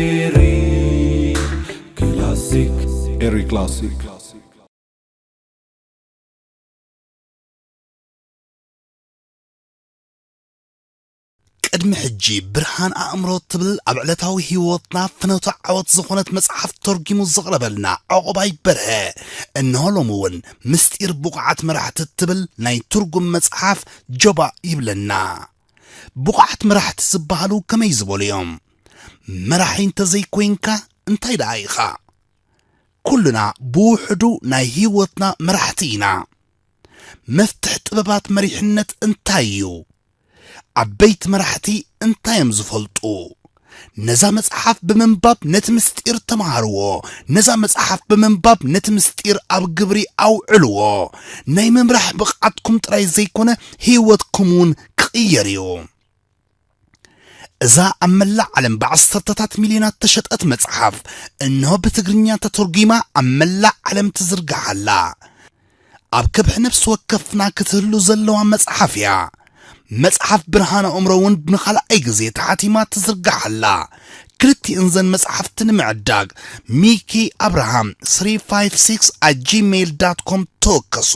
Eri Classic. Eri Classic. ቅድሚ ሕጂ ብርሃን ኣእምሮ ትብል ኣብ ዕለታዊ ህይወትና ፍኖተ ዓወት ዝኾነት መጽሓፍ ተርጊሙ ዘቕረበልና ዑቕባይ በርሀ፣ እንሆ ሎሚ እውን ምስጢር ብቑዓት መራሕቲ ትብል ናይ ትርጉም መጽሓፍ ጀባእ ይብለና። ብቑዓት መራሕቲ ዝበሃሉ ከመይ ዝበሉ እዮም? መራሒ እንተዘይኮይንካ እንታይ ደኣ ኢኻ? ኩልና ብውሕዱ ናይ ህይወትና መራሕቲ ኢና። መፍትሕ ጥበባት መሪሕነት እንታይ እዩ? ዓበይቲ መራሕቲ እንታይ እዮም ዝፈልጡ? ነዛ መጽሓፍ ብምንባብ ነቲ ምስጢር ተምሃርዎ። ነዛ መጽሓፍ ብምንባብ ነቲ ምስጢር ኣብ ግብሪ ኣውዕልዎ። ናይ ምምራሕ ብቕዓትኩም ጥራይ ዘይኮነ ህይወትኩም እውን ክቕየር እዩ። እዛ ኣብ መላእ ዓለም ብዓሰርተታት ሚልዮናት ተሸጠት መጽሓፍ፣ እንሆ ብትግርኛ ተተርጒማ ኣብ መላእ ዓለም ትዝርጋሕ ኣላ። ኣብ ከብሒ ነፍሲ ወከፍና ክትህሉ ዘለዋ መጽሓፍ እያ። መጽሓፍ ብርሃን ኣእምሮ እውን ንኻልኣይ ግዜ ተሓቲማ ትዝርጋሕ ኣላ። ክልቲእን ዘን መጽሓፍቲ ንምዕዳግ ሚኪ ኣብርሃም three five six at gmail dot com ተወከሱ።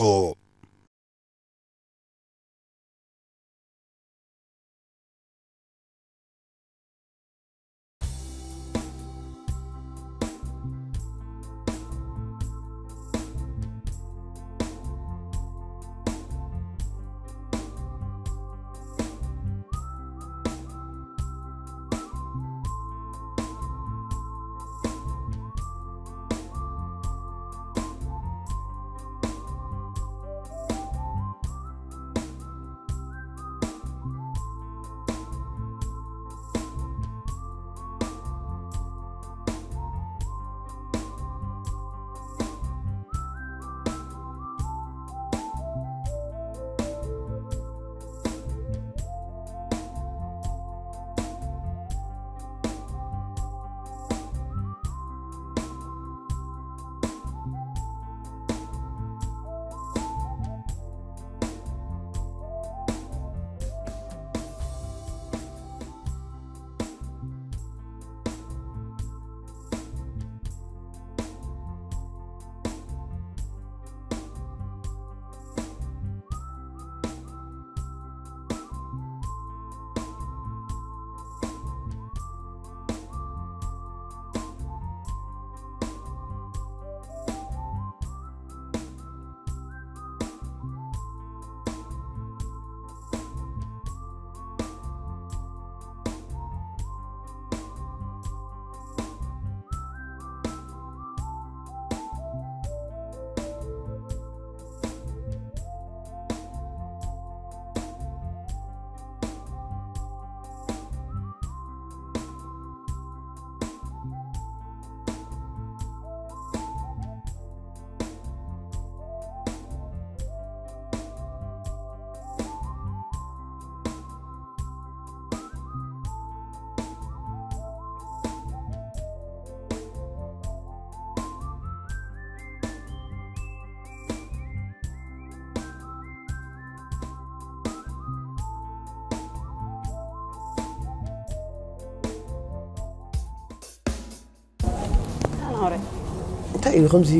እንታይ እዩ ከምዚ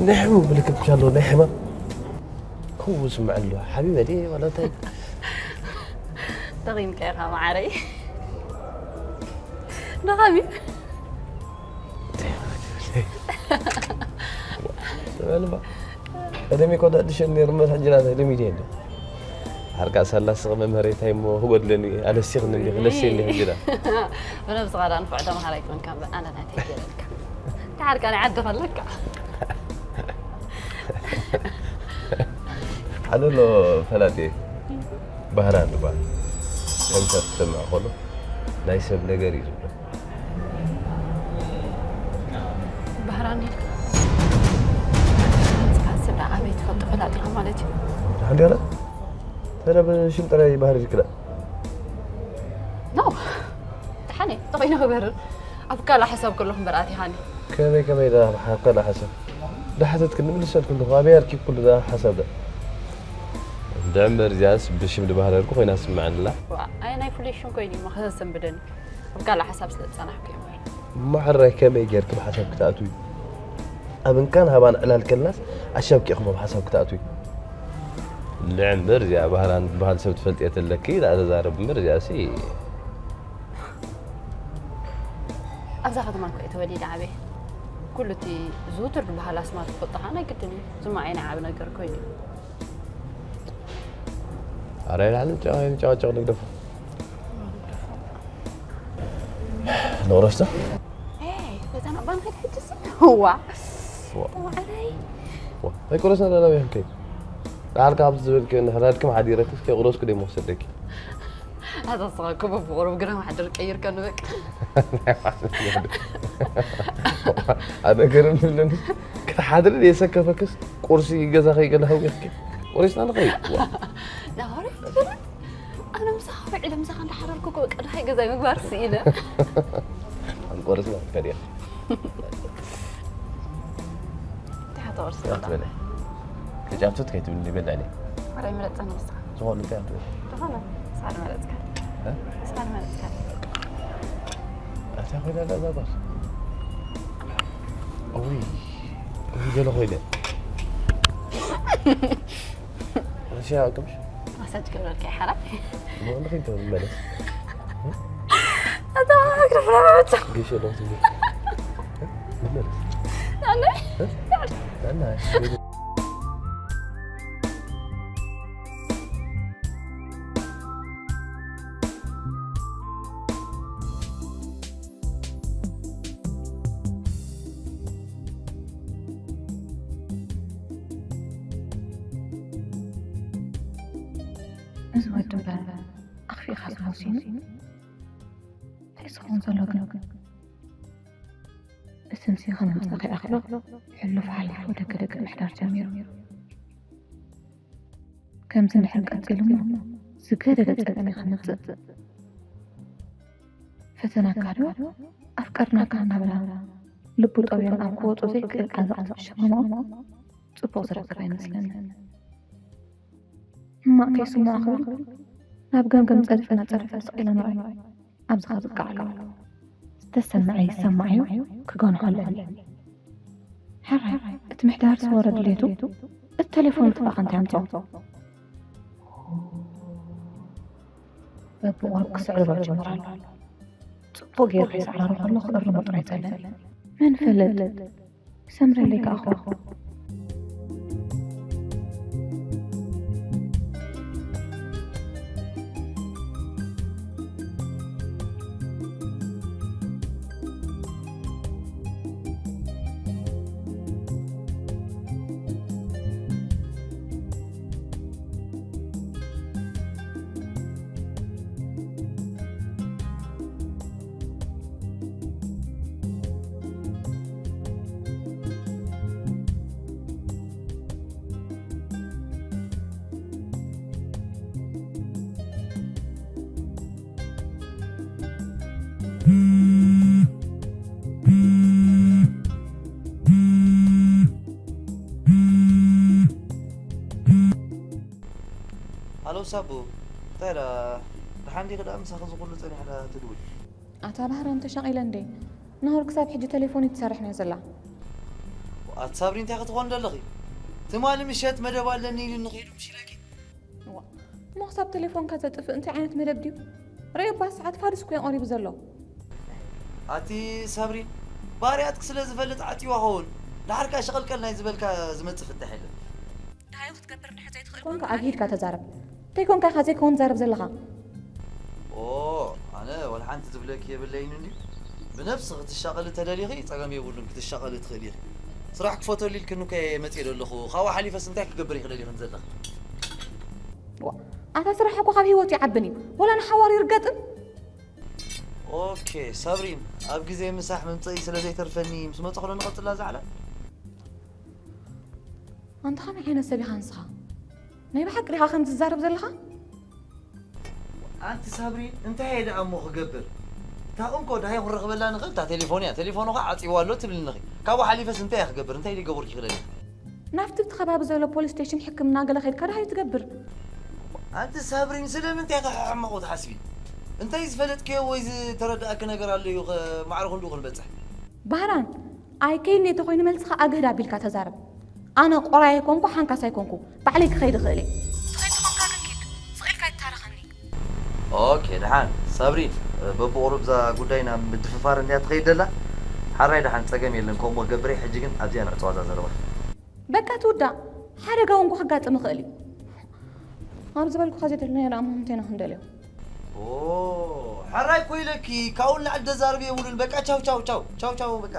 ናይ ሕሙም ምልክት ኣሎ? ናይ ሕማም ከምኡ ዝስምዐ ኣሎ? ሓቢበ ድየ ዋላ እንታይ? ደኺምካ ኢኻ መዓረይ። ደኻሚ። በልባ። ቀደም እኮ ዳድሸን ነይሩ፣ እምበር ሕጂ ናተይ ልሚድ የለን። ሓርቃ ሳላ ስቕ መምህረይ እንታይ እሞ ክጎድለኒ፣ ኣለሲኽኒ እንዲኺ፣ ለስየኒ ሕጂ ዳ። ብነብስኻ ዳ ንፉዕ ተምሃራይ ኮንካ እምበር፣ ኣነ ናተይ ገይረልካ። እንታይ ሓርቃ ናይ ዓዲ ከለካ። ሓደ ኣሎ ፈላጢ ባህራን ዝበሃል። ኮምፒተር ክሰምዕ ከሎ ናይ ሰብ ነገር እዩ ዝብሎ። ባህራን ኢልካ? ንስኻስ እንዳ ኣበይ ትፈልጦ ፈላጢኻ ማለት እዩ? ደሓን ዲኻ? ተለ ብሽም ጥራይ ባህር ኢልክላ? ኖ። ደሓን እየ። ተኾይነ ክበርር። ኣብ ካላ ሓሳብ ከለኹ እምበር ኣቲኻኒ። ከመይ ከመይ ደኣ ብሓ-፣ ካልእ ሓሳብ? ዳሓተትክኒ ንምልሰልኩ ኣለኹ። ኣበይ ኣርኪብኩሉ ደኣ ሓሳብ ደኣ? እንድዒ እምበር እዚኣስ ብሽም ድባህለልኩ ኮይና ትስምዓኒ ኣላ። ዋ፣ ኣይ ናይ ፍሉይ ሽም ኮይኑ እዩ መኸሰሰንብደኒ። ኣብ ካልእ ሓሳብ ስለ ዝጸናሕኩ እየ እምበር። እሞ ሕራይ ከመይ ጌርኪ ብሓሳብ ክትኣትዊ? ኣብ እንካን ሃባን ዕላል ከልናስ ኣሻብኪ ኢኹም ኣብ ሓሳብ ክትኣትዊ። እንድዒ እምበር እዚኣ ባህራን ትበሃል ሰብ ትፈልጥዮ ተለኪ ደኣ ተዛረቢ እምበር እዚኣሲ ኣብዛ ከተማ እኮ እየ ተወሊደ ዓብየ። ኩሉ እቲ ዝውቱር ዝበሃል ኣስማት ክፈልጦ ከዓ ናይ ግድን እዩ። ዝማዕ ናይ ዓቢ ነገር ኮይኑ እዩ። ኣረ ኣይንዓልን ጨ-፣ ኣይንጨቃጨቅ ንግደፎ። ንቁረስቶ? ኤይ፣ በዛ ናባና ከይድ ሕጂ ሲ? ዋ። ዋ። ተባዕረይ። ዋ። ኣይቁረስና ዳላ ቢያ ከይድ። ዳሓር ካብ ዝብል ከ-፣ ንሕራድክም ሓዲረክስ ከይቁረስኩ ደይ መውሰደኪ። ኣታ ስኻ እኮ በብቑሩብ ግና ማሕደር ቀይርካ ንበቅ። ኣነ ገርም ብለኒ። ክትሓድሪ ደየሰከፈክስ ቁርሲ ገዛ ከይገለ ሃዊኽኪ። ቁሪስና ንኸይድ። ዋ። ናባሪ ትብል? ኣነ ምሳኻ ውዒለ ምሳኻ እንዳሓደርኩ እኮ በቃ ድሃይ ገዛይ ምግባር ስኢነ። ኣንቆርስ ማለት ከዲያ። እንታይ ትቆርስ? ትበለ። ተጫፍቱት ከይትብልኒ በላኒ። ኣረ ምረጸ ንስኻ። ዝኾነ እንታይ ትብል? ዝኾነ። ሳል መረጽካ። እ? ሳል መረጽካ። ኣታ ኮይና እዛ ጓል። ኡይ። ኡይ፣ ገለ ኮይነ። እሺ፣ ኣቅምሽ። ማሳጅ ክብለልካ ይሓራ። ሞን ኺንቶ መለስ። ኣታ ማይክሮፎን ኣበታ። ግሽ ነው ትንሽ። መለስ። ኣነ? እ? ኣነ? እዚ ወዲ እምበር ኣኽፊእካ ተወሲኑ። እንታይ ዝኸውን ዘሎ ግን? ብስምሲ ከም ምምጻእ ከይኣኽሎ ሕሉፍ ሓሊፉ ደገ ደገ ምሕዳር ጀሚሩ። ከምዚ እንድሕር ቀጺሉ እሞ ዝገደደ ጸገም እዩ ከምጽእ። ፈተናካ ዶ ኣፍቀርናካ እናበላ ልቡ ጠብዮን ኣብ ክወጾ ዘይክእል ዓዘቕቲ ዝሸመሞ ጽቡቕ ዝረክብ ኣይመስለንን። ሕማቕ ከይስምዖ ክብል ናብ ገምገም ጸድፊ እናጸድፈ ስቕ ኢለ ንርኣዮ። ኣብዚ ከብቅዕ ኣለዎ። ዝተሰምዐ ይሰማዕ እዩ፣ ክገንሖ ኣለኒ። ሕራይ፣ እቲ ምሕዳር ዝወረ ድሌቱ፣ እቲ ቴሌፎን ምጥፋእ ከ እንታይ ኣምጽኦ? በብቑሩብ ክስዕርሮ ጀመረ ኣሎ። ጽቡቕ ገይሩ ከይሰዕረሮ ከሎ ክእርሞ ጥራይ ጸለኒ። መን ይፈልጥ? ክሰምረለይ ከኣ እኮ። ሃሎ ሳቡ፣ እንታይ ደኣ? ደሓን ዲኺ ደኣ? ምሳኺ እዚ ኩሉ ጸኒሐ ደኣ ትድውል? ኣታ ባህራን ተሻቒለ እንዴ? ናሆር ክሳብ ሕጂ ቴሌፎን ትሰርሕ እያ ዘላ። ኣቲ ሳብሪ እንታይ ክትኾን ዘለኺ? ትማሊ ምሸት መደብ ኣለኒ ኢሉኒ ከይዱ ምሽ ኢለኪ። እዋ፣ እሞ ክሳብ ቴሌፎንካ ዘጥፍእ እንታይ ዓይነት መደብ ድዩ? ርኣዮ እባ ሰዓት ፋዱስ እኮ እዩ ቀሪቡ ዘሎ። ኣቲ ሳብሪ፣ ባህርያትኪ ስለ ዝፈልጥ ዓጽይዋ ኸውን። ደሓር ከኣ ሸቐልቀል ናይ ዝበልካ ዝመጽእ ፍታሕ የለን። እንታይ ክትገብር እንድሕር ዘይትኽእል ኮንካ ኣብ ሂድካ ተዛረብ። እንታይ ኮንካ ኢኻ ዘይከውን ትዛረብ ዘለኻ? ኦ፣ ኣነ ወላ ሓንቲ ዝብለኪ የብለይን እንድዩ። ብነብሲ ክትሻቐሊ ተደሊኺ ጸገም የብሉን፣ ክትሻቐሊ ትኽእሊ ኢኺ። ስራሕ ክፈተሉ ኢልክኒ እኮ እየ መጽየ ዘለኹ። ካብኡ ሓሊፈስ እንታይ ክገብር ኢኺ ደሊኽኒ ዘለኺ? ዋ፣ ኣታ ስራሕ እኮ ካብ ህይወት ይዓብን እዩ። ወላ ንሓዋሩ ይርገጥን። ኦኬ፣ ሳብሪን፣ ኣብ ግዜ ምሳሕ መምጸኢ ስለ ዘይተርፈኒ ምስ መጸኹ ዶ ንቐጽላ እዛ ዕላል? ኣንታ ከመይ ዓይነት ሰብ ኢኻ ንስኻ? ናይ ብሓቂ ዲኻ ከምዚ ትዛረብ ዘለኻ? ኣንቲ ሳብሪን፣ እንታይ እየ ደኣ እሞ ክገብር? እታ እንኮ ድሃይ ክንረኽበላ ንኽእል እታ ቴሌፎን እያ። ቴሌፎኑ ኸዓ ዓፂዋ ኣሎ ትብልኒ ኸ። ካብኡ ሓሊፈስ እንታይ እየ ክገብር? እንታይ ደይገበርኩ ይኽእል እየ? ናብቲ እቲ ከባቢ ዘሎ ፖሊስ ስቴሽን ሕክምና ገለ ከይድካ ድሃይ ትገብር። ኣንቲ ሳብሪን ስለምንታይ ኢኻ ሕማቑ ትሓስቢ? እንታይ ዝፈለጥክዮ ወይ ዝተረዳእኪ ነገር ኣሎ እዩ ኸ ማዕረ ክንድኡ ክንበጽሕ? ባህራን፣ ኣይከይድን እየ ተኾይኑ መልስኻ ኣግህድ ኣቢልካ ተዛረብ። ኣነ ቆራይ ኣይኮንኩ፣ ሓንካስ ኣይኮንኩ። ባዕለይ ክኸይድ እኽእል እየ። ትኸይድ ተኾንካ ግን ኪድ። ስቕ ኢልካ ኣይትታረኸኒ። ኦኬ፣ ደሓን። ሳብሪን፣ በብቑሩብ እዛ ጉዳይ ናብ ምድፍፋር እንድያ ትኸይድ ደላ። ሓራይ ደሓን፣ ጸገም የለን። ከምኡ ክገብር እየ። ሕጂ ግን ኣብዚኣ ንዕጽዋ እዛ ዘረባ። በቃ ትውዳእ። ሓደጋ እውን ከጋጥም ይኽእል እዩ። ኣብ ዝበልኩኻ ዘይደለናዮ ደኣ ምንታይ ኢና ክንደልዮ? ኦ፣ ሕራይ እኮ ኢለኪ፣ ካብኡ ንላዕሊ ደዛርብ የብሉን። በቃ ቻው፣ ቻው፣ ቻው፣ ቻው፣ ቻው፣ በቃ።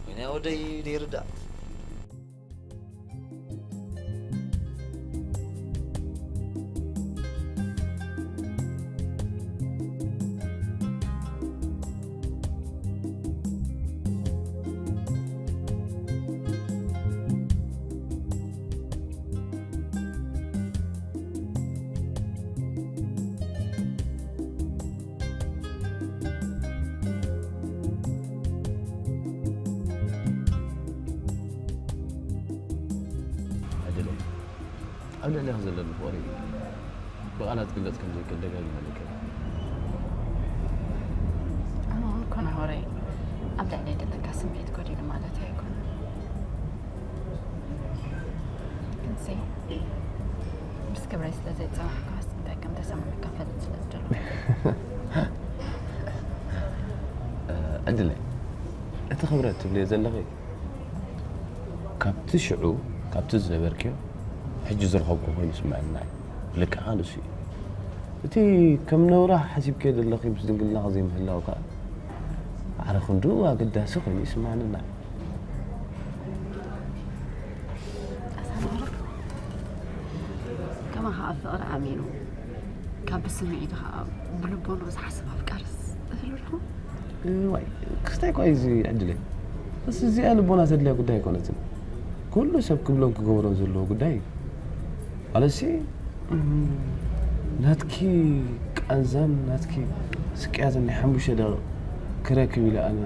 ወይኔ ወደይ ደይርዳእ። ዕድለይ፣ ኣብ ልዕሌኺ ዘለኒ ፍቕሪ ብቓላት ክግለጽ ከም ዘይክእል ደጋጊመ እነግረኪ። ኣነ እውን እኮ ናሆረይ፣ ኣብ ልዕለይ ዘለካ ስምዒት ጎዲሉ ማለት ኣይኮነን። ግንሲ ምስ ክብረይ ስለ ዘይጸናሕካስ እንታይ ከም ተሰማዓካ ፈልጥ ስለ ዝደለኹ። ዕድለይ፣ እቲ ክብረት ትብልዮ ዘለኺ ካብቲ ሽዑ፣ ካብቲ ዝነበርክዮ፣ ሕጂ ዝረኸብኩ ኮይኑ ይስምዐና እዩ። ልክዕኻ ንሱ እዩ። እቲ ከም ነውራ ሓሲብክዮ ዘለኺ ምስ ድንግልናኺ ዘይምህላው ከኣ፣ ማዕረ ክንድኡ ኣገዳሲ ኮይኑ ይስምዓኒ ኣሎ። ኣሳማሪ፣ ከማኻ ኣብ ፍቕሪ ኣሚኑ፣ ካብ ብስምዒቱ ከኣ ብልቦንኡ ዝሓስብ ኣፍቃሪስ እህሉ ዶ? እዋይ፣ ክስታይ እኳ እዩ እዚ ዕድለይ። እስ እዚኣ ልቦና ዘድልያ ጉዳይ ኣይኮነትን። ኩሉ ሰብ ክብሎን ክገብሮን ዘለዎ ጉዳይ እዩ። ማለትሲ፣ እም፣ ናትኪ ቃንዛን ናትኪ ስቅያትን ናይ ሓሙሽተ ደቂቕ ክረክብ ኢለ ኣነ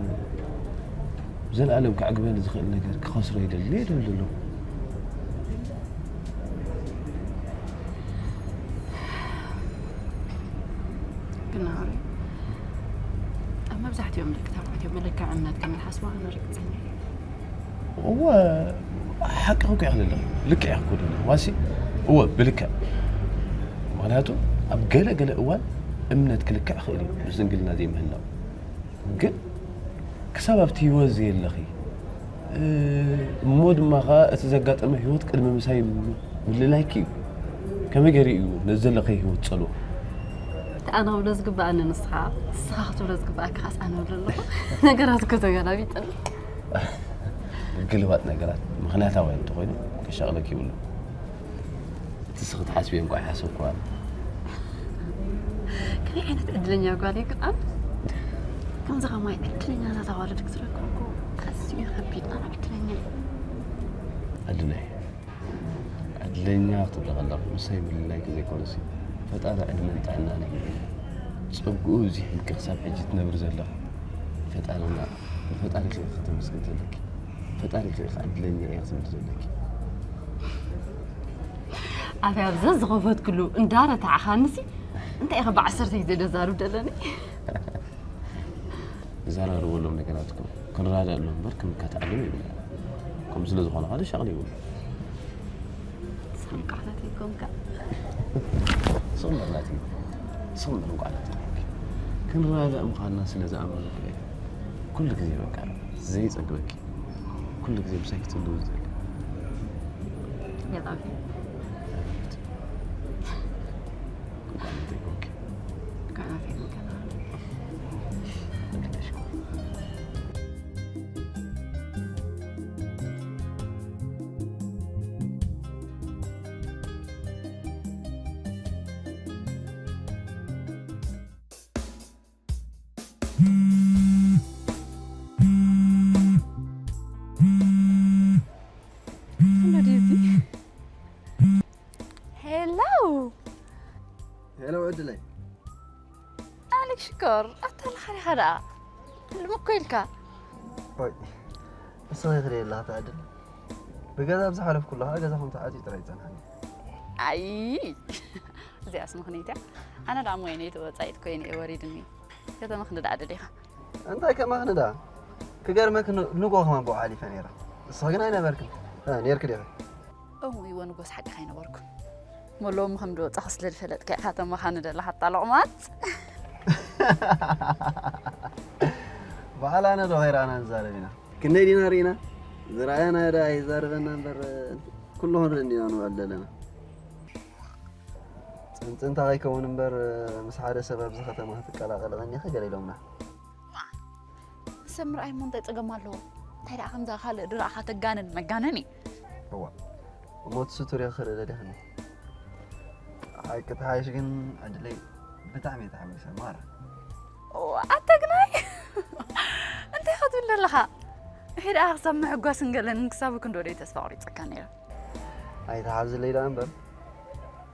ዘልኣለም ከዕግበኒ ዝኽእል ነገር ክኸስሮ ይደሊ እየ ድብል ዘለኹ። ግን ናሆሪ፣ ኣብ መብዛሕትኦም ደቂ ተባዕትዮ መለክዒ እምነት ከም ዝሓስቡ ኣነ ርግጸኛ እየ። እወ፣ ሓቂ እኮ ኢኺ ዘለኺ። ልክዕ ኢኺ እኮ ዘለኺ። ዋሲ፣ እወ፣ ብልክዕ። ምኽንያቱ ኣብ ገለ ገለ እዋን እምነት ክልክዕ ይኽእል እዩ፣ ምስ ድንግልና ዘይምህላው። ግን ክሳብ ኣብቲ ህይወት ዘየለኺ፣ እ፣ እሞ ድማ ኸኣ እቲ ዘጋጠመ ህይወት ቅድሚ ምሳይ ምልላይኪ እዩ። ከመይ ገይሩ እዩ ነዚ ዘለኺ ህይወት ጸልዎ? ኣነ ክብሎ ዝግብኣኒ ንስኻ፣ ንስኻ ክትብሎ ዝግብኣካ ኸኣስ ኣነ እብሎ ኣለኹ። ነገራት እኮ ተገላቢጠን። ግልባጥ ነገራት ምኽንያታውያን እንተኾይኑ ከሻቕለኪ ይብሉ። እቲ ንስኺ ትሓስብዮ እንኳ ኣይሓሰብክዋን። ከመይ ዓይነት ዕድለኛ ጓል እየ ግን ኣነ። ከምዚ ከማይ ዕድለኛታት ኣዋልድ ክትረክብ እኮ ኣዝዩ እዩ ከቢድ። ኣነ ዕድለኛ እየ። ዕድለይ። ዕድለኛ ክትብሊ ከለኺ ምሳይ ምልላይኪ ዘይኮነሲ፣ ፈጣሪ ዕድመን ጥዕናን ይሃብኪ። ጸግኡ ኣብዚሕልኪ ክሳብ ሕጂ ትነብሪ ዘለኺ። ፈጣሪና፣ ንፈጣሪኺ ኢኺ ከተመስግኒ ዘለኪ። ፈጣሪኺ ኢኺ ዕድለኛ እየ ክትብሊ ዘለኪ። ኣበይ ኣብ ዘዝኸፈትክሉ እንዳረታዕኻንሲ፣ እንታይ ኢኻ ብዓሰርተ ግዜ ደዛርብ ደለኒ? ንዘራረበሎም ነገራት እኮ ክንረዳድኣሎም እምበር ክንከታተሎም የብልና። ከምኡ ስለ ዝኾነ ኸኣ ሻቕሊ የብሉ። ስቕ ምቃሕ ናተይ ኮንካ። ስቕ እምበር ናተይ። ስቕ እምበር እንቋዕ ናተይ ኮንኪ። ክንረዳዳእ ምዃንና ስለ ዝኣመንኩ እየ። ኩሉ ግዜ በቃ ዘይጸግበኪ። ኩሉ ግዜ ምሳይ ክትህልዊ ዝደሊ። I love you። እንቋዕ ናተይ ኮንኪ። እንቋዕ ናተይ ኮንካ። ሄሎ ዴዚ። ሄሎ። ሄሎ ዕድለይ። ኣነ ሽኮር ኣታ ለኻ ዲኻ ደኣ ልምኮ ኢልካ። ወይ እስኺ ክደየላ ተዕድል ብገዛ ብዝሓለፍኩ ኣለኻ ገዛኹም ተዓፅዩ ጥራይ ይፀንሓኒ። ኣይ እዚኣስ ምኽንያት እያ። ኣነ ደኣ ሞይነ ተወፃኢት ኮይነ እየ ወሪድኒ። ከተመኽንዳ ደኣ ደሊኻ። እንታይ ከማኽንዳ ክገርመክ ንጎ ከማን ብኡ ሓሊፈ ነይረ። እስኺ ግን ኣይነበርክን። እ፣ ነይርክ ዲኺ? እው ይወ ንጎስ ሓቂ ከይነበርኩ መለዎም ከም ዝወፃኹ ስለ ዝፈለጥካ ኢኻ ተመኻኒ ደለኻ ኣታ ሎቕማፅ። በዓል ኣነ ዶ ኸይረኣና ንዛረብ ኢና። ክንደይ ዲና ርኢና ዝረኣየና ዳ ኣይዛረበና እምበር ኩሉ ክንርኢ እንዲና ንውዕል ዘለና። ፅንፅንታ ከይከውን እምበር ምስ ሓደ ሰብ ኣብዚ ከተማ ክትቀላቐል ቀኒኻ ገለ ኢሎምና። ሰብ ምርኣይ እሞ እንታይ ፀገም ኣለዎ? እንታይ ደኣ ከምዛ ካልእ ድረኣኻ ተጋንን መጋነን እዩ። እዋ እሞ እቲ ስቱር ክርኢ ደሊኽኒ። ሓቂ ተሓይሽ ግን ዕድለይ ብጣዕሚ እየ ተሓጒሰ ማራ። ኣታ ግናይ እንታይ ኢኻ ትብል ዘለኻ? ሕጂ ደኣ ክሳብ ምሕጓስን ገለን ክሳብ ክንዶ ደይ ተስፋ ቆሪፀካ ነይረ። ኣይተሓዝለይ ደኣ እምበር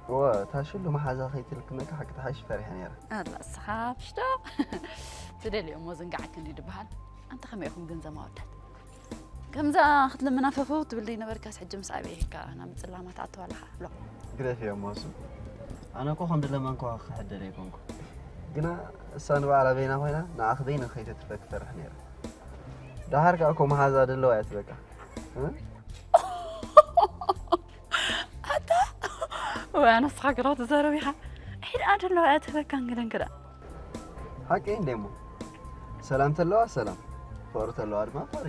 እወ እታ ሽሉ መሓዛ ከይትልክመካ ሓቂ ተሓይሽ ፈሪሐ ነይረ። ኣላ እስኻ ፍሽቶ ትደልዮ እሞ ዝንጋዓክ እንዲ ድበሃል። ኣንተ ከመይ ኢኹም ግን ዘማወዳት? ከምዛ ክትልምና ፈፈው ትብል ዘይነበርካስ ሕጂ ምስ ኣበይ ሄካ ናብ ምጽላማ ትኣትው ኣለኻ ኣሎ። ግደፍዮ እሞ እሱ ኣነ እኮ ከም ድለመንኳ ክሕደል ኣይኮንኩ። ግና እሳ ንባዕላ በይና ኮይና ንዓኺ በይንኺ ከይተትርፈኪ ትፈርሕ ነይራ። ደሓር ከኣ እኮ መሓዛ ደለዋ እያ ትበቃ። እ? ኣታ ወይ ኣነስኻ ግራ ትዛረብ ኢኻ። ሒድ ኣደለዋ እያ ትህበካ እንግደን ክዳ ሓቂ እንዴ እሞ ሰላም ተለዋ ሰላም፣ ፍቕሪ ተለዋ ድማ ፍቕሪ።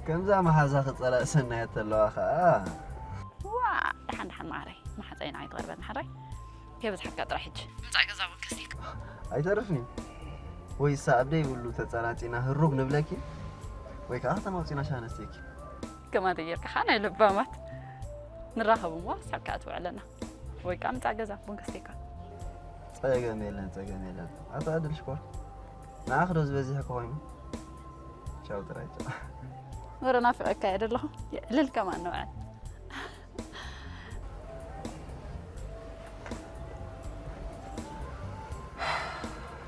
ከምዛ መሓዛ ክጸላእ ሰናየት ተለዋ ኸኣ። ዋ ደሓን ደሓን ማዕረይ መሓፀይና ኣይትቐርበና ሕራይ። ከይበዝሓካ ጥራሕ ሕጂ ምፃእ ገዛ እውን ከስቲካ። ኣይተርፍን እዩ። ወይ እሳ ኣብ ደይብሉ ተጸናጺና ህሩግ ንብለኪ ወይ ከዓ ከተማውጺና ሻሂ ነስተይኪ። ከማን ተጌርካ ኸዓ ናይ ለባማት ንራኸብ እሞ ሓሳብ ከዓ ትውዕለና ወይ ከዓ ምጻእ ገዛ ቡን ከስተይካ። ጸገም የለን ጸገም የለን። ኣታ ዕድል ሽኮር ንዓኺ ዶ ዝበዚሐ ኮይኑ? ቻው ጥራይ ቻው። ወረ ናፊቐካ እየ ደለኹ። የዕልል ከማን ንውዕል።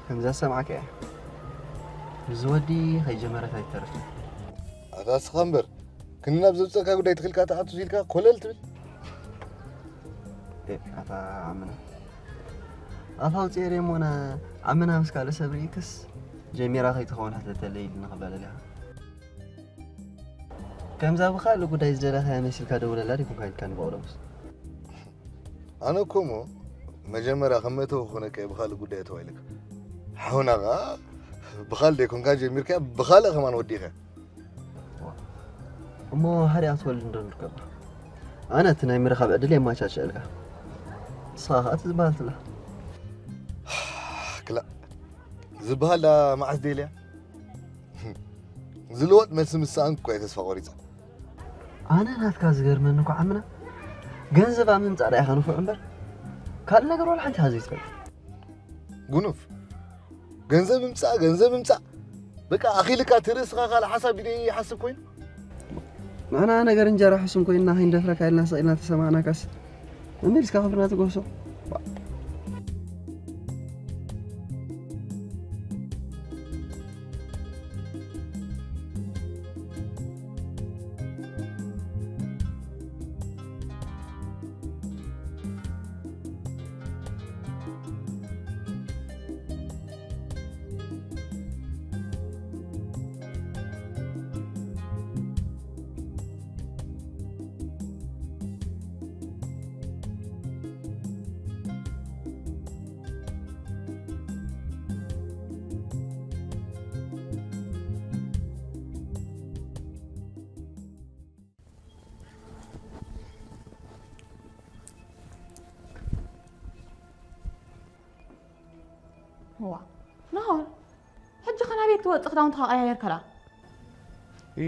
ከምዛ ዝሰምዓካ እያ። እዚ ወዲ ከይጀመረት ኣይትተርፍን። ኣታ እስኻ እምበር ክንዲ ናብ ዘብፀካ ጉዳይ ትኽልካ ተኣቱ ኢልካ ኮለል ትብል። ኤ፣ ኣታ ዓምና ኣፍ ኣውፅኤ ሬሞና ዓምና ምስ ካልእ ሰብ ርኢክስ ጀሚራ ከይትኸውን ሕተተለይ ኢልኒ ክብላ ደሊኻ። ከምዛ ብኻልእ ጉዳይ ዝደለኻያ መሲልካ ደውለላ ዲኩም ካይልካ ንበቕሎምስ ኣነ እኮ እሞ መጀመርያ ከም መእተዊ ክኾነካ እየ ብኻልእ ጉዳይ እተዋ ኢለካ። ሓውና ኸዓ ብኻልእ ደይኮንካ ጀሚርካያ ብኻልእ ከማን ወዲእኻያ። እሞ ሓደ ክትወልድ እንዶ ንርከባ ኣነ እቲ ናይ ምርኻብ ዕድል የማቻችአልካ ንስኻ ኸዓ እቲ ዝበሃል ትብላ። ክላእ ዝበሃል ዳ መዓስ ደልያ? ዝልወጥ መልሲ ምስ ሰኣንኩ እኮ እየ ተስፋ ቆሪፀ። ኣነ ናትካ ዝገርመኒ እኮ ዓምና ገንዘብ ኣብ ምምፃእ ዳ ኢኻ ንፉዕ እምበር ካልእ ነገር ዋላ ሓንቲ ኢኻ ዘይትፈልጥ። ጉኑፍ ገንዘብ ምምፃእ ገንዘብ ምምፃእ በቃ ኣኺልካ እቲ ርእስኻ ካልእ ሓሳብ ድዩ ይሓስብ ኮይኑ። ንሕና ነገር እንጀራ ሕሱም ኮይንና ከይንደፍረካ ኢልና ስቕ ኢልና ተሰማዕናካስ መመሊስካ ክብርና ትገሶ። ዋ ናሆር፣ ሕጂ ኸ ናበይ ክትወፅእ ክዳውንትኻ ቀያየርካ ደኣ? ኢ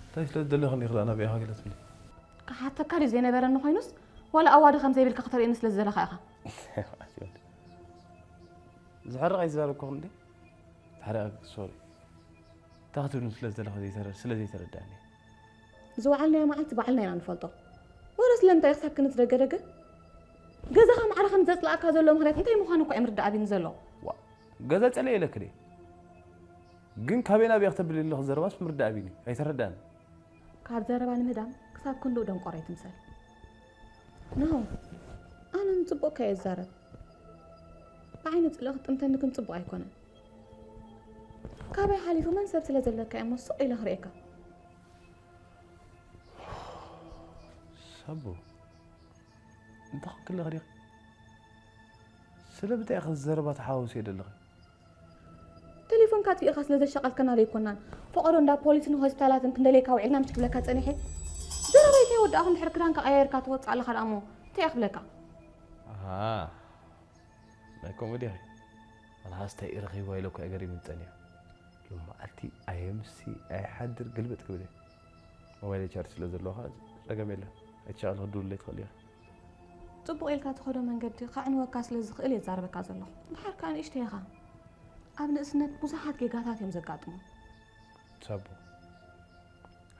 እንታይ ስለ ዝደለኽኒ ኢኺ ደኣ ናበይ ኢኻ ገለ ትብሊ? ክሓተካ ድዩ ዘይነበረኒ ኮይኑስ ዋላ ኣዋዲ ከም ዘይብልካ ክተርእየኒ ስለ ዝደለኻ ኢኻ? ዝሕርቕ ኣይዝዛረብኩኽን እንዴ? ተሕሪቐ ሶሪ። እንታይ ክትብልኒ ስለ ዝደለኹ ዘይተረ- ስለ ዘይተረዳእኒ። ዝወዓልናዮ መዓልቲ ባዕልና ኢና ንፈልጦ። ወረ ስለምንታይ ኢኻ ሳክንት ደገ ደገ? ገዛኻ ዓርኸ ንዘጽላእካ ዘሎ ምኽንያት እንታይ ምዃኑ እኮ እዮም ርዳእ ኣቢኒ ዘሎ። ዋ ገዛ ጸለ ኢለክ ድየ? ግን ካበይ ናበይ ከተብሊ ኣለኺ ዘረባስ ምርዳእ ኣቢኒ ኣይተረዳን። ካብ ዘረባ ንምህዳም ክሳብ ክንድኡ ደንቆሮ ኣይትምሰል። ኖ፣ ኣነ ንጽቡቕካ እየ ዝዛረብ። ብዓይኒ ጽልኢ ክትጥምተኒ ግን ጽቡቕ ኣይኮነን። ካበይ ሓሊፉ መን ሰብ ስለ ዘለካ እየ እሞ ስቕ ኢለ ክርእየካ። ሳቡ እንታይ ኮንክለኺ ዲኺ? ስለምንታይ ኢኺ ዘረባ ተሓዋውስዮ ዘለኺ? ቴሌፎንካ ኣጥፊእኻ ስለ ዘሻቐልከና ዘይኮናን፣ ፈቐዶ እንዳ ፖሊስን ሆስፒታላትን ክንደልየካ ውዒልና ምሽ ክብለካ ጸኒሐ። ዘረባይ ከይወዳእኹ እንድሕር ክዳንካ ቀያይርካ ትወጽእ ኣለኻ ደኣ እሞ እንታይ እየ ክብለካ? ኣሃ ናይ ኮሜዲ ኢኺ። ኣልሃስ እንታይ ኢረኺብዋ ኢለ እኮ እየ ገሪሙኒ ጸኒሑ። ሎም መዓልቲ ኣየምሲ ኣይሓድር ግልብጥ ክብል እየ። ሞባይለይ ቻርጅ ስለ ዘለዎ ኸዓ ጸገም የለን። ኣይትሻቐሊ ክትድውልለይ ትኽእሊ ኢኺ። ጽቡቕ ኢልካ ትኸዶ መንገዲ ከዕንወካ ስለ ዝኽእል እየ ዝዛረበካ ዘለኹ። ድሓር ከኣ ንእሽተይ ኢኻ። ኣብ ንእስነት ብዙሓት ጌጋታት እዮም ዘጋጥሙ። ሳቡ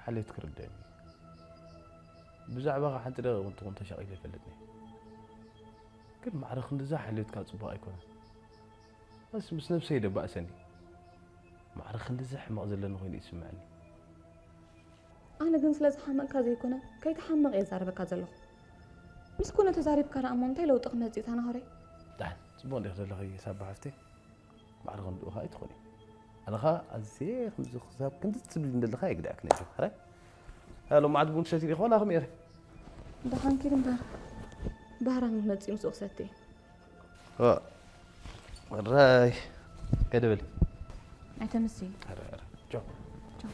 ሓልዮት ክርደአኒ እዩ። ብዛዕባኻ ሓንቲ ደቂቕ እውን ትኹን ተሻቒለ ኣይፈልጥን እየ። ግን ማዕረ ክንድዛ ሓልዮትካ ጽቡቕ ኣይኮነን። በስ ምስ ነብሰይ ደባእሰኒ። ማዕረ ክንድዚ ሕማቕ ዘለኒ ኮይኑ ይስምዐኒ። ኣነ ግን ስለ ዝሓመቕካ ዘይኮነ ከይትሓምቕ እየ ዛረበካ ዘለኹ። ምስ ኮነ ተዛሪብካ ደኣ እሞ እንታይ ለውጢ ክመጽእ እዩ ታናሆረይ? ዳን ጽቡቕ እንዲኽ ዘለኺ ሳባ ሓፍተይ። ማዕረ ክንድኡ ኸኣ ኣይትኾኒ። ኣነ ኸኣ ኣዝየ ከምዚ ክሳብ ክንዲ ትብሊ እንደለኻ የግድዐክ ነይሩ። ሕራይ ያ ሎማዓት ቡን ትሰቲ ዲኺ ዋላ ከመይ ኢኺ? ደሓን ኪድ እምበር ባህራን መጺኡ ምስኡ ክሰቲ። ዋ፣ ሕራይ ከይደ በሊ። ኣይተምሲ። ሕራይ፣ ሕራይ። ቻው። ቻው።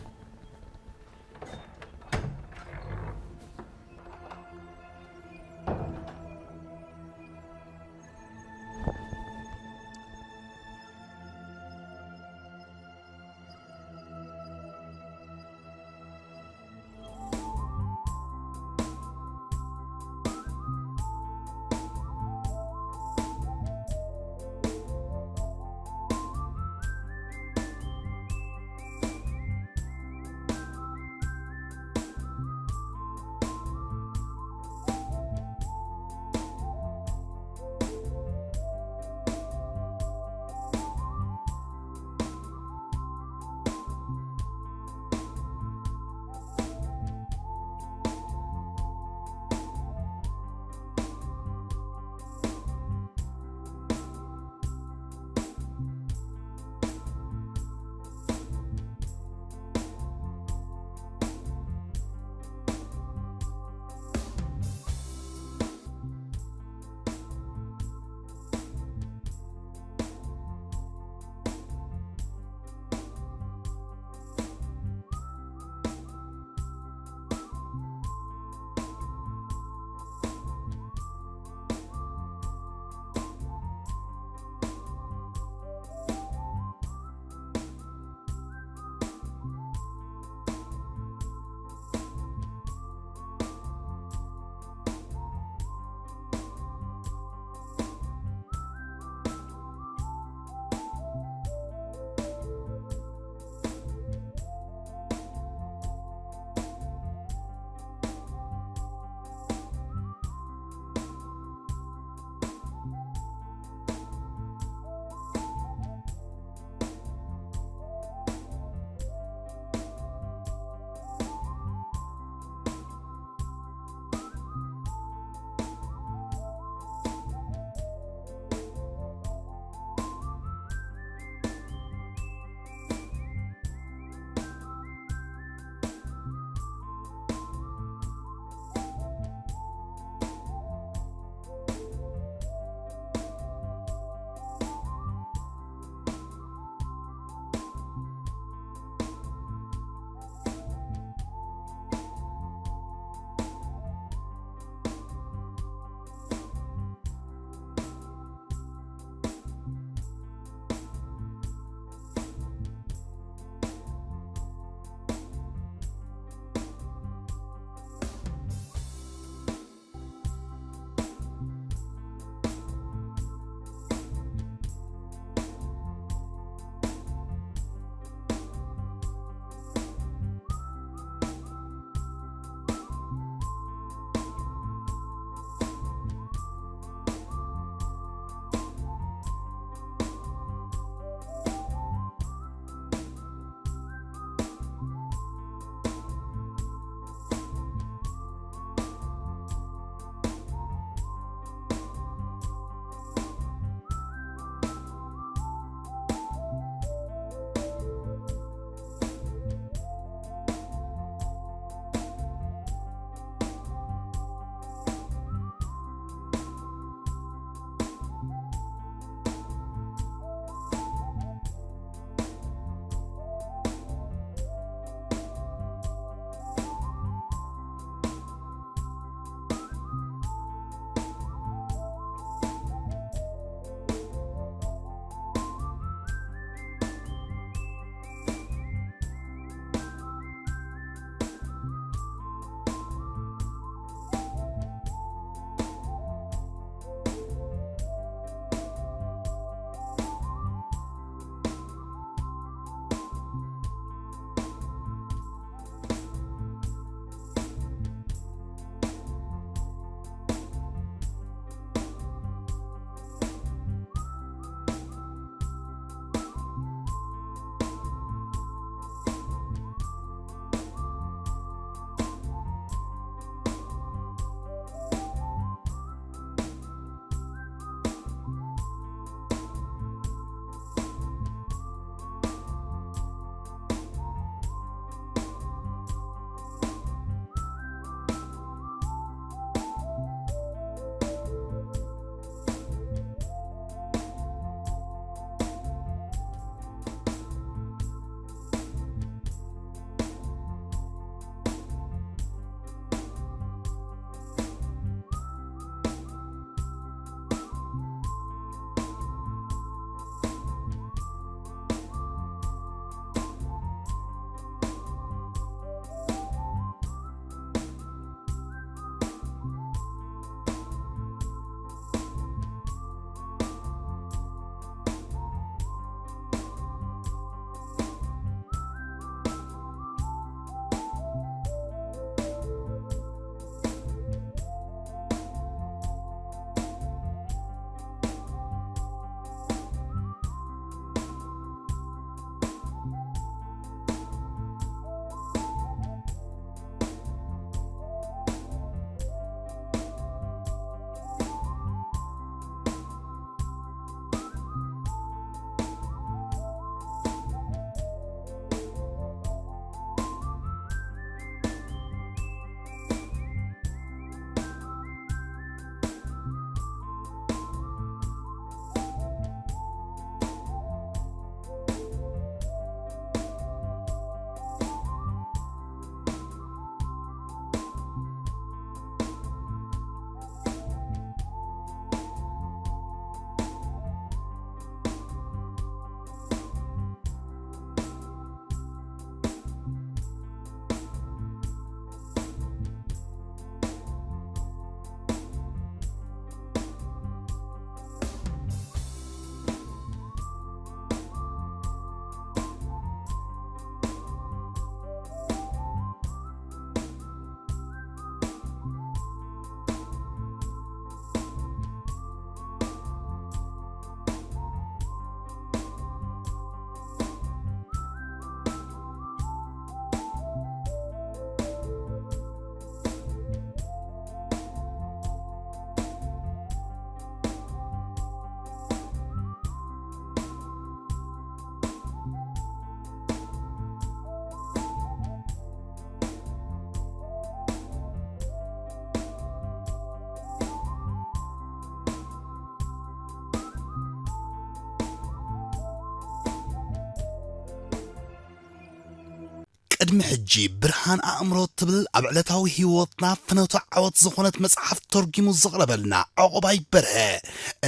ቅድሚ ሕጂ ብርሃን ኣእምሮ ትብል ኣብ ዕለታዊ ህይወትና ፍኖተ ዓወት ዝኾነት መጽሓፍ ተርጒሙ ዘቕረበልና ዕቑባይ በርሀ፣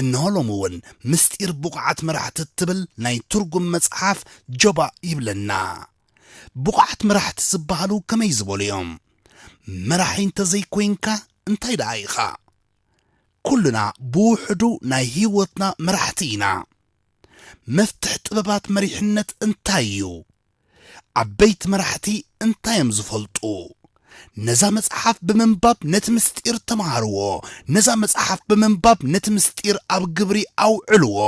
እንሆ ሎሚ እውን ምስጢር ብቑዓት መራሕቲ እትብል ናይ ትርጉም መጽሓፍ ጀባ ይብለና። ብቑዓት መራሕቲ ዝበሃሉ ከመይ ዝበሉ እዮም? መራሒ እንተዘይኮይንካ እንታይ ደኣ ኢኻ? ኩልና ብውሕዱ ናይ ህይወትና መራሕቲ ኢና። መፍትሕ ጥበባት መሪሕነት እንታይ እዩ? ዓበይቲ መራሕቲ እንታይ እዮም ዝፈልጡ? ነዛ መጽሓፍ ብምንባብ ነቲ ምስጢር ተምሃርዎ። ነዛ መጽሓፍ ብምንባብ ነቲ ምስጢር ኣብ ግብሪ ኣውዕልዎ።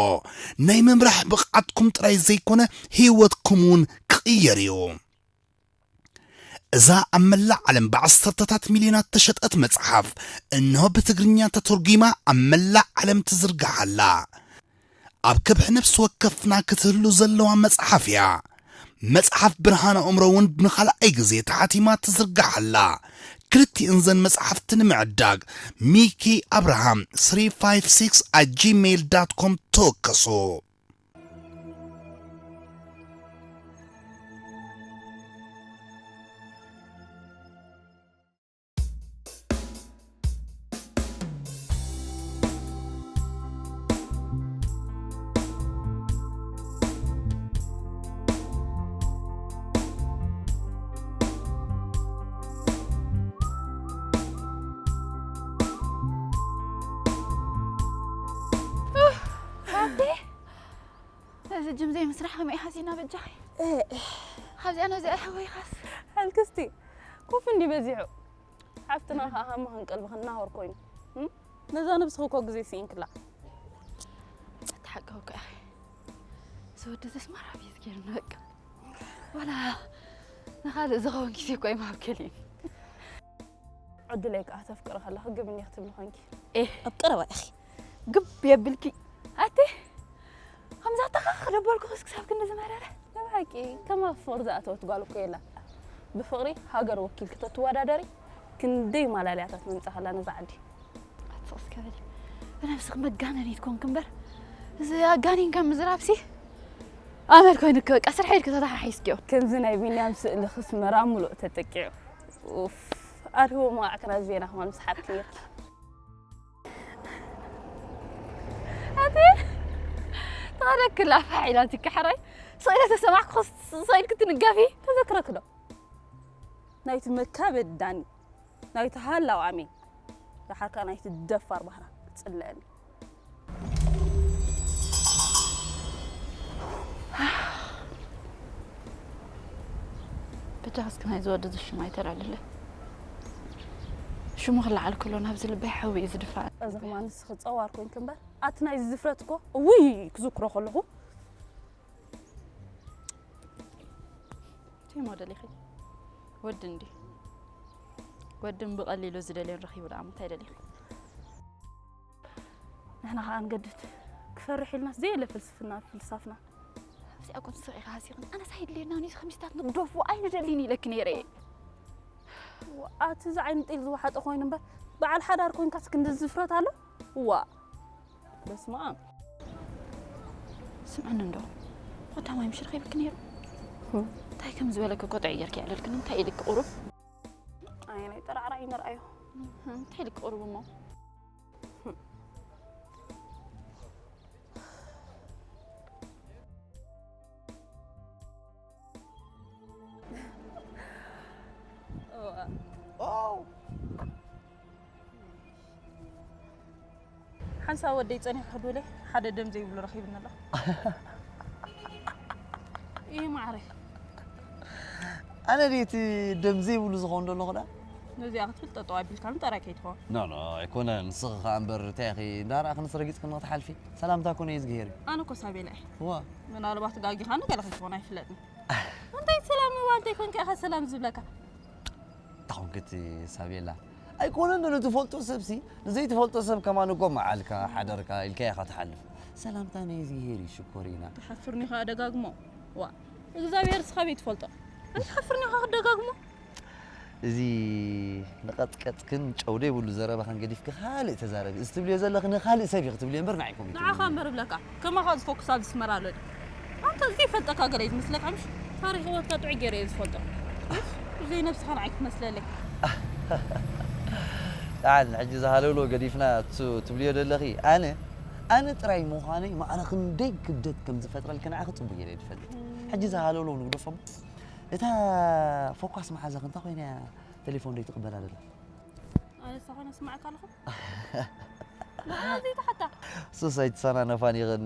ናይ ምምራሕ ብቕዓትኩም ጥራይ ዘይኮነ ህይወትኩም እውን ክቕየር እዩ። እዛ ኣብ መላእ ዓለም ብዓሰርተታት ሚልዮናት ተሸጠት መጽሓፍ እንሆ ብትግርኛ ተተርጒማ ኣብ መላእ ዓለም ትዝርጋሕ ኣላ። ኣብ ከብሒ ነፍሲ ወከፍና ክትህሉ ዘለዋ መጽሓፍ እያ። መጽሓፍ ብርሃን ኣእምሮ እውን ንኻልኣይ ግዜ ተሓቲማ ትዝርጋሕ ኣላ። ክልቲእን ዘን መጽሓፍቲ ንምዕዳግ ሚኪ ኣብርሃም three five six at gmail dot com ተወከሱ። እዚ ጅም ዘይምስራሕ ከመይ ሓዚና በጃኺ? እ፣ እ። ካብዚኣ ናብዚኣ ይሕወይኻስ? ሕልክስቲ፣ ኮፍ እንዲ በዚሑ። ሓፍትና ኸኣ ሃማ ክንቀልቢ ክንናወር ኮይኑ። እም? ነዛ ነብስኺ እኮ ግዜ ስኢንክላ። እቲ ሓቂ እኮ ኢኺ። እዚ ወዲ እዚስ ማራ ቤት ገይሩና በቃ። ዋላ ንኻልእ ዝኸውን ግዜ እኮ ኣይምሃብክን እዩ። ዕድለይ ከኣ ተፍቅሪ ከለኺ ግብኒ ክትብሊ ኮንኪ። ኤህ፣ ኣብ ቀረባ ኢኺ ግብ የብልኪ። ኣቲ፣ ከምዛ ተኻኽ ደበልኩ ክስ ክሳብ ክንዲ ዝመረረ። ናይ ብሓቂ፣ ከማ ፍቕሪ ዝኣተወት ጓል እኮ የላ። ብፍቕሪ ሃገር ወኪልኪ ተትወዳደሪ፣ ክንደይ ማላልያታት መምጻ ከላ ነዛ ዓዲ። ኣትስቕ እስከ በሊ። ብነብስኺ መጋነኒት ኮንኪ እምበር፣ እዚ ኣጋኒንካ ምዝራብሲ ኣመል ኮይኑኪ፣ በቃ ስርሐ ኢልኪ ተተሓሒዝክዮ። ከምዚ ናይ ቢንያም ስእሊ ክስመራ ምሉእ ተጠቂዑ። ኡፍ፣ ኣርሂቦ መዋዕትና ዜና ከማን ምስ ሓብቲ ነይርኪ። ኣቲ፣ ተኸደክላ ፋሕ ኢላ ትከሓራይ። ስቕ ኢለ ተሰማዕኩ፣ ስቕ ኢልኪ ትንጋፊ። ተዘክረኪ ዶ? ናይቲ መካበዲ ዳኒ፣ ናይቲ ሃላው ኣሜን፣ ደሓር ከኣ ናይቲ ደፋር ባህራ ክትጽልአኒ። በጃኻ እስኪ ናይዚ ወዲ እዚ ሽም ኣይተልዕልለይ። ሽሙ ክለዓል ከሎ ናብዚ ልበይ ሓዊ እዩ ዝድፋእ። እዚ ከማን ንስኺ ጸዋር ኮይንኪ እምበር፣ ኣቲ ናይዚ ዝፍረት እኮ፣ እውይ፣ ክዝክሮ ከለኹ። ቴሞ ደሊኺ? ወዲ እንዲ። ወድን ብቐሊሉ ዝደልዮን ረኺቡ ደኣ እንታይ ደሊኺ? ንሕና ኸኣ ንገድድ። ክፈርሕ ኢልናስ ዘየለ ፍልስፍና ፍልሳፍና። ኣብዚኣ እኮ ንስኺ ኢኻ ሃሲኽን። ኣነስ ኣይድልየናን እዩ፣ ከምዚታት ንግደፎ ኣይንደልን ኢለኪ ነይረ እየ። ዋ፣ ኣቲ እዚ ዓይኒ ጤል ዝወሓጠ ኮይኑ እምበር፣ በዓል ሓዳር ኮይንካስ ክንዲ ዝፍረት ኣሎ? ዋ። በስመ ኣብ። ስምዕኒ እንዶ፣ ቀዳማይ ምሽ ረኺብኪ ነይሩ። ህም። እንታይ ከም ዝበለኪ እኮ ጥዑይ ጌርኪ የዕለልክን። እንታይ ኢልኪ ቁሩብ? ኣየናይ ጠራዕራዕ እዩ መርኣዮ። ህም፣ እንታይ ኢልኪ ቁሩብ እሞ? ህም። ኦ። ሓንሳብ ወደይ ጸኒሑ ክድውለ ሓደ ደም ዘይብሉ ረኺብኒ ኣሎ። ይህ ማዕረ። ኣነ ድየ እቲ ደም ዘይብሉ ዝኸውን ዘሎ ክዳ? ነዚኣ ክትብል ጠጠው ኣቢልካኒ ጠራይ ከይትኸውን። ኖ፣ ኖ፣ ኣይኮነን። ንስኺ ኸኣ እምበር እንታይ ኢኺ እንዳረኣኽንስ ረጊጽክኒ ክትሓልፊ? ሰላምታ ኮነ እዩ ዝግሄር እዩ። ኣነ እኮ ሳቤላ እየ። እዋ። ምናልባት ጋጊኻኒ ገለ ከይትኾን ኣይፍለጥን። እንታይ ሰላም ምባል እንተይኮንካ ኢኻ ሰላም ዝብለካ? እንታይ ኮንክቲ ሳቤላ? ኣይኮነን ዶ ንትፈልጦ ሰብሲ ንዘይትፈልጦ ሰብ ከማን እኮ መዓልካ፣ ሓደርካ ኢልካ ኢኻ ትሓልፍ። ሰላምታ ናይ እግዚኣብሔር እዩ፣ ሽኮሪና። ትሓፍርኒ ኢኻ ደጋግሞ። ዋ፣ እግዚኣብሔር ስኻ ቤት ትፈልጦ። ኣይትሓፍርኒ ኢኻ ክደጋግሞ? እዚ ንቐጥቀጥክን ጨው ዘይብሉ ዘረባኽን ገዲፍኪ ካልእ ተዛረቢ። እዚ ትብልዮ ዘለኺ ንኻልእ ሰብ ኢኺ ትብልዮ እምበር ንዓይ ኮሚት ንዓኻ እምበር እብለካ። ከማኻ ዝፈኩስ ኣብዚ ኣስመራ ኣሎ ድዩ? ኣንታ ዘይፈልጠካ ገለ እዩ ዝመስለካ ምሽ? ታሪኽ ህይወትካ ጥዑይ ገይረ እየ ዝፈልጦ። ብዘይ ነብስኻ ንዓይ ክትመስለለይ። ደሓን ሕጂ ዝሃለውሎ ገዲፍና እሱ ትብልዮ ዘለኺ ኣነ ኣነ ጥራይ ምዃነይ ማዕረ ክንደይ ክብደት ከም ዝፈጥረልኪ ንዓኺ ጽቡቕ ገይረ እየ ዝፈልጥ። ሕጂ ዝሃለውሎ ንግደፎም። እታ ፎኳስ መሓዛኺ እንታይ ኮይና እያ ቴሌፎን ደይ ትቕበላ ዘላ? ኣነ ሳኾነ ስማዕካ ኣለኹ። ንዓዚ ተሓታ። ሱስ ኣይትሰናነፋን ኢኽን፣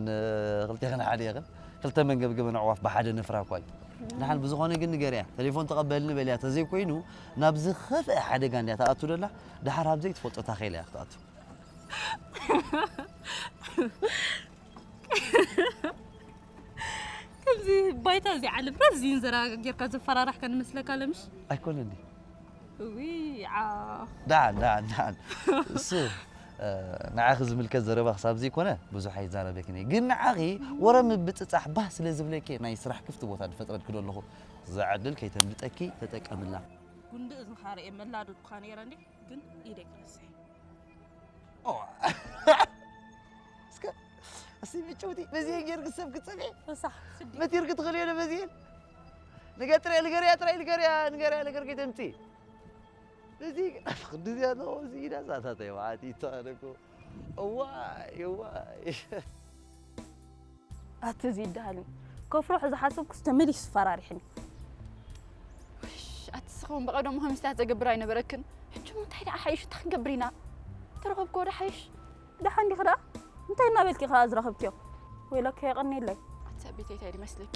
ክልቴኽን ሓደ ኢኽን። ክልተ መንገብገበን ኣዕዋፍ ብሓደ ነፍራ እኳ እዩ። ንሓን ብዝኾነ ግን ንገርያ፣ ቴሌፎን ተቐበልኒ በልያ፣ ተዘይኮይኑ ናብ ዝኸፍአ ሓደጋ እንድያ ትኣቱ ደላ፣ ደሓር ኣብ ዘይትፈልጦ ታኼላ እያ ክትኣቱ። ከምዚ ባይታ እዚ ዓለም ረዚን ዘራ ጌርካ ዘፈራራሕካ ንመስለካ ለምሽ? ኣይኮነን ድዩ? እዊ፣ ዓ- ደሓን፣ ደሓን፣ ደሓን። እሱ፣ እ፣ ንዓኺ ዝምልከት ዘረባ ክሳብ ዘይኮነ ብዙሕ ኣይዛረበክን እየ። ግን ንዓኺ ወረ ምብጽጻሕ ባህ ስለ ዝብለኪ ናይ ስራሕ ክፍቲ ቦታ ዝፈጥረልኪ ዶ ኣለኹ። እዛ ዕድል ከይተምልጠኪ ተጠቀምላ። ጉንዲ እዝንኻ ርእየ መላዶ እኳ ነይረ እንዴ? ግን ኢደይ ክነስሕ። ኦ። እስከ፣ እስቲ ምጭውቲ፣ በዚኤን ጌርኪ ሰብ ክትጸብሒ? ፍሳሕ፣ ስዲ። መቲርኪ ትኽእልዮ ዶ በዚኤን? ንገ-፣ ጥራይ ንገርያ፣ ጥራይ ንገርያ፣ ንገርያ ነገር ከይተምጽኢ። በዚ ቅዱስ ያለው እዚ ኢዳ ዛታተይ፣ ዋዓቲ ይተኸለኩ። እዋይ፣ እዋይ። ኣቲ እዚ ይደሃልኒ። ከፍርሖ ዝሓሰብኩስ ተመሊሱ ፈራሪሕኒ። ውሽ፣ ኣቲ ዝኸውን ብቐደሙ ከምዚታት ዘገብር ኣይነበረክን። ሕጂ እሞ እንታይ ደኣ ሓይሽ፣ እንታይ ክንገብር ኢና? ተረኸብክዎ ዶ ሓይሽ? ደሓን ዲኺ ደኣ? እንታይ እናበልኪ ኸኣ ዝረኸብክዮ? ወይለከ የቐንየለይ። ኣቲ ኣቤተይ እንታይ ድመስለኪ?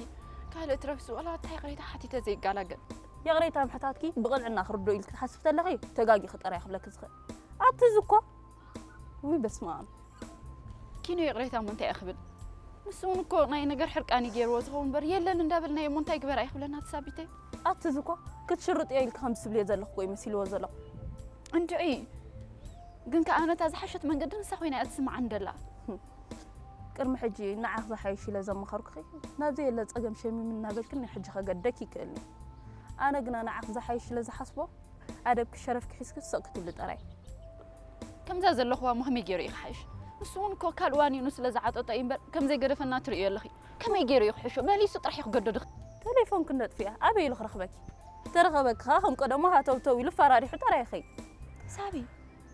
ካልእ ትረፍሲ ዋላ እንታይ ይቕሬታ ሓቲተ ዘይጋላገል። ይቕሬታ ምሕታትኪ ብቕንዕና ክርድኦ ኢልኪ ትሓስቢ ተለኺ ተጋጊኺ ጥራይ ክብለኪ ዝኽእል። ኣቲ እዚ እኮ ውይ በስመ ኣብ። ኪኖ ይቕሬታ እሞ እንታይ እየ ክብል? ንሱ እውን እኮ ናይ ነገር ሕርቃን እዩ ገይርዎ ዝኸውን እምበር የለን እንዳበልናዮ እሞ እንታይ ግበር ኣይክብለና ተሳቢተይ። ኣቲ እዚ እኮ ክትሽርጥዮ ኢልኪ ከምዚ ትብልዮ ዘለኹ እኮ እዩ መሲልዎ ዘሎ። እንድዒ ግን ከኣ ነታ ዝሓሸት መንገዲ ንሳ ኮይና እያ ትስምዓኒ ደላ። ቅድሚ ሕጂ ንዓኽ ዝሓይሽ ኢለ ዘመኸርኩኺ ናብ ዘየለ ጸገም ሸሚም እናበልክኒ ሕጂ ከገደክ ይክእልኒ። ኣነ ግና ንዓኽ ዝሓይሽ ኢለ ዝሓስቦ ኣደብኪ ሸረፍኪ ሒዝኪ ስቕ ክትብሊ ጥራይ። ከምዛ ዘለኽዋ እሞ ከመይ ገይሩ እዩ ክሓይሽ? ንሱ እውን እኮ ካልእ ዋኒኑ ስለ ዝዓጠጦ እዩ እምበር ከም ዘይገደፈና ትርእዮ ኣለኺ። ከመይ ገይሩ እዩ ክሕሾ? መሊሱ ጥራሕ እዩ ክገደድኺ። ቴሌፎንኪ ነጥፍያ ኣበይ ኢሉ ክረኽበኪ? ተረኸበኪ ኸኣ ከም ቀደሙ ሃተውተው ኢሉ ፈራሪሑ ጥራይ ይኸይድ። ሳቢ፣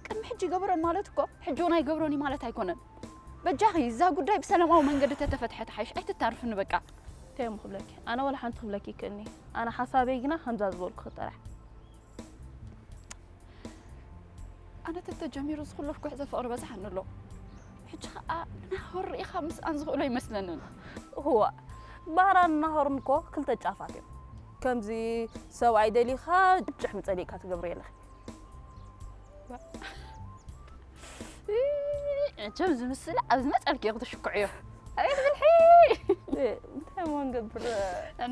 ቅድሚ ሕጂ ይገብሮን ማለት እኮ ሕጂ እውን ኣይገብሮን እዩ ማለት ኣይኮነን። በጃኺ እዛ ጉዳይ ብሰላማዊ መንገዲ ተተፈትሐት ሓይሽ ኣይትታርፍኒ በቃ። እንታይ እሞ ክብለኪ? ኣነ ዋላ ሓንቲ ክብለኪ ይክእልኒ። ኣነ ሓሳበይ ግና ከምዛ ዝበልኩኺ ጥራሕ። ኣነ ተተጀሚሩ ዝኹለፍ ጉዕዞ ፍቕሪ በዝሓኒ ኣሎ። ሕጂ ኸኣ ናሆር ርኢኻ ምስኣን ዝኽእሎ ኣይመስለንን። እዋ፣ ባህራን ናሆርን እኮ ክልተ ጫፋት እዮም። ከምዚ ሰብኣይ ደሊኻ ጭሕሚ ጸሊእካ ትገብሪ ኣለኺ። እቸም ዝምስል ኣብ ዝመጸልኪ ክትሽክዕዮ። ኣቤት ብልሒ! እ፣ እንታይ እሞ ንገብር?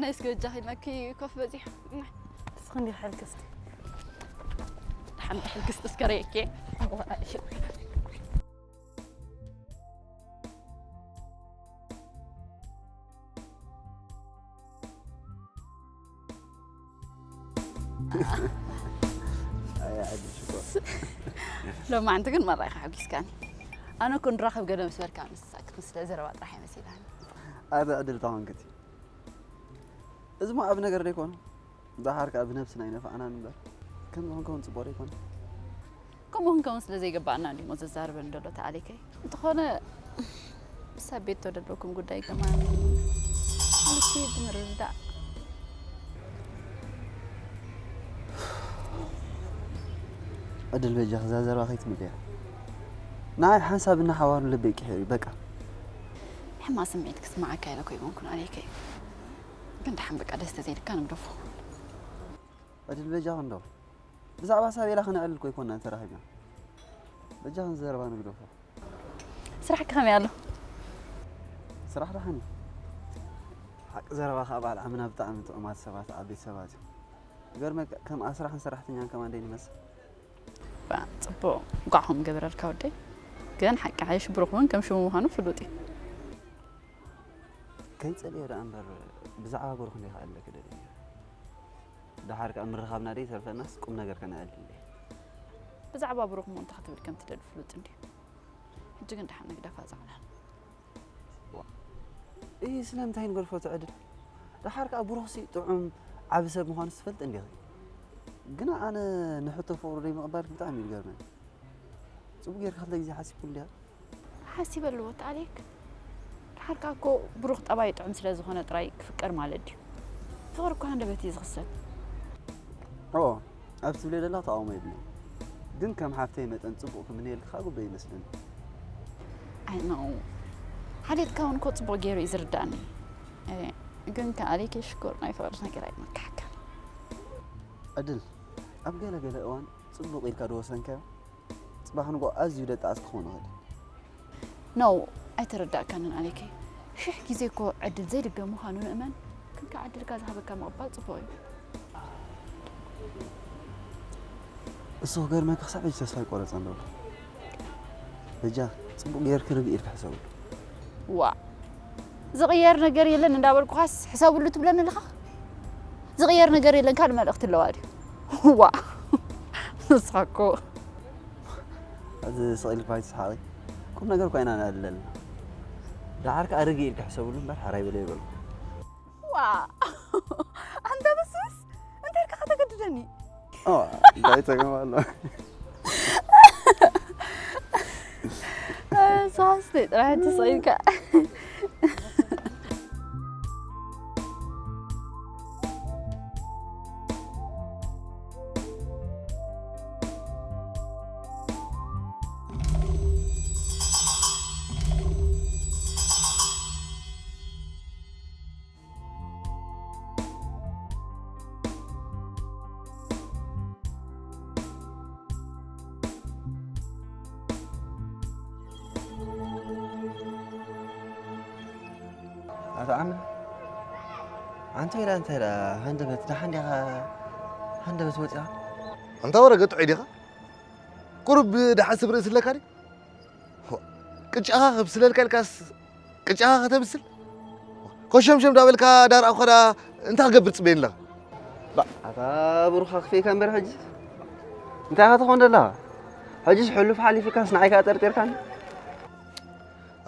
ናይ እስከ በጃኺ ኢልናኪ ኮፍ በዚሕ። እስኺ እንዲኺ ሕልክስቲ። ሓንቲ ሕልክስቲ እስከ ረየኪ። ኣይ፣ ዓዲ ሽኮር። ሎማዓንቲ ግን መራኢኻ ሓጒስካኒ። ኣነ እኮ ንራኸብ ገለ ምስ በልካ ንሳ ክትመስለ ዘረባ ጥራሕ እየ መሲላኒ። ኣረ ዕድል ተኾንክቲ። እዚ እሞ ኣብ ነገር ዶ ይኮኑ? ደሓር ከኣ ብነብስና ኣይነፋዕናን እምበር። ከምዚ ክንከውን ጽቡቕ ዶ ይኮነ? ከምኡ ክንከውን ስለ ዘይገባኣና እንዲሞ ዘዛርበን ዘሎ ተኣሊከይ። እንተኾነ፣ ምስ ኣቤቶ ዘለኩም ጉዳይ ከማን፣ ምልኪ ብምርድዳእ። ዕድል በጃኺ እዛ ዘረባ ከይትምልያ። ንዓይ ሓንሳብ እናሓዋሩ ልበይ ቂሒሩ እዩ፣ በቃ። ሕማቕ ስምዒት ክስምዓካ ኢለ እኮ ኣይኮንኩን ኣሌከይ። ግን ደሓን በቃ ደስ ተዘይልካ ንግደፎ። ዕድል በጃኺ እንዶ። ብዛዕባ ሳቤላ ከነዕልል እኮ ኣይኮንናን ተራኺብና። በጃኺ ዘረባ ንግደፎ። ስራሕኪ ከመይ ኣሎ? ስራሕ ደሓን እዩ። ሓቂ ዘረባ ከኣ በዓል ዓምና ብጣዕሚ ጥዑማት ሰባት፣ ዓበይቲ ሰባት እዮም። ይገርመካ፣ ከም ኣስራሕን ሰራሕተኛን ከማን ደይ ንመስል። ባ፣ ጽቡቕ። እንቋዕ ከምኡ ገበረልካ ወደይ። ግን ሓቂ ሓይሽ ብሩኽ እውን ከም ሽሙ ምዃኑ ፍሉጥ እዩ። ከይጸልዮ ደኣ እምበር፣ ብዛዕባ ብሩኽ እንዲኻ ኣለኪ ደልየ ነይረ። ደሓር ከኣ ምርኻብና ደይ ተርፈናስ ቁም ነገር ከነዕልል እየ። ብዛዕባ ብሩኽ እሞ እንታይ ክትብል ከም ትደሊ ፍሉጥ እንድዩ። ሕጂ ግን ደሓን ንግደፋ ጻዕዳ። ዋ። እይ፣ ስለምንታይ ንገድፎ ትዕድል? ደሓር ከኣ ብሩኽሲ ጥዑም፣ ዓቢ ሰብ ምዃኑ ትፈልጥ እንዲኺ። ግና ኣነ ንሕቶ ፍቕሩ ደይምቕባል ብጣዕሚ እዩ ዝገርመኒ። ጽቡቕ ጌርካ ክልተ ግዜ ሓሲብኩ እንዲኻ? ሓሲበሉ ወዲ ኣሌክ። ደሓር ከኣ እኮ ብሩኽ ጠባይ ጥዑም ስለ ዝኾነ ጥራይ ክፍቀር ማለት ድዩ? ፍቕሪ እኮ ሃንደበት እዩ ዝኽሰት። ኦ፣ ኣብ ትብለዮ ዘለኻ ተቓውሞ የብለይን። ግን ከም ሓፍተይ መጠን ጽቡቕ ክምነየልኪ ከኣ ግቡእ ይመስለኒ። ኣይ ኖ። ሓልዮትካ እውን እኮ ጽቡቕ ገይሩ እዩ ዝርዳእኒ። እ፣ ግን ከኣ ኣሌክ ሽኮር ናይ ፍቕሪ ነገር ኣይመክሓካን። ዕድል፣ ኣብ ገለ ገለ እዋን ጽቡቕ ኢልካ ዝወሰንካዮ፣ ጽባሕ ንግሆ ኣዝዩ ደጣዕስ ክኸውን ይኽእል። ኖ፣ ኣይተረዳእካንን ኣሌከይ። ሽሕ ግዜ እኮ ዕድል ዘይድገም ምዃኑ ንእመን። ግን ከኣ ዕድልካ ዝሃበካ ምቕባል ጽቡቕ እዩ። እሱ ክገርመካ ክሳብ ሕጂ ተስፋ ኣይቆረጸን ዘሎ። በጃ ጽቡቕ ጌርኪ ርግእ ኢልኪ ሕሰብሉ። ዋእ! ዝቕየር ነገር የለን እንዳበልኩኻስ ሕሰብሉ ትብለኒ ኣለኻ? ዝቕየር ነገር የለን ካልእ መልእኽቲ ኣለዋ ድዩ? ዋእ! ንስኻ እኮ። እዚ ስቕ ኢልኪ ኣይትስሓቒ። ቁም ነገር እኳ ኢና ንዕልል ዘለና። ደሓር ከኣ ርግእ ኢልኪ ሕሰብሉ እምበር ሕራይ በሊ ኣይበልኩ። ዋእ! ኣንታ በስብስ! እንታይ ኢልካ ከተገድደኒ? ኦ፣ እንታይ ጸገም ኣሎ? ሳስቲ ጥራሕ ትስቕ ኢልካ። ኣታ ዓሚ፣ ኣንታ ኢላ፣ ኣንታ ኢላ፣ ሃንደበት፣ ደሓን ዲኻ? ሃንደበት ወፂኻ? ኣንታ ወረ ገጥዑ ዲኻ? ቁሩብ ደሓን ስብ ርእሲ ኣለካ ድዩ? ቅጫኻ ከብስለልካ ኢልካስ ቅጫኻ ከተብስል? ኮሸምሸም ዳበልካ ዳር ኣኾዳ እንታይ ክገብር ጽበየኒ ኣለኻ? ባ፣ ኣታ ብሩኻ ክፍኤካ እምበር ሕጂ እንታይ ኢኻ ትኾን ዘለኻ? ሕጂስ ሕሉፍ ሓሊፉካስ ንዓይ ከኣ ጠርጢርካኒ?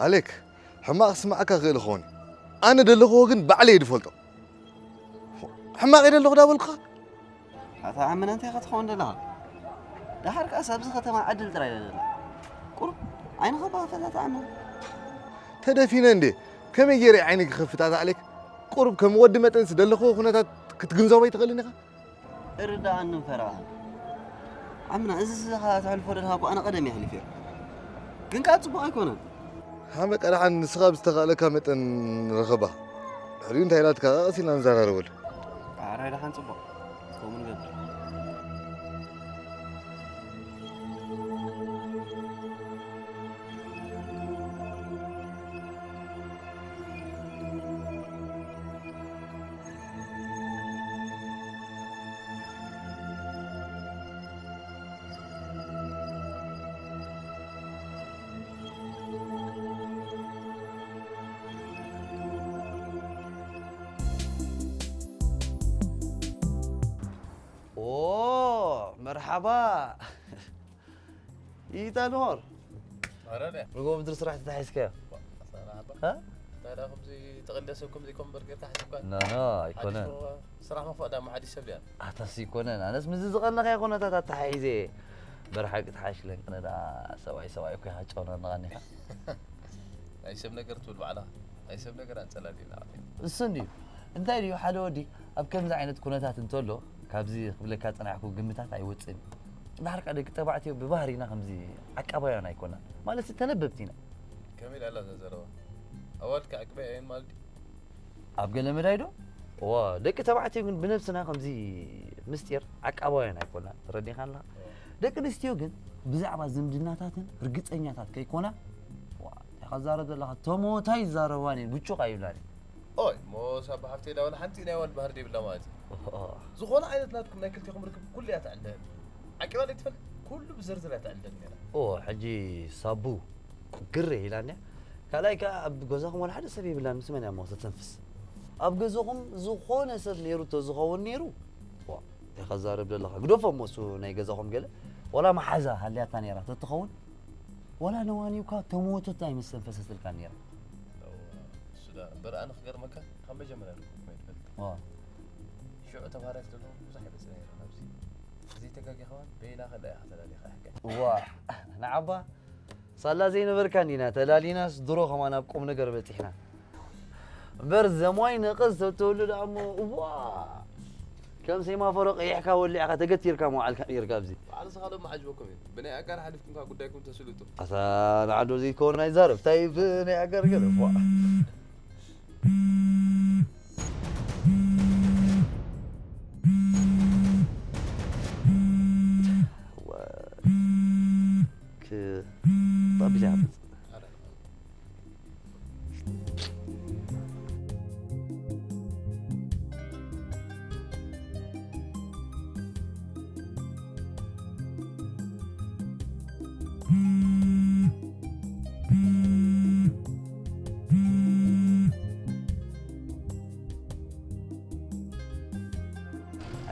ኣሌክ፣ ሕማቕ ክስምዓካ ክእል ይኸውን። ኣነ ደለኽዎ ግን ባዕለይ እየ ዝፈልጦ። ሕማቕ እየ ደለኹ ዳበልኩኻ? ኣታ ዓምና እንታይ ኢኻ ትኸውን ዘለኻ? ደሓር ከኣስ ኣብዚ ከተማ ዕድል ጥራይ እያ ዘላ። ቁሩብ ዓይንኻ ባ ክፈት ኣታ ዓምና። ተደፊነ እንዴ? ከመይ ገይረ ዓይነይ ክኸፍት ኣታ ኣሌክ? ቁሩብ ከም ወዲ መጠንስ ደለኽዎ ኩነታት ክትግንዘቦ ኣይትኽእልን ኢኻ? እርድኣኒ እምፈራ። ዓምና፣ እዚ ስኻ ተሕልፎ ደለኻ እኮ ኣነ ቀደም እየ ኣሕሊፈዮ። ግን ከኣ ጽቡቕ ኣይኮነን። ሓመ ቀዳሓን ንስኻ ብዝተኻእለካ መጠን ርኸባ። ድሕሪኡ እንታይ ኢላትካ ቀስ ኢልና ንዘራረበሉ። ኣረ ደሓን ጽቡቕ። ከምኡ ንገብር። ኦ፣ መርሓባ። ኢታ ኖር። ኣረ፣ ርጎ ምድሪ ስራሕ ተታሒዝካዮ? ሰላም ኣባ። እ? እንታይ ደኣ ከምዚ ተቐልደ ሰብ ከምዚ ኮምበር ጌርካ ሓሲብካ? ኖ፣ ኖ፣ ኣይኮነን። ሓዲሽ ስራሕ መፋእ ደኣ ሓዲሽ ሰብ ድያ? ኣታስ ኣይኮነን። ኣነስ ምስዚ ዝቐነኸ ኩነታት ኣተሓሒዘ እየ። በርሓቂ ተሓሽለን ቅነ ደኣ ሰብኣይ ሰብኣይ እኮ ኢኻ ጨውና ነቓኒኻ። ናይ ሰብ ነገር ትብል ባዕላ። ናይ ሰብ ነገር ኣንጸላልየና። እሱ እንድዩ። እንታይ ድዩ ሓደ ወዲ ኣብ ከምዚ ዓይነት ኩነታት እንተሎ፣ ካብዚ ክብለካ ጸናሕኩ ግምታት ኣይወጽእን። ዳሕር ከኣ ደቂ ተባዕትዮ ብባህሪና ከምዚ ዓቃባውያን ኣይኮናን። ማለት ተነበብቲ ኢና። ከመይ ኢላ ኣላ እዛ ዘረባ? ኣዋልድ ከዕቅባ እየን ማለት ድዩ? ኣብ ገለ መዳይ ዶ? እዋ፣ ደቂ ተባዕትዮ ግን ብነብስና ከምዚ ምስጢር ዓቃባውያን ኣይኮናን። ተረዲኻና? እዋ። ደቂ ኣንስትዮ ግን ብዛዕባ ዝምድናታተን ርግጸኛታት ከይኮና፣ እዋ፣ እንታይ ኢኻ ትዛረብ ዘለኻ? ተሞታ ይዛረባን እየን፣ ብጩቕ ኣይብላን እየን። ኦይ፣ እሞ ሳባ ሓፍተይ ዳ ወላ ሓንቲ ናይ ኣዋልድ ባህሪ ዘይብላ ማለት እዩ። ኦሆ። ዝኾነ ዓይነት ናትኩም ናይ ክልቴኹም ርክብ ኩሉ እያ ትዕልል። ዓቂባ ዘይትፈልጥ ኩሉ ብዝርዝር እያ ትዕልል ነይራ። ኦ፣ ሕጂ ሳቡ ግር ኢላኒ። ካልኣይ ከኣ ኣብ ገዛኹም ወላ ሓደ ሰብ የብላን፣ ምስ መን እያ እሞ ተተንፍስ? ኣብ ገዛኹም ዝኾነ ሰብ ነይሩ ተዝኸውን ነይሩ፣ ዋ፣ እንታይ ከዛርብ ዘለኻ? ግደፎ እሞ እሱ ናይ ገዛኹም ገለ፣ ወላ መሓዛ ሃልያታ ነይራ ተትኸውን፣ ወላ ነዋኒውካ ተመወተት ኣይምስተንፈሰትልካን ነይራ። እዋ፣ እሱ ደኣ እምበር ኣነ ክገርመካ፣ ካብ መጀመርያ ርክብኩም ኣይትፈልጥን። ዋ። ሽዑ ተባረክ ዘሎ ብዙሕ ይበፅና ይረ ናብዚ እዚ ተጋጊ ከዋን በይና ከዳ ኢኻ ተላሊኻ ሕቀ ዋ ንዓባ ሳላ ዘይነበርካ እንዲና ተላሊናስ ድሮ ከማን ኣብ ቁም ነገር በፂሕና እምበር ዘማይ ነቐዝ ተብተወሉ ደኣ እሞ እዋ ከም ሴማፎሮ ቀይሕካ ወሊዕካ ተገቲርካ መውዓልካ ነርካ ኣብዚ ባዕሉ ስኻ ዶ መዓጅበኩም እዩ ብናይ ኣጋር ሓሊፍኩም ካብ ጉዳይኩም ተስልጡ ኣታ ንዓዶ ዘይከውን ናይ ዛረብ ታይ ብናይ ኣጋር ገለ ዋ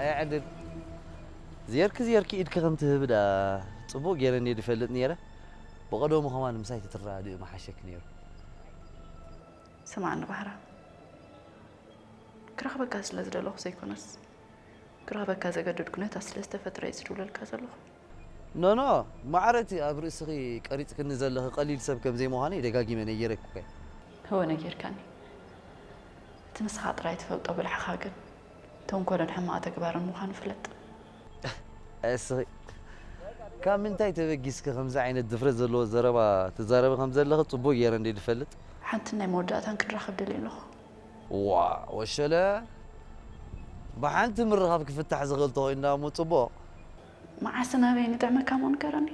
ኣያ ዕድል ዝየርኪ ዝየርኪ ኢድኪ ከም ትህብ ዳ ጽቡቕ ገይረ እንድየ ዝፈልጥ ነይረ። ብቐደሙ ከማን ምሳይ ተትረዳድኢ ምሓሸኪ ነይሩ። ስማዕኒ ባህራ፣ ክረኽበካ ስለ ዝደለኹ ዘይኮነስ ክረኽበካ ዘገደድ ኩነታት ስለ ዝተፈጥረ እየ ዝድውለልካ ዘለኹ። ኖኖ፣ ማዕረ እቲ ኣብ ርእስኺ ቀሪጽክኒ ዘለኺ ቀሊል ሰብ ከም ዘይምዃነይ ደጋጊመ ነጊረኪ እኮ እየ። እወ ነጊርካኒ። እቲ ንስኻ ጥራይ ትፈልጦ ብልሕኻ ግን ተንኮልን ሕማቕ ተግባርን ምዃኑ ፍለጥ። እስኺ ካብ ምንታይ ተበጊስኪ ከምዚ ዓይነት ድፍረት ዘለዎ ዘረባ ትዛረቢ ከም ዘለኺ ጽቡቕ ገይረ እንድየ ዝፈልጥ። ሓንትን ናይ መወዳእታን ክንራኸብ ደልየ ኣለኹ። ዋ ወሸለ ብሓንቲ ምርኻብ ክፍታሕ ዝኽእል ተኾይኑ እሞ ጽቡቕ። መዓስን ኣበይን ይጥዕመካ እሞ ንገረኒ።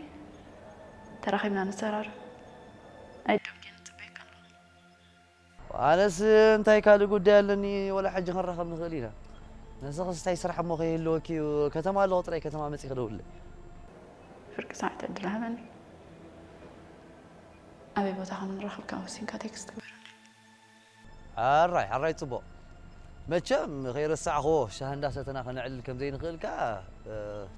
ተራኺብና ንዘራረብ። ኣይደብኬ ንጽበየካ ኣለኹ። ኣነስ እንታይ ካልእ ጉዳይ ኣለኒ ወላ ሕጂ ክንራኸብ ንኽእል ኢና ንስኽስ እንታይ ስራሕ እሞ ከይህልወኪ እዩ ከተማ ኣለኹ ጥራይ ከተማ መፂ ክደውልለ ፍርቂ ሰዓት ዕድል ሃበኒ ኣበይ ቦታ ከም ንራኸብ ካብ ወሲንካ ቴክስት ግበረኒ ኣራይ ኣራይ ፅቡቕ መቸም ከይረሳዕኽዎ ሻህ እንዳሰተና ከነዕልል ከም ዘይንኽእል ከዓ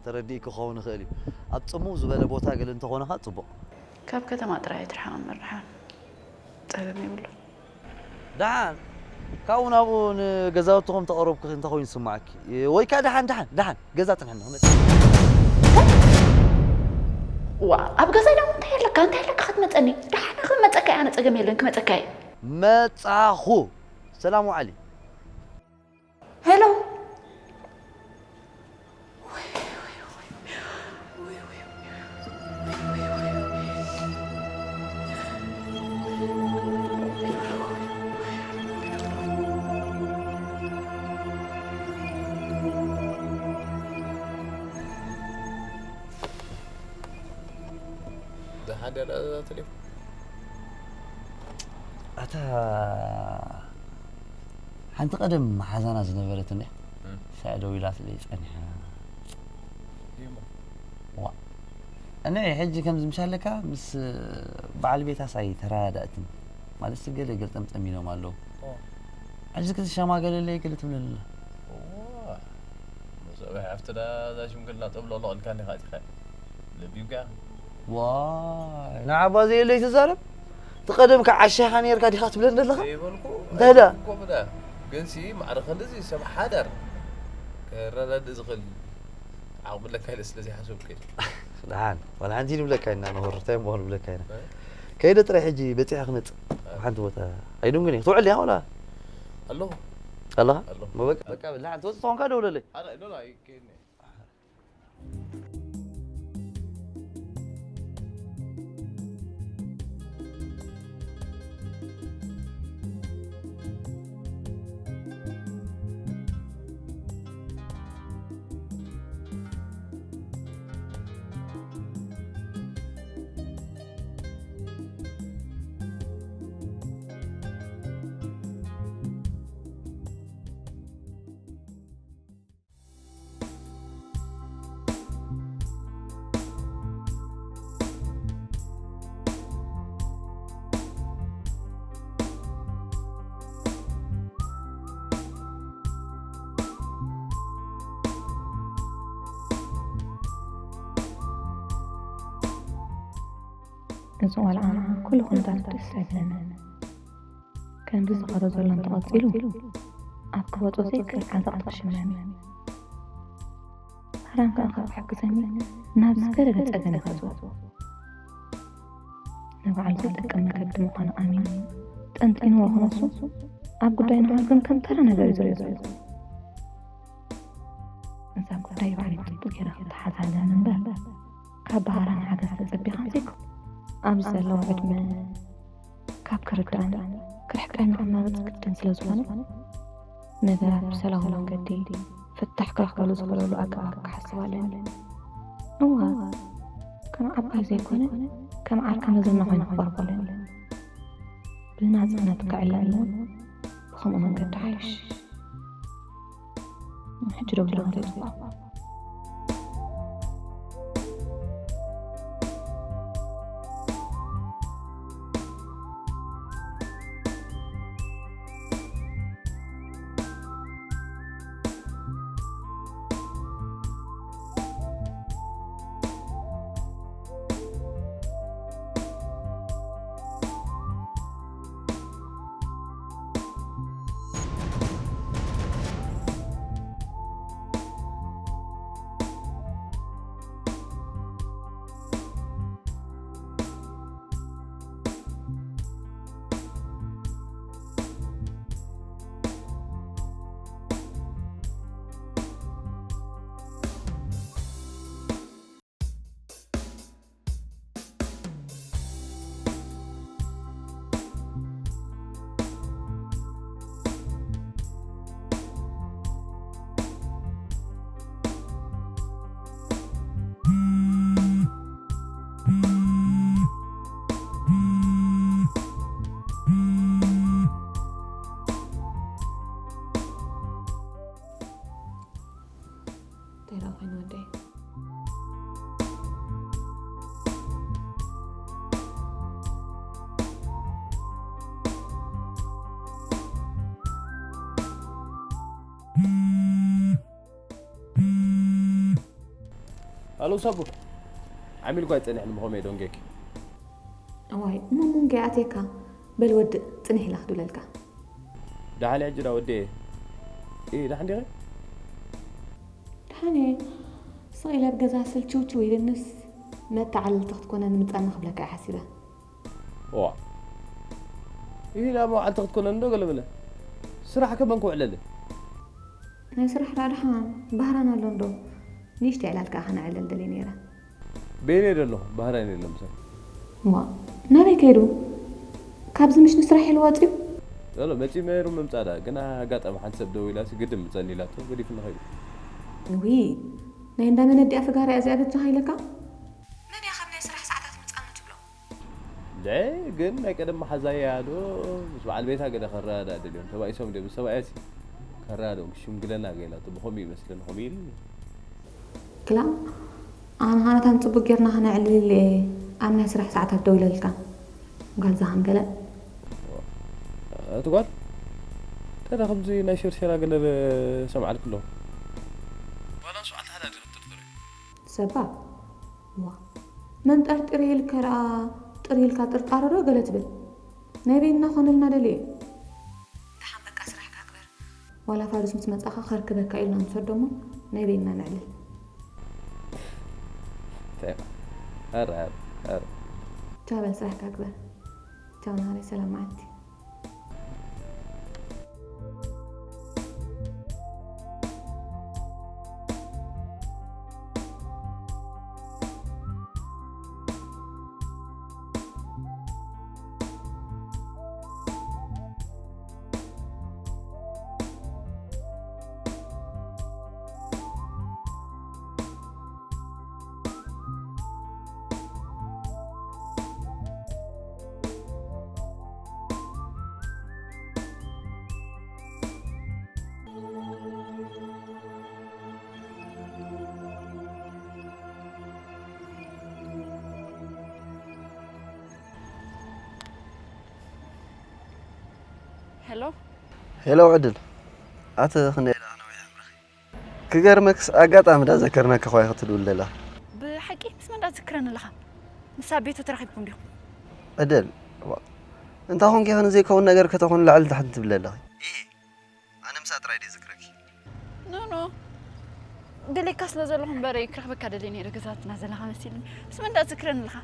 ተረዲእ ክኸውን ይኽእል እዩ ኣብ ፅሙው ዝበለ ቦታ ገለ እንተኾነ ከዓ ፅቡቕ ካብ ከተማ ጥራይ ኣይትርሓቕ እምበር ደሓን ጸገም የብሉን። ደሓን ካብኡ ናብኡ ንገዛውትኹም ተቐረብኩኺ እንታይ ኮይኑ ዝስምዓኪ? ወይ ከኣ ደሓን ደሓን ደሓን ገዛ ጽንሐኒ ክመጽእ። ዋ ኣብ ገዛይ ደሞ እንታይ ኣለካ እንታይ ኣለካ ክትመጸኒ? ደሓን ክመጸካ እየ ኣነ ጸገም የለን ክመጸካ እየ። መጻኹ ሰላም ውዓሊ። ሄሎ ደሓን ድያ እዛ ቴሌፎን? ኣታ ሓንቲ ቀደም መሓዛና ዝነበረት እንድያ እም። ሳዕ ደው ኢላትለይ ጸኒሓ። እሞ ዋ እነ ሕጂ ከምዚ ምሻለካ ምስ በዓል ቤታስ ኣይተረዳዳእትን ማለት ገለ ገልጠምጠም ኢሎም ኣለዉ ኦ። ሕጂ ክትሸማገለለይ ገለ ትብለኒ ኣላ እዋ፣ መሶበይ ሓፍትና እዛ ሽምግልና ጠብሎሎ ኢልካኒ ኢኻ ኣቲኻ። ለቢምካ ኢኻ። ዋይ፣ ንዓባ ዘየለይ ትዛረብ? እቲ ቀደም ከዓሻኻ ኔርካ ዲኻ ትብለኒ ዘለኻ? ዘይበልኩ፣ እንታይ ደኣ? ኣይበልኩ እኮ ብዳ። ግንሲ ማዕረ ክንድዚ ሰብ ሓዳር ከረዳድእ ዝኽእል ዓቕሚ ኣለካ ኢለ ስለ ዘይሓሰብኩ እየ። ደሓን፣ ዋላ ሓንቲ ንብለካ ኢና፣ ንሁር፣ እንታይ እሞ ንብለካ ኢና። እ? ከይደ ጥራይ ሕጂ በጺሐ ክመጽእ። እ። ሓንቲ ቦታ ኣይድንጉን እየ። ክትውዕል እያ ዋላ? ኣለኹ። ኣለኻ? ኣለኹ። በቃ፣ በቃ፣ ደሓን ትወጽእ ተኾንካ ደውለለይ። ኣረ፣ ኖ፣ ኖ፣ ኣይከይድን እየ። እዚ ቆልዓ ኩሉ ኩነታቱ ደስ ኣይብለንን። ከምዚ ዝኸዶ ዘሎ እንተቐጺሉ፣ ኣብ ክወጾ ዘይክእል ዓዘቕቲ ክሽመም እዩ። ኣራን ከኣ ካብ ክሕግዘኒ ናብ ዝገደደ ጸገም ይኸትዎ። ንባዕሉ ዘይጠቅም መገዲ ምዃኑ ኣሚኑ ጠንጢንዎ ክነሱ ኣብ ጉዳይ ንሃር ግን ከም ተራ ነገር እዩ ዝሪኦ ዘሎ። እዛ ጉዳይ ባዕለይ ጽቡቕ ገይረ ክተሓዛለን እምበር ካብ ባህራን ሓገዝ ተጸቢኻን ዘይኮ። ኣብዚ ዘለዋ ዕድመ ካብ ክርዳእን ክርሕቀኒ ክመርጽ ግድን ስለ ዝኾነ፣ ነገራት ብሰላማዊ መንገዲ ፍታሕ ክረኽበሉ ዝኽእለሉ ኣገባብ ክሓስብ ኣለኒ። እወ፣ ከም ዓባይ ዘይኮነ፣ ከም ዓርኪ መዘና ኮይኑ ክቐርቦ ኣለኒ። ብናጽነት ክዕለል እውን ብኸምኡ መንገዲ ሓይሽ። ሕጂ ደውላ እንታይ ጽቡቕ። እንታይ ደኣ ኮይኑ ወደይ? ኣሎ ሳቡ፣ ዓሚልኳ ኣይጸኒሕን ብኸመይ ዶንጌክ? እዋይ፣ እሞ መንጎ ኣቴካ? በል ወድእ፣ ጽንሕ ኢላ ክድውለልካ። ደሓን ሕጂ ዳ ወዲ እየ። እ፣ ደሓን ዲኺ? ደሓን እየ። ስቕ ኢለ ኣብ ገዛ ስልችውችው ኢልንስ፣ መተዓለልቲ ክትኮነኒ ምጻኒ ክብለካ እየ ሓሲበ። እዋ። ኢላ መውዓልቲ ክትኮነኒ ዶ ገለ በለ? ስራሕ ከመን ክውዕለለ? ናይ ስራሕ ደኣ ደሓን ባህራን ኣሎ እንዶ? ንእሽተይ ዕላል ከኣ ከነዕልል ደልየ ነይረ። በይነይ ዶ ኣለኹ? ባህራን የለን ምሳይ። እዋ፣ ናበይ ከይዱ? ካብዚ ምሽ ንስራሕ ኢሉ ወጺኡ? ሎ፣ መጺኡ ነይሩ ምምጻእ ደኣ፣ ግና ኣጋጣሚ ሓንቲ ሰብ ደዊላሲ ግድን ምጸኒ ኢላቶ፣ ገዲፉኒ ከይዱ። ውይ፣ ናይ እንዳ መነዲኣ ፍጋር እያ እዚኣ በጃኻ ኢለካ? መን እያ ካብ ናይ ስራሕ ሰዓታት ምጻኒ ትብሎ? እንድዒ፣ ግን ናይ ቀደም መሓዛይ እያ ዶ ምስ በዓል ቤታ ገለ ከረዳድእ ደልዮም፣ ተባኢሶም ድዮም ምስ ሰብኣያሲ ከረዳድኦም ሽምግለና ገይራቶ፣ ብኸምኡ ይመስለኒ፣ ከምኡ ኢሉኒ። ክላ፣ ኣነ ኸኣ ነታን ጽቡቕ ጌርና ኸነዕልል እየ ኣብ ናይ ስራሕ ሰዓታት ደው ኢለልካ። ጓል ዝሃም ገለ። እዋ፣ እቲ ጓል? እንታይ ደኣ ከምዚ ናይ ሸርሸራ ገለ ሰምዓልኪ ኣለኹ? ጓል ኣንሱ ኣተሓዳድሪ ክትጥርጥሪ። ሰባብ? ዋ፣ መን ጠርጢረ ኢልከ ደኣ ጥር ኢልካ ጥርጣረ ዶ ገለ ትብል? ናይ በይንና ኮነልና ደልየ። ደሓን በቃ ስራሕካ ግበር። ዋላ ፋዱስ ምስ መጻኻ ከርክበካ ኢልና ንሰዶ እሞ ናይ በይንና ነዕልል። እንታይ ኢኻ? ኧረ፣ ኧረ፣ ኧረ። ቻው በል ስራሕካ ግበር። ቻው ናሃረይ፣ ሰላም መዓልቲ። ሄሎ። ሄሎ ዕድል፣ ኣቲ ክንደይ ደኣ ነዊሕ ዕምርኺ? ክገርመክስ ኣጋጣሚ ደኣ ዘከርናኪ ኳ ክትድውል ደላ። ብሓቂ ምስ መን ደኣ ትዝክረኒ ኣለኻ? ምስ ኣቤቶ ተራኺብኩም ዲኹም? ዕድል፣ ዋ፣ እንታይ ኾንኪ ኸ ንዘይከውን ነገር ከተኾኒ ላዕሊ ታሕቲ ትብሊ ኣለኺ? ኢሂ፣ ኣነ ምሳ ጥራይ ድየ ዝክረኪ። ኖ፣ ኖ። ደሌካ ስለ ዘለኹ እምበር ክረኽበካ ደልየ ነይረ፣ ገዛትና ዘለኻ መሲልኒ። ምስ መን ደኣ ትዝክረኒ ኣለኻ?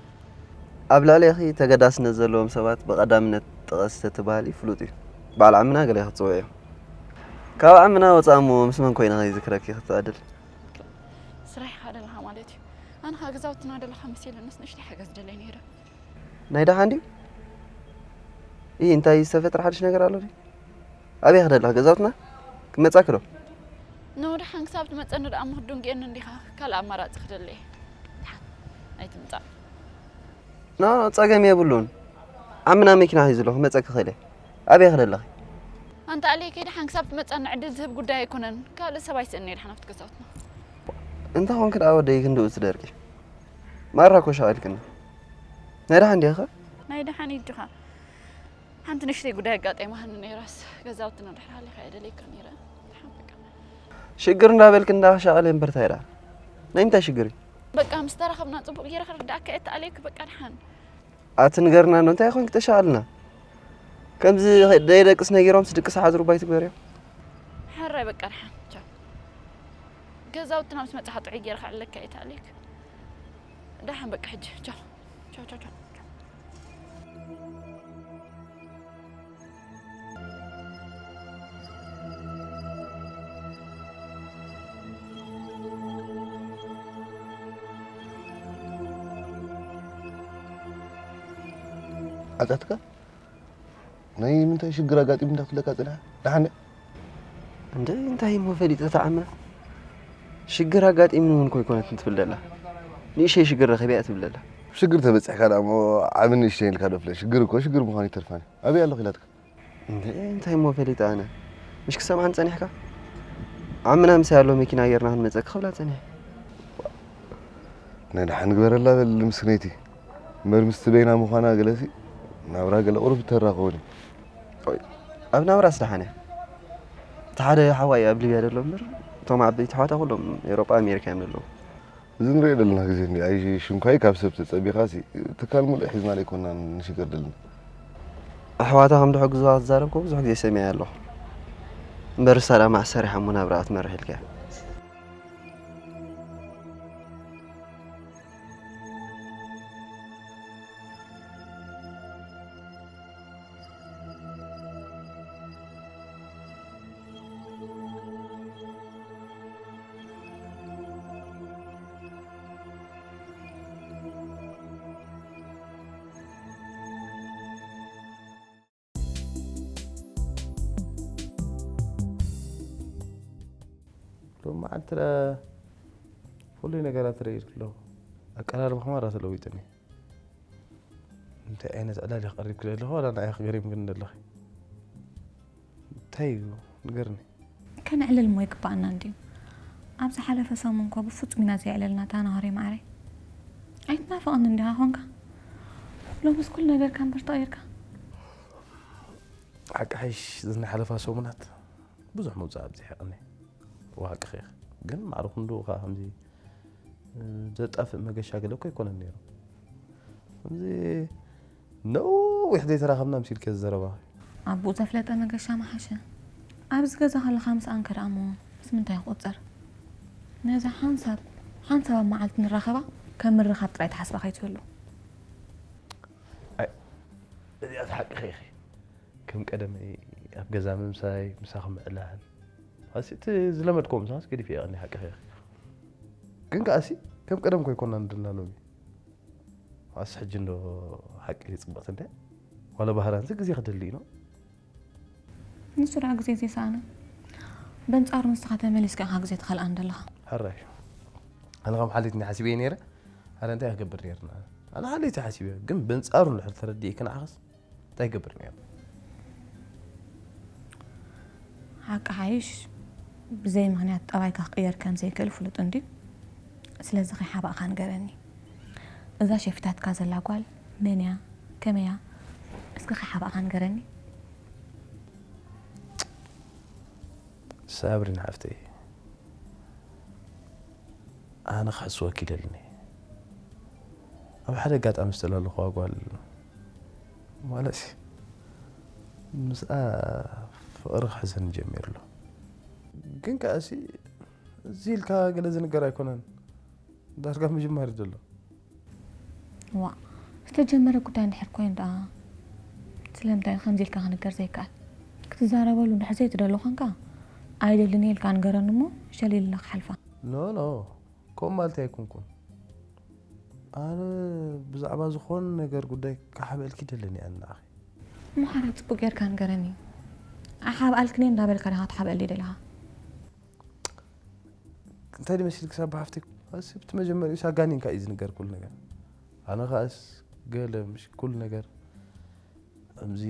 ኣብ ልዕሌኺ ተገዳስነት ዘለዎም ሰባት ብቐዳምነት ጥቐስ ተትበሃሊ ፍሉጥ እዩ። በዓል ዓምና ገለ ክትጽውዕዮ። ካብ ዓምና ወጻእ እሞ ምስ መን ኮይነ ከይዝክረኪ ክትዕድል? ስራሕ ኢኻ ደለኻ ማለት እዩ። ኣነ ኸኣ ገዛውትና ደለኻ መሲልንስ ንእሽተይ ሓገዝ ደለይ ነይረ። ናይ ደሓን ድዩ? ኢ እንታይ ዝተፈጥረ ሓድሽ ነገር ኣሎ ድዩ? ኣበይ ክደላ ገዛውትና ክመጻክ ዶ? ኖ ደሓን ክሳብ ትመጸኒ ደኣ ምኽዱን ጌን እንዲኻ ካልእ ኣማራጺ ክደለ እየ። ደሓን ኣይትምጻእ። ኖ ኖ ጸገም የብሉን። ዓምና መኪና ሒዙ ኣሎ ክመጸክ ክእል እየ። ኣበይ ክደለኺ? ኣንታ ኣሌ ከይ ደሓን ክሳብ ትመጸኒ ዕድል ዝህብ ጉዳይ ኣይኮነን። ካልእ ሰብ ኣይስእን እየ ደሓን ኣብቲ ገዛውትና። እንተ ኾንክ ደኣ ወደይ ክንድኡ ትደርቂ። ማራ ኮሻ ኢልክና። ናይ ደሓን ዲኻ? ናይ ደሓን እዩ ጅኻ። ሓንቲ ንእሽተይ ጉዳይ ኣጋጢማኒ ነይራስ ገዛውትና ድሕሪ ሃሊኻ እየ ደልየካ ነይረ። ደሓን በቃ። ሽግር እንዳበልክ እንዳሻቐለ እምበር ታይ ደኣ? ናይ ምንታይ ሽግር እዩ? በቃ ምስ ተራኸብና ጽቡቕ ጌረ ክርዳእካ እየ ተኣልየክ በቃ ደሓን። ኣቲ ንገርና እንዶ እንታይ ኮንክ ተሻቐልና? ከምዚ ደይደቅስ ነጊሮምስ ድቅስ ሓዝሩ ባይ ትግበርዮ። ሕራይ በቃ ደሓን ቻው። ገዛውትና ምስ መጻኻ ጥዑይ ጌረ ክዕለካ እየ ተኣልየክ። ደሓን በቃ ሕጂ ቻው ቻው ቻው ቻው። ዓጻትካ ናይ ምንታይ ሽግር ኣጋጢሙ እንዳክለካ ጽንሐ ደሓን እንደ እንታይ እሞ ፈሊጠ ተዓመ ሽግር ኣጋጢምኒ እውን ኮይኮነት ትብል ደላ ንእሸይ ሽግር ረኺበ እያ ትብል ደላ ሽግር ተበጺሕካ ደኣ እሞ ዓብን ንእሽተይን ኢልካ ዶ ፍለ ሽግር እኮ ሽግር ምዃኑ ይተርፋን እዩ ኣበይ ኣለኹ ኢላትካ እንደ እንታይ እሞ ፈሊጠ ኣነ ምሽ ክሰምዓን ጸኒሕካ ዓምና ምሳይ ኣሎ መኪና ጌርና ክንመጸኪ ክብላ ጸኒሐ ናይ ደሓን ግበረላ በል ምስክነይቲ እምበር ምስቲ በይና ምዃና ገለሲ ናብራ ገለ ቁሩብ ተራኸቡኒ ኣብ ናብራስ ደሓን እያ እቲ ሓደ ሓዋይ ኣብ ሊብያ ዘሎ እምበር እቶም ዓበይቲ ኣሕዋታ ኩሎም ኤውሮጳ ኣሜሪካ እዮም ዘለዉ እዚ ንሪኦ ዘለና ግዜ እንዲ ኣይ ሽንኳይ ካብ ሰብ ተጸቢኻሲ ትካል ሙሉእ ሒዝና ለይኮንና ንሽገር ዘለና ኣሕዋታ ከም ድሕግዝዋ ዝዛረብኮ ብዙሕ ግዜ ሰሚዐ ኣለኹ እምበር እሳ ደኣ መዓስ ሰሪሓ እሞ ናብራ ክትመርሕ ኢልካያ ሎማዓንቲ ፍሉይ ነገራት ርኢልኩ ኣለኹ ኣቀራርባኹም ኣራ ተለዊጡኒ እንታይ ዓይነት ዕላል እዩ ክቐሪብኪ ዘለኹ ዋላ ንዓይ ክገሪምክኒ ዘለኺ እንታይ እዩ ንገርኒ ከነዕልል እሞ ይግባኣና እንድዩ ኣብ ዝሓለፈ ሰሙን እኮ ብፍጹም ኢና ዘየዕለልና እታ ናሆረይ መዓረይ ኣይትናፍቐኒ እንዲኻ ኾንካ ሎምስ ኩሉ ነገርካ እምበር ተቐይርካ ሓቂ ሓይሽ ዝናሓለፋ ሰሙናት ብዙሕ ምውፃእ ኣብዚሐ ቀኒ ዋቂ ኸይኽ ግን ማዕረ ክንዱ ኸዓ ከምዚ ዘጣፍእ መገሻ ገለ እኮ ኣይኮነን ነይሩ ከምዚ ነዊሕ ዘይተራኸብና ምሲልከ ዘረባ ኣቦኡ ዘፍለጠ መገሻ ምሓሸ ኣብዚ ገዛ ከለኻ ምስኣን ከ ደኣ እሞ ምስ ምንታይ ክቑጸር ነዛ ሓንሳብ ሓንሳብ ኣብ መዓልቲ ንራኸባ ከም ምርኻብ ጥራይ ትሓስባ ከይትህሉ እዚኣስ ሓቅኺ ኢኺ ከም ቀደመይ ኣብ ገዛ ምምሳይ ምሳኺ ምዕላል ኣሲ እቲ ዝለመድክዎ ምሳስ ገዲፈ እየ ቀኒ ሓቅኺ ኢኺ ግን ከኣሲ ከም ቀደም ኮይኮና ንድና ሎሚ ኣስ ሕጂ እንዶ ሓቂ ጽብቕቲ እንደ ዋላ ባህራንሲ ግዜ ክደሊ ኢኖ ንሱ ደኣ ግዜ ዘይሰኣነ በንጻሩ ንስኻ ተመሊስካ ኢኻ ግዜ ትኸልኣ እንደለኻ ሕራይ ኣነ ከም ሓሊትኒ ሓሲበ ነይረ ኣረ እንታይ ክገብር ነይርና ኣነ ሓሊተ ሓሲበ ግን በንጻሩ እንድሕር ተረዲእኪ ንዓኽስ እንታይ ይገብር ነይሩ ሓቂ ሓይሽ ብዘይ ምኽንያት ጠባይካ ክቕየር ከም ዘይክእል ፍሉጥ እንድዩ ስለዚ ከይሓባእኻ ንገረኒ እዛ ሸፊታትካ ዘላ ጓል መን እያ ከመይ እያ እስኪ ከይሓባእኻ ንገረኒ ሳብሪና ሓፍተይ ኣነ ክሕስወኪ ይደልን እየ ኣብ ሓደ ኣጋጣሚ ዝተላለኹዋ ጓል ማለትሲ ምስኣ ፍቕሪ ክሕዘኒ ጀሚሩ ኣሎ ግን ከኣሲ እዚ ኢልካ ገለ ዝንገር ኣይኮነን። ዳርጋ ምጅማር እዩ ዘሎ። ዋ ዝተጀመረ ጉዳይ እንድሕር ኮይኑ ደኣ ስለምንታይ ከምዚ ኢልካ ክንገር ዘይከኣል? ክትዛረበሉ እንድሕር ዘይትደሊ ኮንካ ኣይደልን ኢልካ ንገረኒ እሞ ሸሊልና ክሓልፋ። ኖ ኖ፣ ከምኡ ማለት ኣይኮንኩን። ኣነ ብዛዕባ ዝኾነ ነገር ጉዳይ ክሓብአልኪ ደለኒ ኣነ ንዓኺ። እሞ ሓራ ጽቡቅ ጌርካ ንገረኒ። ኣሓብኣልክኒ እንዳበልካ ዲኻ ትሓብኣሊ ደለኻ? እንታይ ድመሲልኪ ሳባ ሓፍተይ፣ ኣስ ብቲ መጀመሪኡ ሳጋኒንካ እዩ ዝንገር ኩሉ ነገር። ኣነ ከኣስ ገለ ምሽ ኩሉ ነገር ከምዚ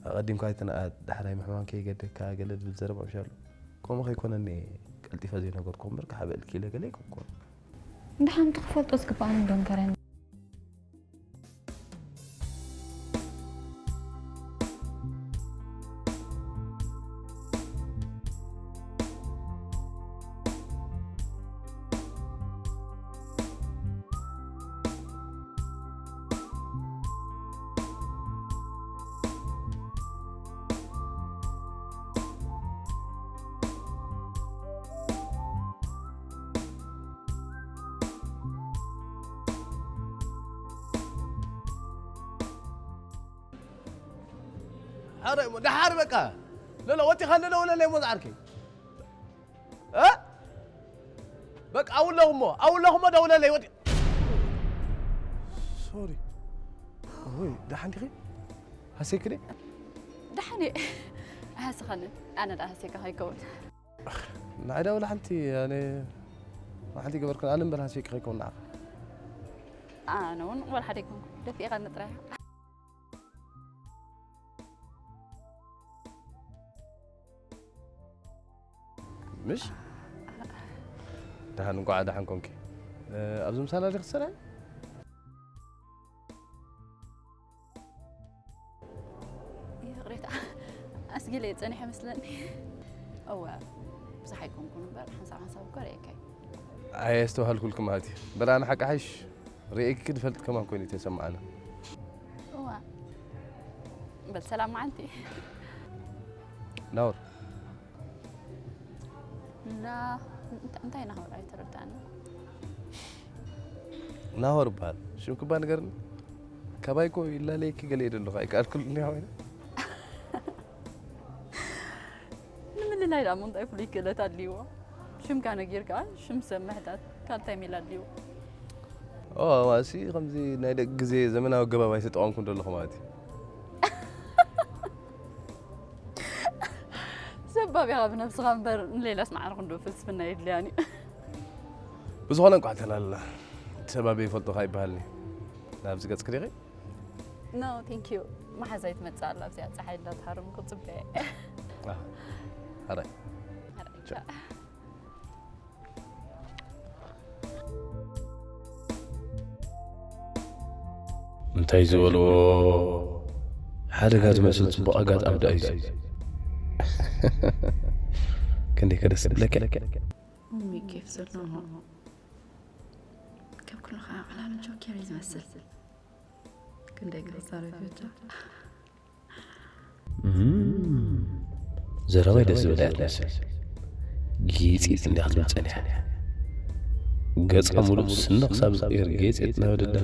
ኣቐዲምካ ኣይትንኣድ፣ ዳሕራይ ምሕማም ከይገደካ ገለ ዝብል ዘረባ ምሽ ኣሎ። ከምኡ ከይኮነኒ ቀልጢፈ ዘይነገርኩ እምበር ክሓበልኪ ኢለ ገለ ኣይኮንኩን። እንድሓንቲ ክፈልጦ ዝግባኣኒ እንዶ ንገረኒ። ሓረ እሞ ደሓር በቃ ለለ ወጢኻ ለለ ወለለ እሞ ዝዓርከይ እ በቃ ኣውለኹሞ ኣውለኹሞ ደውለለይ ወጢ ሶሪ ሆይ ደሓን ዲኺ ሃሴክዲ ደሓን እየ ኣይሃስኻንን ኣነ ደኣ ሃሴካ ከይከውን ንዓይ ደኣ ወላ ሓንቲ ኣነ ሓንቲ ገበርኩን ኣነ እምበር ሃሴክ ከይከውን ንዓኻ ኣነ እውን ወላ ሓደ ይኮንኩ ደፊእኻኒ ጥራይ ምሽ ደሓን እንኳዓ ደሓን ኮንኪ ኣብዚ ምሳላ ዲኺ ትሰርሒ ይቕሬታ ኣስጊለ እየ ጸኒሐ መስለኒ እወ ብዙሕ ኣይኮንኩን እምበር ሓንሳብ ሓንሳብ እኮ ርእየካ እዩ ኣየስተውሃልኩልኪ ማለት እዩ በላ ንሓቂ ሓይሽ ርእየኪ ክድፈልጥ ከማን ኮይኑ ተሰማዓና እዋ በል ሰላም መዓልቲ ናውር እና እንታይ ናውር ኣይተረዳእኒ ናሆር ይበሃል ሽምኪ እባ ንገርኒ ካባይ እኮ ይላለየኪ ገለ እየ ደለኹ ኣይከኣልኩልኒ ሓወይና ንምልላይ ደኣ እንታይ ፍሉይ ክእለት ኣድልይዎ ሽምካ ነጊርካ ሽም ሰብ ምሕታት ካልታይ ሜላ ኣድልይዎ እሲ ከምዚ ናይ ደቂ ግዜ ዘመናዊ ኣገባብ ኣይተጠቐምኩን ደለኹ ማለት እዩ ዘባቢኻ ብነብስኻ እምበር ንሌላስ መዓርኹ እንዶ ፍልስፍና የድልያን እዩ ብዝኾነ እንቋዕ ተላልና እቲ ሰባቢ ይፈልጦ ካ ይበሃልኒ ናብዚ ገጽ ክሪኺ ኖ ቴንክ ዩ መሓዛይ ትመጽእ ኣላ ኣብዚኣ ፀሓይ እንዳተሃረምኩ ፅበየ ኣራይ እንታይ ዝበልዎ ሓደጋ ዝመስል ፅቡቕ ኣጋጣሚ ደኣ እዩ ክንደይ ከደስ ዝብለካ እሚ ኬፍ ዘለዎ ከም ኩሉ ከዓ ዕላሚ ጆኬር እዩ ዝመስል ክንደይ ገዛ ረፊቻ ዘረባይ ደስ ዝብል እያ ትመስል ጌፂት እንዲያ ክትብል ፀኒሓ ገፃ ሙሉእ ስና ክሳብ ዝቅየር ጌፂት እናበደዳ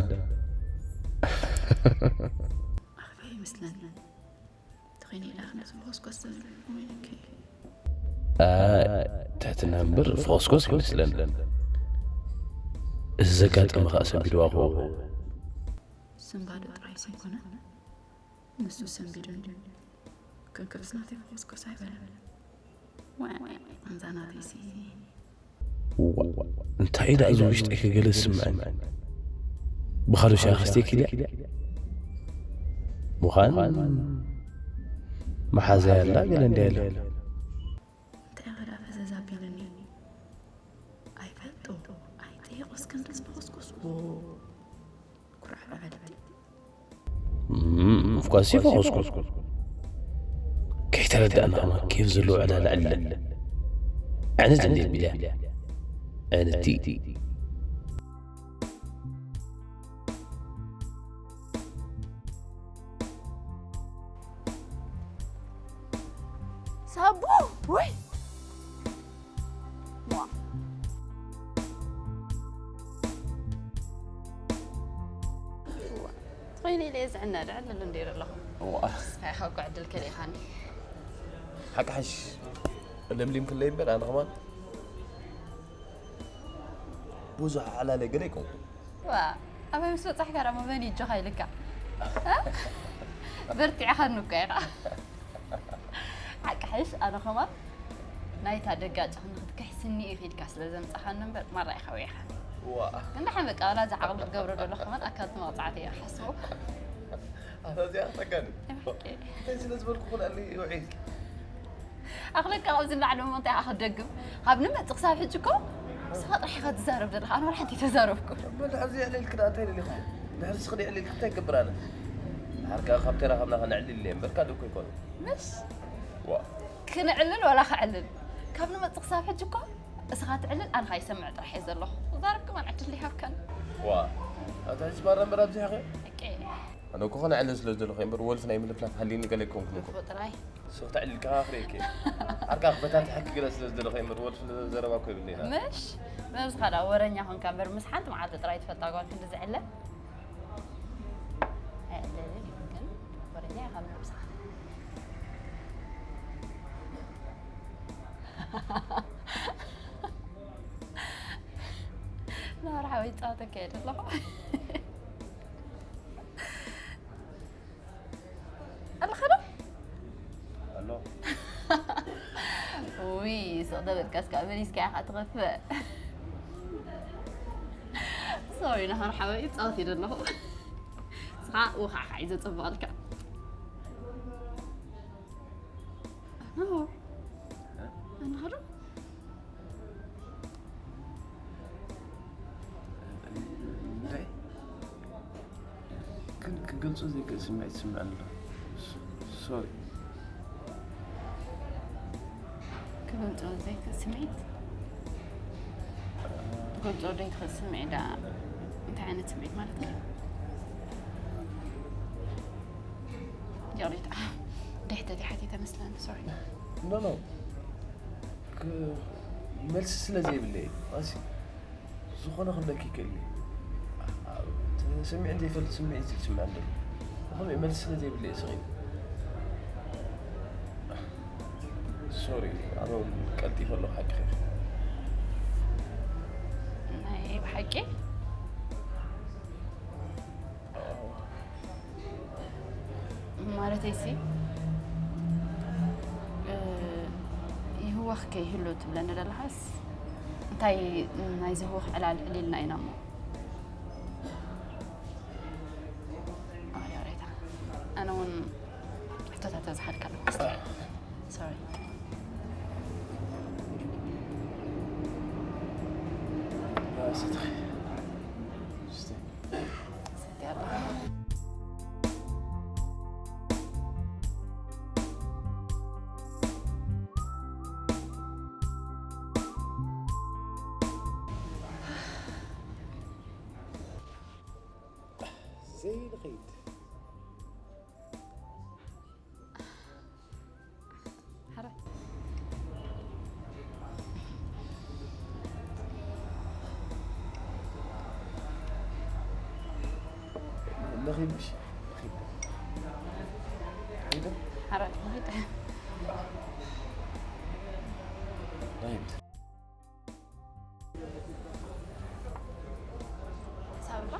ኣኽበ ይመስለኒ ተኸይነ ኢላ ክንደስ ብኮስኮስ ዝብል ኮይነኪ ትሕትና እምበር ፍኾስኮስ ኣይመስለን እዚ ዘጋጠመ ከዓ ሰቢድዋ ክኸውን ስንባዶ ጥራይ ዘይኮነ ንሱ ሰንቢዱኒ ክንክብስ ናተይ ፈኾስኮስ ኣይበለን ዋይ እዛ ናተይ ሲ እንታይ ደኣ እዚ ውሽጠይ ከገለ ዝስምዐኒ ብኻልሻ ክስቴክ ኢልያ ምዃን መሓዛ ያላ ገለ እንዳ ያለ እንታይ ኸዳ ፈዘዝ ኣቢለኒ ኣይፈልጦ ኣይጠየቆስ ክንደስ ፈኾስኮስ ኩርዓ በዐለቲ ኦፍኮርስ ይፈኾስኩ ከይተረዳእና ከማ ኬፍ ዘለዎ ዕላል ዕለ ዕነት እንደ ቢልያ ዕነቲ ሳቡ ወይ እኔ ለየዝዕና ድዕልል እንዴር ኣለኹ። እዋ ሳይኻ እኮ ዕድል ከሊእኻኒ። ሓቂ ሓሽ ለምሊም ክለይ እምበር ኣነ ከማን ብዙሕ ዓላለ ገለ ኣይኮንኩ። ዋ ኣበይ ምስ በጻሕካ ደሞ መን ይጆኻ ኢልካ? በርቲዕኻኒ እኮ ኢኻ። ሓቂ ሓይሽ ኣነ ከማን ናይታ ደጋጭ ክንክትክሕስኒ እዩ ኺድካ ስለ ዘምጻኻኒ እምበር ማራ ኢኻ ወይኻ። ዋ ግን ደሓን በቃ ዋላ እዚ ዓቕሊ ትገብሮ ዘሎ ከማን ኣካልቲ መቕጻዕቲ እየ ክሓስቦ። ኣታ እዚኣ ክጠቀኒ እንታይ ስለ ዝበልኩ ክልኣሊ ውዒልኪ ኣኽለካ ኣብዚ ላዕሊ እሞ እንታይ ኣኽደግም ካብ ንመጽእ ክሳብ ሕጂ እኮ ንስኻ ጥራሕ ኢኻ ትዛረብ ዘለኻ ኣነ ወላ ሓንቲ ተዛረብኩ። በል ኣብዚ ዕልልክ ደኣ እንታይ ደሊኹም ድሕሪ ስኽዲ ዕልልክ እንታይ ገብር ኣነ ሓርካ ካብ ተራ ካብና ከነዕልል እየ እምበር ካልእ እኮ ይኮነ ምሽ ዋ ክንዕልል ወላ ክዕልል ካብ ንመጽእ ክሳብ ሕጂ እኮ እስኻ ትዕልል ኣነ ኸይሰምዕ ጥራሕ እየ ዘለኹ። ዛረብ ከማን ዕድል ይሃብካን። ዋ ኣታ ስማራ እምበር ኣብዚሓኸ እቄ ኣነ እኮ ከነዕልል ስለ ዝደለኹ እየ እምበር ወልፊ ናይ ምልፍላፍ ሃልዩኒ ገለ ኣይኮንኩን እኮ ንፎ ጥራይ ስኽ ተዕልልካ ክርእየኪ ዓርካ ክበታትሓኪ ገለ ስለ ዝደለኹ እየ እምበር ወልፊ ዘረባ እኮ የብለይና ምሽ መብዝኻ ደኣ ወረኛ ኾንካ እምበር ምስ ሓንቲ መዓልቲ ጥራይ ትፈልጣ ጓል ክንዲ ዝዕለ ኣይዕለልን እዩ ግን ወረኛ ኢኻ ምብዝኻ ናብራ ሓወይ ጸወታ ከየድ ኣለኹ ኣለኻ ዶ ኣሎ ውይ ስቕ ደበልካስ ከዓ መሊስካ ኢኻ ትኸፍእ ሶሪ ናሃር ሓወይ ጸወት ኢለ ኣለኹ ስኻ ውኻዕኻ እዩ ዘጸብቐልካ ኣለኻ ዶ እንታይ ግን ክገልጾ ዘይክእል ስምዒት ስምዐኒ ኣሎ ሶሪ ክገልጾ ዘይክእል ስምዒት ክገልጾ ዘይክእል ስምዒት ደኣ እንታይ ዓይነት ስምዒት ማለት እዩ ይቕሬታ ድሕተት ሓቲተ መስለኒ ሶሪ ኖ ኖ ክ- መልሲ ስለ ዘይብለይ እዩ ኣሲ ዝኾነ ክብለኪ ይክእል እዩ ተሰሚዐ ዘይፈልጥ ስምዒት እዩ ዝስምዐ ዘሎ ዝኾነ መልሲ ስለ ዘይብለይ እዩ ስቕ ኢሉ ሶሪ ኣነ እውን ቀልጢፈ ኣለኹ ሓቂ ኸይፈ ናይ ብሓቂ ማለተይሲ ይህወኽ ከይህሉ ትብለኒ ዘለኻስ እንታይ ናይዚ ህወኽ ዕላል ዕሊልና ኢና እሞ ኣነ እውን ሕቶታት ተዝሓልካ ኣለኩ ሶሪ ዘይንኸይድ ሓራይ ንኺድ ምሽ ንኺድ ኺድ ሓራይ ንኺድ ንኺድ ሳባ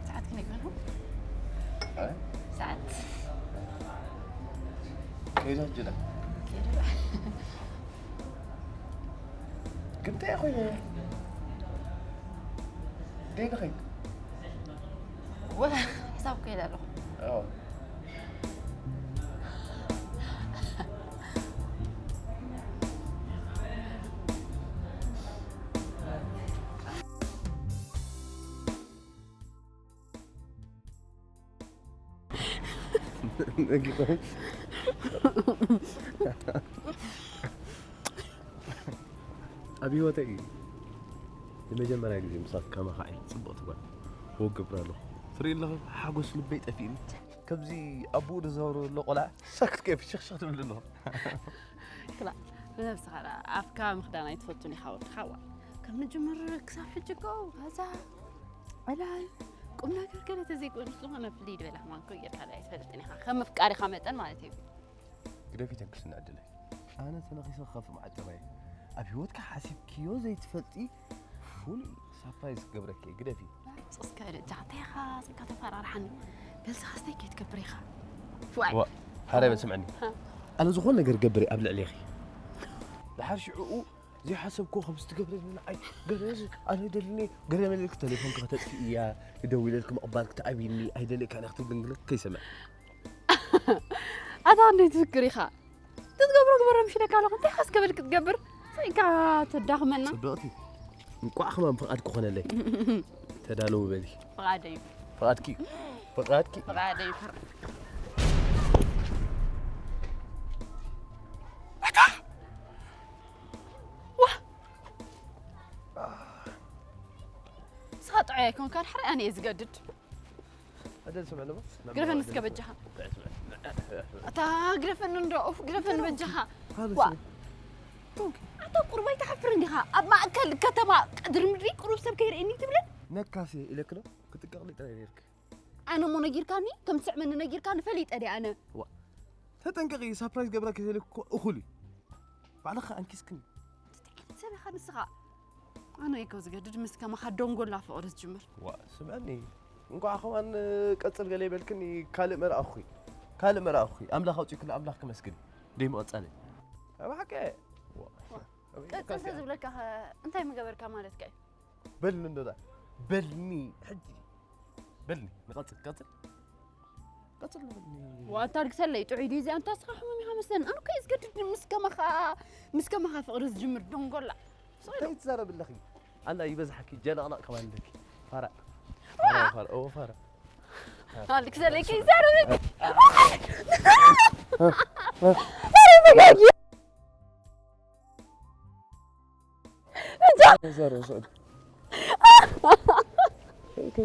ሰዓት ክንደይ ኮይኑ? ሰዓት ከይዳ ጅለ ከይዱ። ግንታይ ኮይኑ ደይ ንኸይድ ወ- ሕሳብ ከይዳ ኣለኹ። ኣብ ህይወተይ ንመጀመርያ ግዜ ምሳኽ ከማኻ ዓይነት ጽብቕቲ ጓል ወግብራ ኣለኹ። ትርኢ ኣለኺ፣ ሓጎስ ልበይ ጠፊእኒ። ከምዚ ኣቦኡ ዝዘውሩ ዘሎ ቆልዓ ሳክት ከይፍ ሽኽሽኽ ትብል ኣለኹ። ክላ ንነብስኻ ደኣ ኣፍካ ምኽዳን ኣይትፈቱን ኢኻ ወድኻ። ዋ ከም ንጅምር ክሳብ ሕጂ እኮ ገዛ ዕላል ቁም ነገር ገለ ተዘይኮይኑ ዝኾነ ፍልይ ዝበለ ሕማም እኮ ጌርካ ደኣ ኣይትፈልጥን ኢኻ ከም ምፍቃሪኻ መጠን ማለት እዩ። ግደፊ ተንክስና ዕድለይ። ኣነ ተነኺሰ ክኸፍእ መዓጠባይ ኣብ ህይወትካ ሓሲብክዮ ዘይትፈልጢ ፍሉይ ሳፕራይዝ ክገብረኪ ግደፊ። ጽስካ ኢለ እጃ እንታይ ኢኻ ጽንካ ተፈራርሓኒ። በልስኻ ስታይ ከይትገብር ኢኻ። ዋ፣ ሓራይ በል ስምዕኒ። ኣነ ዝኾነ ነገር ገብር ኣብ ልዕሌኺ። ድሓር ሽዕኡ ዘይሓሰብኩ ከም ዝትገብረኒ ንዓይ ገለ ኣነ ደልኒ ገለ መልእክቲ ተሌፎን ከተጥፊ እያ። ደዊለልኪ ምቕባል ክትኣብይኒ ኣይደልካ ኢለ ክትብል ድንግል ከይሰምዕ። ኣታ እንዴት ትፍክር ኢኻ? ትትገብሮ ግበሮ ምሽ ኢለካ ኣለኹ። እንታይ ኻስ ከበድ ክትገብር? ስኢካ ተዳኽመና። ጽብቕቲ፣ እንቋዕ ኸማን ፍቓድ ክኾነለይ። ተዳለዉ በሊ። ፍቓደይ። ፍቓድኪ። ፍቓድኪ። ፍቓደይ። ፍር- ዋ! ንስኻ ጥዑይ ኣይኮንካን፣ ሕራይ ኣነ እየ ዝገድድ። ኣደል ስምዕ ኣለዎ። ግረፈኒ እስከ በጃኻ። ኣታ ግረፈኒ እንዶ፣ ኡፍ፣ ግረፈኒ በጃኻ። ዋ። ኣታ ቁሩብ ኣይትሓፍርን ዲኻ? ኣብ ማእከል ከተማ ቀድሪ ምድሪ ቁሩብ ሰብ ከይርእየኒ ትብልን? ነካሲ ኢለኪ ዶ? ክትቀቕሊ ጥራይ ኔርኪ። ኣነ እሞ ነጊርካኒ፣ ከም ትስዕመኒ ነጊርካኒ ፈሊጠ ድየ ኣነ? ዋ። ተጠንቀቒ፣ ሳፕራይዝ ገብረኪ ተልእኮ እኹል እዩ። ባዕልኻ ኣንኪስክኒ። እንታይ ዓይነት ሰብ ኢኻ ንስኻ? ኣነ እኮ ዝገድድ ምስ ከማኻ ደንጎላ ፍቕሪ ዝጅምር። ዋ፣ ስምዐኒ። እንኳዕ ከማን ቀጽል ገለ ይበልክኒ፣ ካልእ መርኣኹ። ካልእ መርኣኹ። ኣምላኽ ኣውጺእክኒ፣ ኣምላኽ ከመስግን። ደይ ምቐጻለ። ኣብ ሓቂ። ዋ። ቀጽል ተዝብለካ ኸ እንታይ ምገበርካ ማለትካ እዩ? በልኒ እንዶ ደኣ። በልኒ፣ ሕጂ። በልኒ፣ ንቐጽል፣ ቀጽል። ቀጽል ንበልኒ። ዋታ ድግሰለይ፣ ጥዑይ ድዩ እዚኣ? እንታ እስኻ ሕሙም ኢኻ መስለኒ። ኣነ እኮ እዩ ዝገድድ ምስ ከማኻ፣ ምስ ከማኻ ፍቕሪ ዝጅምር ደንጎላ። እንታይ ትዛረቢ ኣለኺ? ኣላ ይበዝሓኪ፣ ጀለቕለቕ ከማን ኣለኪ። ፋራ። ፋራ፣ ፋራ፣ ኦ፣ ፋራ። ኣልክ ዘለኪ ይዛረበኪ። ኧረ ተጋጊ። ዘሮ ስዑድ። እቲ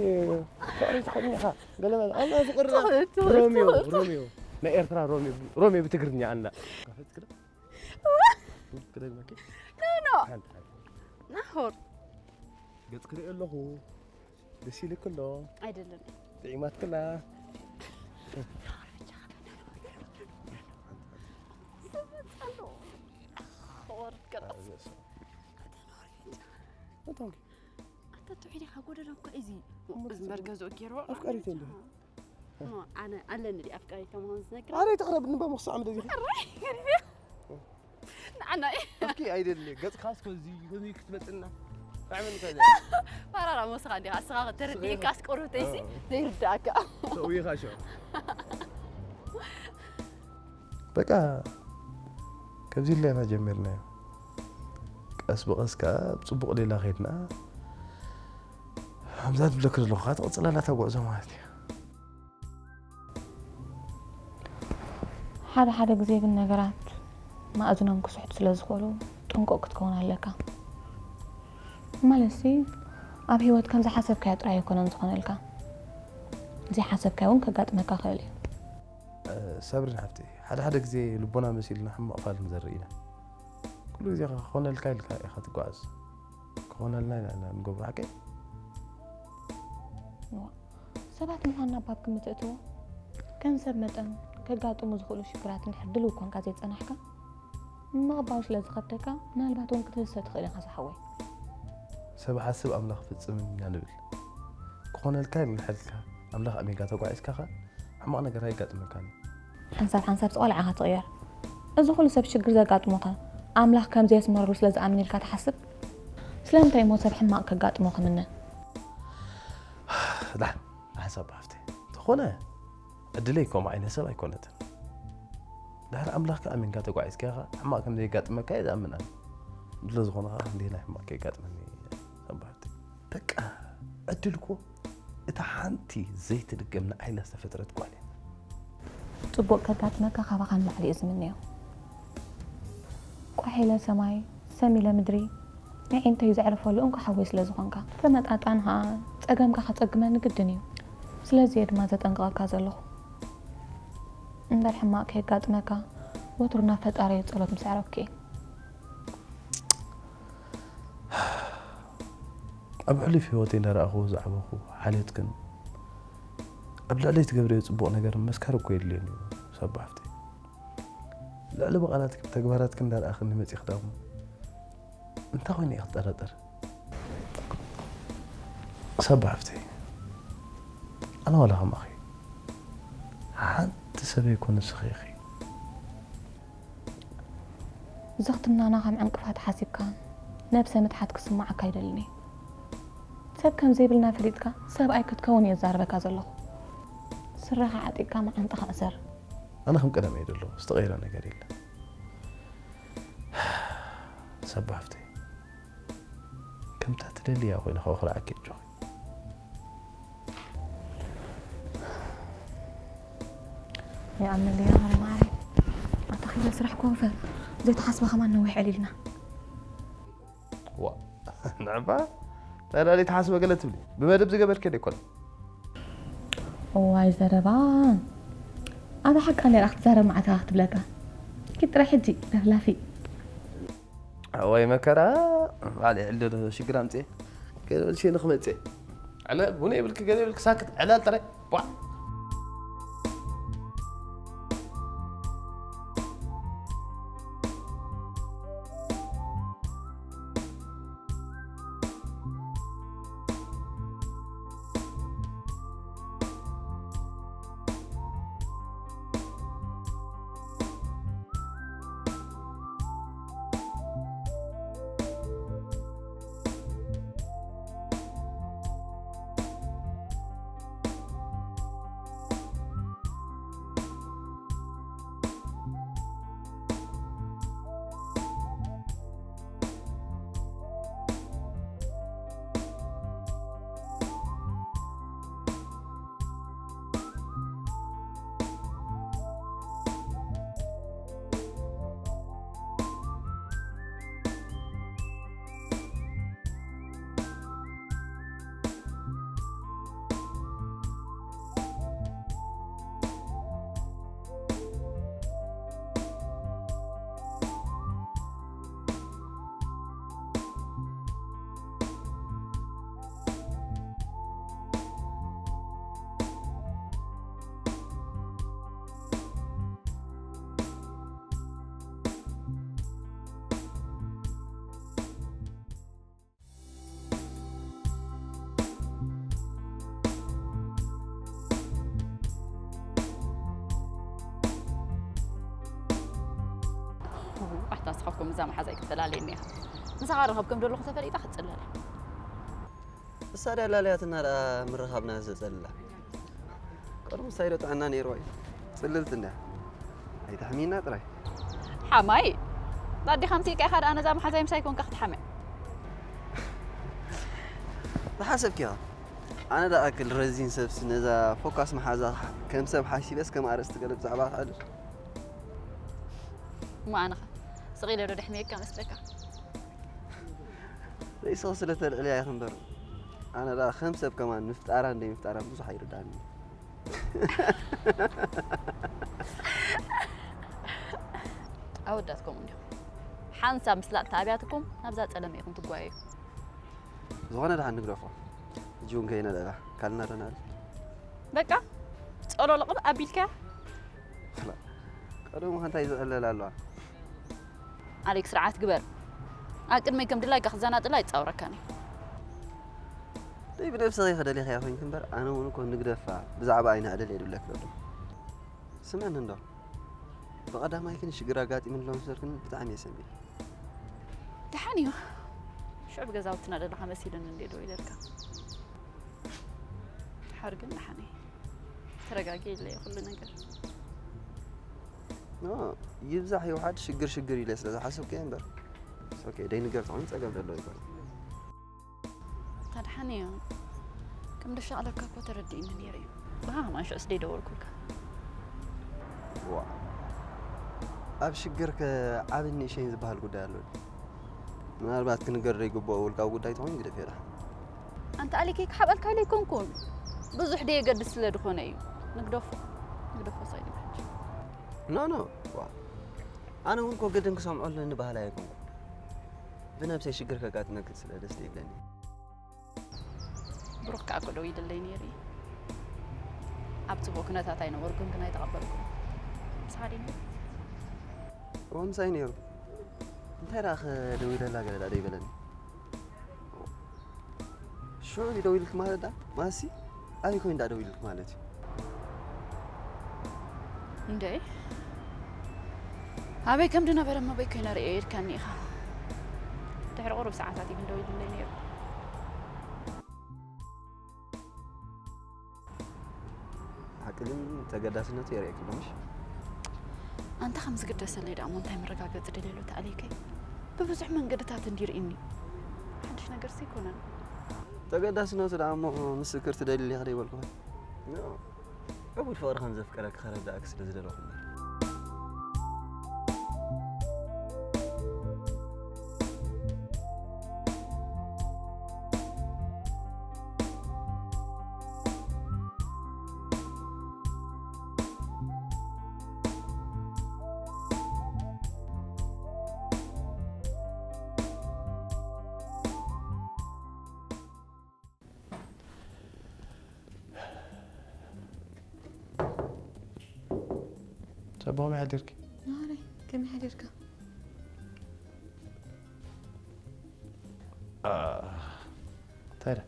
ፍቕሪ ትኽእልኒ ኢኻ። ገለ ማለት ኣላ ፍቕሪ ትኽእል፣ ትኽእል፣ ሮሚዮ፣ ትኽእል። ሮሚዮ። ናይ ኤርትራ ሮሚዮ፣ ሮሚዮ ብትግርኛ ኣላ። ከፈት ክደ? ክደ መኪ? ኖ፣ ኖ። ሓንቲ፣ ሓንቲ። ናሆር። ገጽ ክሪኦ ኣለኹ። ደስ ኢልክ ኣሎ። ኣይደለም። ጥዒማትክላ። ኣታ ትውዒ ዲኻ ጎደና እኮ እዚ እምበር ገዝኦ ገይርዎ። ኣፍቃሪት እንዲኻ። እሞ ኣነ ኣለኒ ድዩ ኣፍቃሪት ከመሆን ዝነግር? ኣረ ተቕረብ ንባ መኽሳዕ ምደ ዲኻ። ኣራይ ገሪበ። ንዓና እዩ። እስኪ ኣይደለ ገጽካ እስከ እዚ ኮዚ ክትመጽና። ጣዕመን ከዛ። ፋራራ ሞስኻ እንዲኻ እስኻ ተረዲእካ ኣስቆርብተይሲ ዘይርዳእካ። ሰውይኻ ሸው። በቃ ከዚ ሌላ ጀሚርናዮ። ቀስ ብቐስ ከኣ ኣብ ጽቡቕ ሌላ ኸይድና፣ ከምዛ ትብለኪ ዘለኹ ከኣ ትቕጽል ኣላ እታ ጉዕዞ ማለት እዩ። ሓደ ሓደ ግዜ ግን ነገራት መኣዝኖም ክስሕቱ ስለ ዝኽእሉ ጥንቁቕ ክትከውን ኣለካ። ማለትሲ ኣብ ህይወት ከም ዝሓሰብካዮ ጥራይ ኣይኮነን ዝኾነልካ። ዘይሓሰብካዮ እውን ከጋጥመካ ይኽእል እዩ። እ፣ ሰብሪን ሓፍተይ፣ ሓደ ሓደ ግዜ ልቦና መሲልና ሕማቕ ፋል ንዘርኢ ኢና። ኩሉ ግዜ ከ ክኾነልካ ኢልካ ኢኻ ትጓዓዝ። ክኾነልና ኢና ንገብሮ፣ ሓቀይ? እዋ፣ ሰባት ምዃንና ባብ ግምት እእትዎ። ከም ሰብ መጠን ከጋጥሙ ዝኽእሉ ሽግራት እንድሕር ድልው ኮንካ ዘይጸናሕካ፣ ንምቕባሉ ስለ ዝኸብደካ፣ ምናልባት እውን ክትህሰ ትኽእል ኢኻ ዝሓወይ። ሰብ ሓስብ ኣምላኽ ፍጽም ኢና ንብል። ክኾነልካ ኢሉ ንሓልካ ኣምላኽ ኣሚንካ ተጓዒዝካ ኸኣ ሕማቕ ነገር ኣይጋጥመካን እዩ። ሓንሳብ ሓንሳብ ቆልዓ ኢኻ ትቕየር። እዚ ኩሉ ሰብ ሽግር ዘጋጥሞኸ ኣምላኽ ከም ዘየስመረሉ ስለ ዝኣምን ኢልካ ትሓስብ? ስለምንታይ እሞ ሰብ ሕማቕ ከጋጥሞ ክምነ? ዳሕ፣ ሓንሳብ ብሓፍተይ። ተኾነ ዕድለይ ከምኡ ዓይነት ሰብ ኣይኮነትን። ድሕሪ ኣምላኽካ ኣሚንካ ተጓዒዝካ ኢኻ፣ ሕማቕ ከም ዘየጋጥመካ እየ ዝኣምን ኣነ። ድሎ ዝኾነ ኸዓ ክንደይ ናይ ሕማቕ ከየጋጥመኒ እየ፣ ሓንሳብ ብሓፍተይ። በቃ፣ ዕድል እኮ እታ ሓንቲ ዘይትድገም ንዓይና ዝተፈጥረት ጓል እያ። ጽቡቕ ከጋጥመካ ካባኻ ንላዕሊ እየ ዝምነዮ። ቋሕ ኢለ ሰማይ፣ ሰም ኢለ ምድሪ፣ ኣዒንተይ ዘዕርፈሉ እንኮ ሓወይ ስለ ዝኾንካ። ተመጣጣን ኸኣ ጸገምካ ከጸግመኒ ግድን እዩ። ስለዚ እየ ድማ ዘጠንቅቐካ ዘለኹ። እምበር ሕማቕ ከየጋጥመካ ወትሩ ናብ ፈጣሪ እየ ጸሎት ምስ ኣዕረፍኩ እየ። ኣብ ሕሉፍ ህይወተይ እንዳረኣኹዎ ዝዓበኹ ሓልዮትክን ኣብ ልዕለይ ትገብርዮ ጽቡቕ ነገር መስካሪ እኮ የድልዮን እዩ ሳባ ሓፍተይ። ልዕሊ ብቓላትኪ ብተግባራትኪ እንዳረኣኽኒ መጺእኺ ዳሞ እንታይ ኮይኑ እየ ክጠራጠር? ሳባ ሓፍተይ፣ ኣነ ዋላ ከማኺ ሓንቲ ሰብ ኣይኮን ንስኺ ኢኺ። ዝኽትምናና ከም ዕንቅፋት ሓሲብካ ነብሰ ምትሓት ክስምዓካ ኣይደልን እየ። ሰብ ከም ዘይብልና ፈሊጥካ ሰብኣይ ክትከውን እየ ዝዛረበካ ዘለኹ። ስረኻ ዓጢቕካ መዓንጣኻ እሰር። ኣነ ከም ቀደም እየ ዘለኹ፣ ዝተቐየረ ነገር የለን። ሳባ ሓፍተይ፣ ከምታ ትደልያ ኮይነ ከኹርዓኪ ኣጆኺ። ይኣምነለይ ማሪ ማሪ። ኣታ ኺደ ስራሕ ኮንፈር ዘይተሓስበ ከማን ነዊሕ ዕሊልና። ዋ፣ ንዕባ፣ እንታይ ደኣ ዘይተሓስበ ገለ ትብሊ? ብመደብ ዝገበርክዮ ዶ ኣይኮነን? እዋይ ዘረባ። ኣታ ሓቃ ነይራ ክትዛረብ መዓት ክትብለካ። ኪድ ጥራይ ሕጂ ለፍላፊ። እዋይ መከራ፣ ባዕለይ ዕልል ሽግር ኣምጽኤ። ገለ በልሽ ንኽመጽእ። ኣነ ቡን የብልኪ፣ ገለ የብልኪ፣ ሳክት ዕላል ጥራይ። ቧዕ። ኣታ ንስኻኩም እዛ መሓዛይ ክትፈላልየኒ ኢኻ። ምሳኻ ረኸብኩም ደለኹ ተፈሊጣ ክትጽለላ። እሳ ድያ ላልያትና ደኣ ምርኻብና ዘጸልላ። ቀርቡ ሳይዶ ጥዕና ነይርዋ እዩ። ጽልልቲ እንድያ። ኣይትሕሚና ጥራይ። ሓማይ? ኣዴኻ ኣምጺእካ ኢኻ ደኣ ነዛ መሓዛይ ምሳይ ኮንካ ክትሓምያ። ዝሓሰብክዮ። ኣነ ደኣ ኣክል ረዚን ሰብሲ ነዛ ፎካስ መሓዛ ከም ሰብ ሓሲበስ ከም ኣርእስቲ ገለ ብዛዕባ ክዕልል። እሞ ኣነኸ ስቕ ኢለ ዶ ደሕምየካ መስለካ? ዘይስቕ ስለ ተልዕልያ ኢኺ እምበር፣ ኣነ ደኣ ከም ሰብ ከማን ምፍጣራን ዘይምፍጣራን ብዙሕ ኣይርድኣንን እዩ። ኣወዳት ከምኡ እንዲኹም። ሓንሳብ ምስላጥ ተኣብያትኩም ናብዛ ጸለመ ኢኹም ትጓየዩ። ዝኾነ ደሓን ንግደፎ። ሕጂ እውን ከይነልዕላ፣ ካልእና ዶ ንዕልል? በቃ፣ ጸሎሎ ቅብ ኣቢልካያ? ቀደሙ ከ እንታይ ዝዕለል ኣለዋ? ኣሌክ፣ ስርዓት ግበር። ኣብ ቅድመይ ከም ድላይካ ክዘናጥላ ኣይጻወረካን እየ። ደይ ብነብስኺ ከደሊኻያ ኮይንኪ እምበር፣ ኣነ እውን እኮ ንግደፋ፣ ብዛዕባ ኣይነዕልል እየ ድብለኪ ዘለኹ። ስምዕኒ እንዶ፣ ብቐዳማይ ግን ሽግር ኣጋጢሙኒ ኣሎ መሰልክን ብጣዕሚ እየ ሰንቢደ። ደሓን እዩ። ሽዑ ብገዛውትና ደለኻ መሲሉኒ እንዴ ዶ ኢለልካ። ድሓር ግን ደሓን እየ። ተረጋጊ ኢለ እየ ኩሉ ነገር። ኖ፣ ይብዛሕ ይውሓድ ሽግር ሽግር ኢለ ስለ ዝሓሰብኩ እየ እምበር። ኦኬ፣ ደይንገር ተኾይኑ ጸገም ዘለዎ ኣይኮነን። ኣታ ደሓን እዩ። ከም ደሻቕለካ እኮ ተረዲእኒ ነይሩ እዩ። ብኻ ከማን ሽዑስ ደይደወልኩልካ። ዋ፣ ኣብ ሽግር ከ ዓብን ንእሸይን ዝበሃል ጉዳይ ኣሎ ድዩ? ምናልባት ክንገር ዘይግብኦ ውልቃዊ ጉዳይ ተኾይኑ ግደፍ እየ ደሓን። ኣንታ ኣሊከይ ክሓበልካ ኢለ ኣይኮንኩን፣ ብዙሕ ደየገድስ ስለ ዝኾነ እዩ። ንግደፎ ንግደፎ ሳይድ ሕጂ። ኖ ኖ፣ ዋ፣ ኣነ እውን እኮ ግድን ክሰምዖ ኣለኒ በሃላይ ኣይኮንኩን። ብነብሰይ ሽግር ከጋጥመክን ስለ ደስ ዘይብለኒ። ብሩክ ከዓ እኮ ደው ኢልለይ ነይሩ እዩ። ኣብ ጽቡቕ ኩነታት ኣይነበርኩን ግን ኣይተቐበልኩን። ምሳኻ ድዩ ነይሩ? እዎ ምሳይ ነይሩ። እንታይ ደኣ ከደዊለላ ገለ ደኣ ደይበለኒ። ሽዑ ደዊልክ ማለት ደኣ ማሲ ኣበይ ኮይኑ ደኣ ደዊልክ ማለት እዩ። እንደ ኣበይ ከም ድነበረ መበይ ኮይነ ርእዮ ኢልካኒ ኢኻ። ድሕሪ ቁሩብ ሰዓታት እዩ ግን ደዊልለይ ነይሩ። ሓቂ ግን ተገዳስነቱ የርእየኪ ኣሎ ምሽ? ኣንታ ከም ዝግደሰለይ ደኣ እሞ እንታይ መረጋገጺ ደልየሉ ተኣልይከይ? ብብዙሕ መንገድታት እንዲ ርእኒ ሓድሽ ነገርሲ ኣይኮነን። ተገዳስነቱ ደኣ እሞ ምስክር ትደሊ ኢኻ ደይበልኩ። ዕቡድ ፍቕሪ ከም ዘፍቀረኪ ከረዳእኪ ስለ ዝደለኹ እምበር። ጸባ ከመይ ሓዲርኪ? ናረይ ከመይ ሓዲርካ? እንታይ ዳ?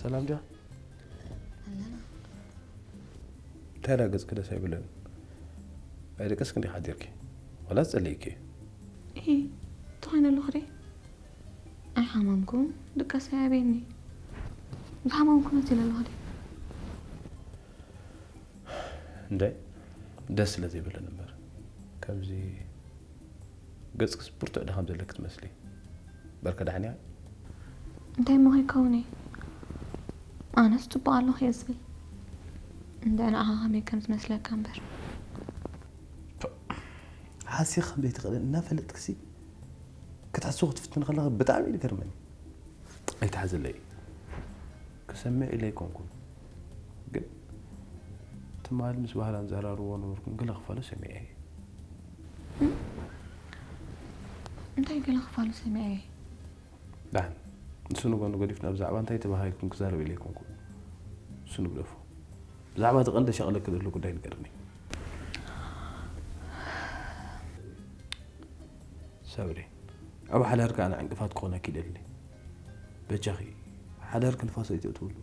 ሰላም ዲያ? ኣለና። እንታይ ዳ ገጽኪ ደስ ኣይብለንን? ኣይደቀስክን ዲኺ ሓዲርኪ? ዋላ ጸሊእኪ? ኢ ተኾይነ ኣለኹ ደ ኣይሓመምኩን ድቀስ ኣየብየኒ ዝሓመምኩ መሲለ ኣለኹ ደ እንደ ደስ ስለ ዘይብለን እምበር ከምዚ ገጽክስ ብርቱዕ ድኻም ዘለኪ ትመስሊ። በርከ ዳሕንያ እንታይ እሞ ከይከውን እየ ኣነስ ጽቡቕ ኣለኹ እየ ዝብል እንደ ንዓኻ ከመይ ከም ዝመስለካ እምበር ሓሲኻ ከም ዘይትኽእልን እናፈለጥክሲ ክትሕስቡ ክትፍትን ከለኻ ብጣዕሚ እዩ ዝገርመኒ። ኣይትሓዘለይ። ክሰምዕ ኢለ ኣይኮንኩን። ግን ትማሊ ምስ ባህራን ዘራርቦ ነበርኩም ገለ ክፋሉ ሰሚዐ እየ። እንታይ ገለ ክፋሉ ሰሚዐ እየ? ዳን ንሱ ንጎኒ ገዲፍና ብዛዕባ እንታይ ተባሃሂልኩም ክዛረብ ኢለ ኣይኮንኩን። ንሱ ንግደፎ። ብዛዕባ እቲ ቀንዲ ሸቕለኪ ዘሎ ጉዳይ ንገርኒ። ሰብሪ፣ ኣብ ሓዳርኪ ኣነ ዕንቅፋት ክኾነኪ ይደሊ። በጃኺ፣ ሓዳርኪ ንፋስ ኣይተእትውሉ።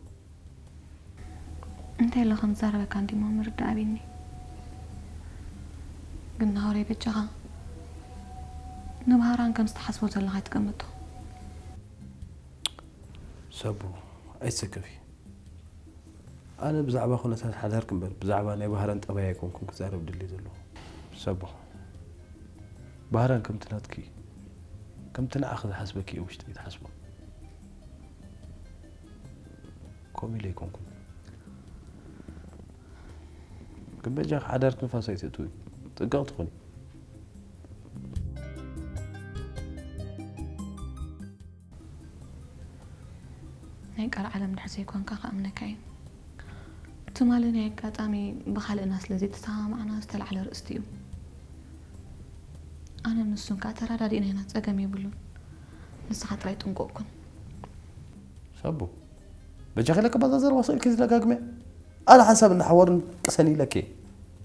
እንታይ ኢለ ከም ዝዛረበካ እንዲሞ ምርዳእ ኣብኒ። ግን ናሆረይ በጃኻ ንባህራን ከም ዝተሓስቦ ዘለኻ ኣይትገምቶ። ሰቡ፣ ኣይትሰከፊ። ኣነ ብዛዕባ ኩነታት ሓዳርኪ እምበር ብዛዕባ ናይ ባህራን ጠባይ ኣይኮንኩን ክዛረብ ድልየ ዘለኹ። ሰቡ፣ ባህራን ከምቲ ናትኪ ከምቲ ንዓኺ ዝሓስበኪ እየ ውሽጢ ትሓስቦ። ከምኡ ኢለ ኣይኮንኩን። ግን በጃኺ ሓዳርኪ ንፋስ ኣይተእትዊ። ጥንቃቕ ትኾኒ። ናይ ቃል ዓለም ድሕር ዘይኮንካ ክኣምነካ እየ። ትማሊ ናይ ኣጋጣሚ ብኻልእና ስለ ዘይተሰማማዕና ዝተላዕለ ርእስቲ እዩ። ኣነ ንሱን ከዓ ተረዳዲእና ኢና፣ ጸገም የብሉን። ንስኻ ጥራይ ጥንቁቕ ኩን። ሰቡ፣ በጃኺ ለከ ባዛ ዘረባ ስእልኪ ዝደጋግመ ኣለ ሓንሳብ እናሓወርን ቅሰን ኢለኪ።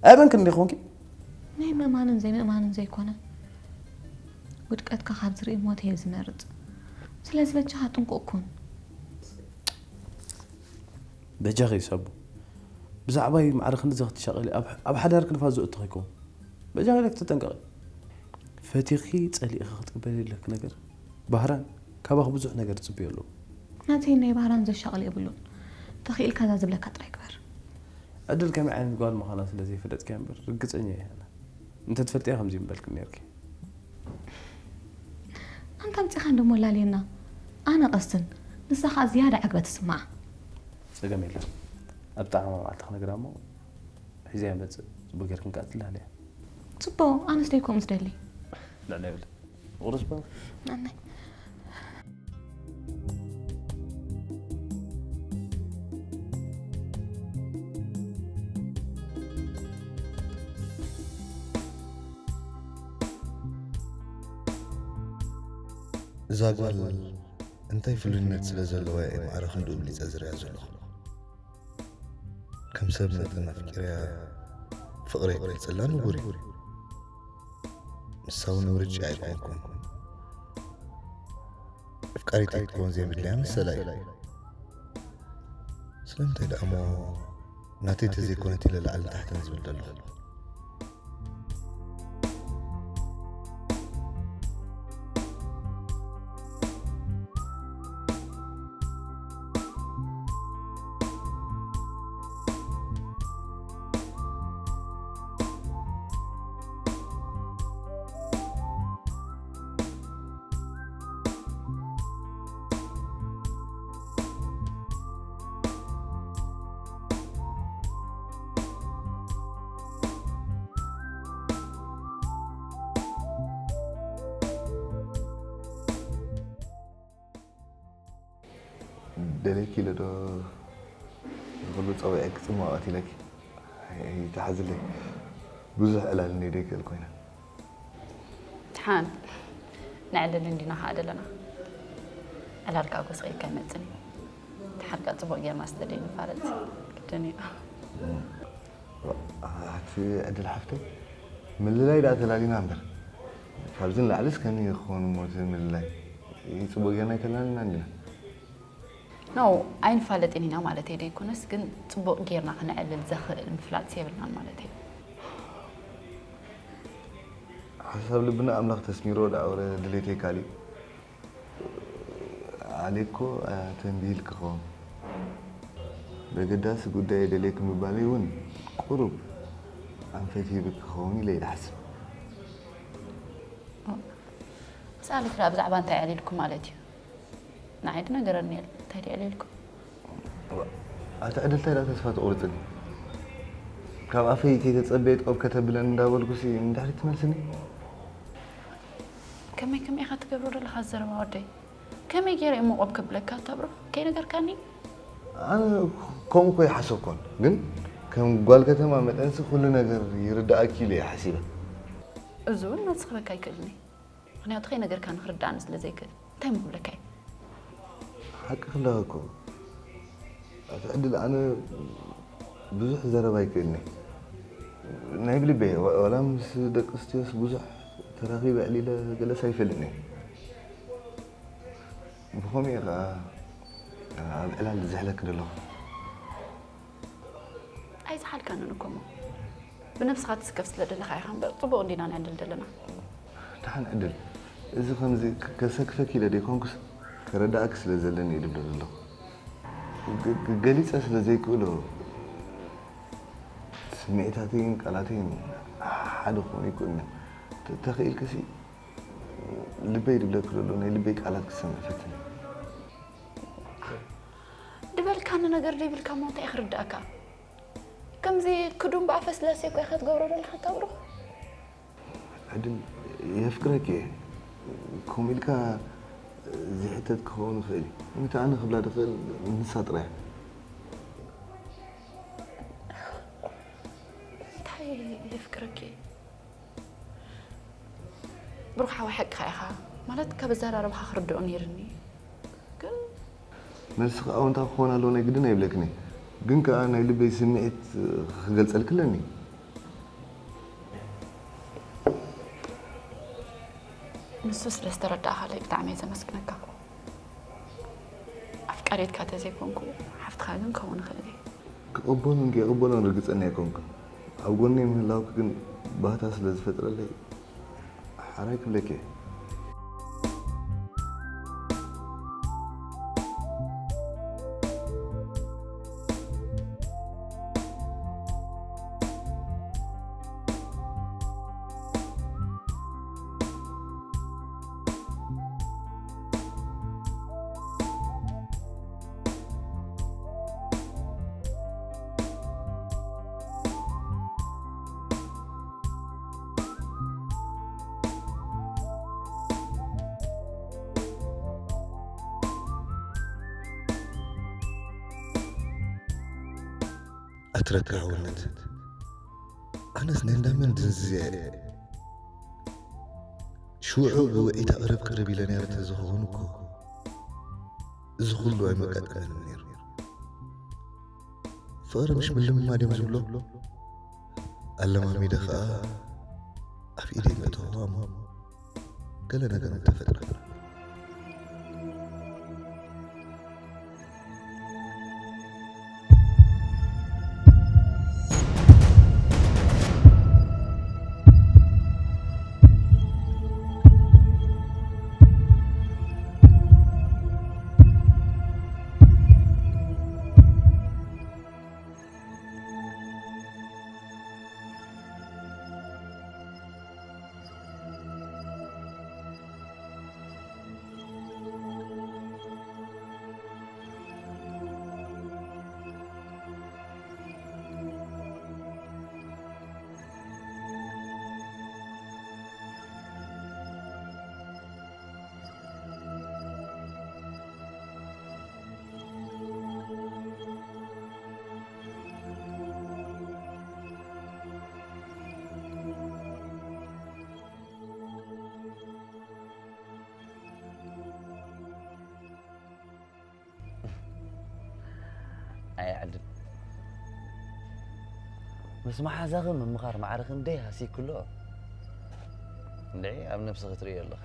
ኣይበንክን እንዲኾንኪ? ናይ ምእማንን ዘይምእማንን ዘይኮነ፣ ውድቀትካ ካብ ዝርኢ ሞት እየ ዝመርጽ። ስለዚ በጃኻ ጥንቁቕ ኩን። በጃኺ ሰቡ፣ ብዛዕባይ ማዕረ ክንድዚ ክትሻቐሊ ኣብ፣ ኣብ ሓዳርኪ ንፋስ ዘእቱ ከይከውን። በጃኺ ኢለኪ ተጠንቀቒ። ፈቲኺ ጸሊእኺ ክትቅበሊ ዘለኪ ነገር፣ ባህራን ካባኺ ብዙሕ ነገር ይጽበዮ ኣለዎ። ናተይ ናይ ባህራን ዘሻቕል የብሉን። ተኽኢልካ እዛ ዝብለካ ጥራይ ግበር። ዕድል ከመይ ዓይነት ጓል ምዃና ስለ ዘይፈለጥክያ እምበር ርግጸኛ እየ ኣነ። እንተትፈልጥያ ከምዚ ምበልክን ነይርኪ። ኣንታ ኣምጺኻ እንዶ ሞላልየና። ኣነ ቀስን፣ ንሳ ኸኣ ዝያዳ ዕግበት ትስምዓ። ጸገም የለን። ኣብ ጣዕማ መዓልቲ ክነግራ እሞ ሒዘያ እመጽእ። ብገርክን ከኣ ትላለያ። ጽቡቕ፣ ኣነስ ደይ ከምኡ ዝደሊ። ንዕና ይብል። ቁርስ በል። ኣነይ። እዛ ጓል እንታይ ፍሉይነት ስለ ዘለዋ እየ ማዕረ ክንድኡ ብሊጸ ዝሪኣ ዘለኹ። ከም ሰብ መጠን ኣፍቂርያ ፍቕረይ ክገልጸላ ንቡር እዩ። ንሳ እውን ምርጫ ኣይኮንኩን። ኣፍቃሪተይ ክትከውን ዘየድልያ መሰላ እዩ። ስለምንታይ ደኣ እሞ ናተይ ተዘይኮነት ኢለ ላዕልን ታሕትን ዝብል ዘለኹ? ደለይኪ ኢለ ዶ ንኹሉ ጸዊዐ ክጽምዋ ቀቲለኪ? ኣይትሓዝለይ። ብዙሕ ዕላል እኒኦ ደይክእል ኮይነ። ድሓን ንዕልል እንዲና ኸዓ ደለና። ዕላልካ ጎስቂልካ ኣይመጽን እዩ። ድሓር ከኣ ጽቡቕ ጌርና ስለ ደይንፋለጥ ግድን እዩ። ኣቲ ዕድል ሓፍተይ፣ ምልላይ ደኣ ተላሊና እምበር፣ ካብዚ ንላዕሊስ ከመይ ክኸውን እሞ እቲ ምልላይ? ጽቡቕ ጌርና ኣይተላሊናን ዲና? ኖ፣ ኣይንፋለጥን ኢና ማለተይ ደይኮነስ፣ ግን ጽቡቕ ጌርና ክንዕልል ዘኽእል ምፍላጥስ የብልናን ማለተይ። ሓሳብ ልብና ኣምላኽ ተስሚርዎ ደኣ ወረ ድሌተይ ካሊእ። ዓሊ እኮ ተንቢህልኪ ክኸውን። በገዳሲ ጉዳይ የደልየኪ ምባለይ እውን ቁሩብ ኣንፈት ሂብኪ ክኸውን ኢለ እየ ዝሓስብ። ምስ ኣሌክ ደኣ ብዛዕባ እንታይ ኣዕሊልኩም ማለት እዩ? ንዓይ ድነገረኒ የለን። እንታይ ድዩ ኣዕሊልኩም? ኣቲ ዕድል እንታይ ደኣ ተስፋ ትቑርጽኒ? ካብ ኣፈይ ከይተጸበየት ቆብ ከተብለኒ እንዳበልኩሲ ንድሕሪት ትመልስኒ? ከመይ ከመይ ኢኻ ትገብሮ ዘለኻ ዘረባ ወደይ? ከመይ ገይረ እሞ ቆብ ከብለካ እታ ብሩኽ? ከይነገርካኒ? ኣነ ከምኡ እኮ ይሓሰብኮን፣ ግን ከም ጓል ከተማ መጠንሲ ኩሉ ነገር ይርድኣኪ ኢለ እየ ሓሲበ። እዚ እውን መልሲ ክበካ ኣይክእልን እየ። ምኽንያቱ ከይነገርካኒ ክርድኣኒ ስለ ዘይክእል እንታይ እሞ ክብለካ እየ? ሓቂ ክብለካ እኮ ኣቲ ዕድል ኣነ ብዙሕ ዘረባ ኣይክእልን እየ። ናይ ብልበይ ዋ- ዋላ ምስ ደቂ ኣንስትዮስ ብዙሕ ተራኺበ ዕሊለ ገለስ ኣይፈልጥን እየ። ብኸምኡ እየ ከዓ ኣብ ዕላል ዝሕለክ ዘለኹ። ኣይዝሓልካንን እኮ እሞ ብነብስኻ ትስከፍ ስለ ደለኻ ኢኻ እምበር ጽቡቕ እንዲና ንዕልል ዘለና። ደሓን ዕድል፣ እዚ ከምዚ ከሰክፈኪ ኢለ ደይኮንኩስ ከረዳእኪ ስለ ዘለኒ እየ ድብሎ ዘለኹ። ገ- ገ- ገሊጸ ስለ ዘይክእሎ ስምዒታተይን ቃላተይን ሓደ ክኾኑ ኣይክእሉን እዮም። ተ- ተኽኢልክሲ ልበይ ድብለኪ ዘሎ ናይ ልበይ ቃላት ክሰምዕ ፈትን። ድበልካኒ ነገር ደይብልካ እሞ እንታይ ክርዳእካ? ከምዚ ክዱን ብኣፈ ስላሴ እኮ ኢኻ ትገብሮ ዘለኻ እታ ብሩኽ። ዕድል የፍቅረኪ እየ። ከምኡ ኢልካ ዝሕተት ክኸውን ይኽእል እዩ። ምእንቲ ኣነ ክብላ ድኽእል ንሳ ጥራይ እያ። እንታይ የፍቅረኪ? ብሩኽ ሓወይ ሓቅኻ ኢኻ ማለት ካብ ኣዘራርባኻ ክርድኦ ነይርኒ ግን መልስኺ ኣወንታዊ ክኾን ኣለዎ ናይ ግድን ኣይብለክን እየ። ግን ከኣ ናይ ልበይ ስምዒት ክገልጸልኪ ኣለኒ። ንሱ ስለ ዝተረዳእኻለይ ብጣዕሚ እየ ዘመስግነካ። ኣፍቃሪትካ ተዘይኮንኩ ሓፍትኻ ግን ከውን እኽእል እየ። ክቕበሎን ከይቕበሎን ርግጸኛ ኣይኮንኩን። ኣብ ጎነይ ምህላውኪ ግን ባህታ ስለ ዝፈጥረለይ ሓራይ ክብለኪ እየ። ኣትረካ ሓውነት፣ ኣነስ ናይ እንዳመን ድንዝዝያ እየ። ሽውዑ ብውዒታ ቅርብ ቅርብ ኢለ ነይረ ተዝኸውን እኮ እዚ ኩሉ ኣይመጋጠመንን ነይሩ። ፍቕሪ ምሽ ምልምማድ እዮም ዝብሎ። ኣለማሚደ ኸኣ ኣብ ኢደይ መእተዋ እሞ ገለ ነገር ምተፈጥረ። ኣይ ዓድል፣ ምስ መሓዛኺ ምምኻር ማዕረ ክንደይ ሃሲክሎ። እንድዒ ኣብ ነብስኺ ትርእዮ ኣለኺ።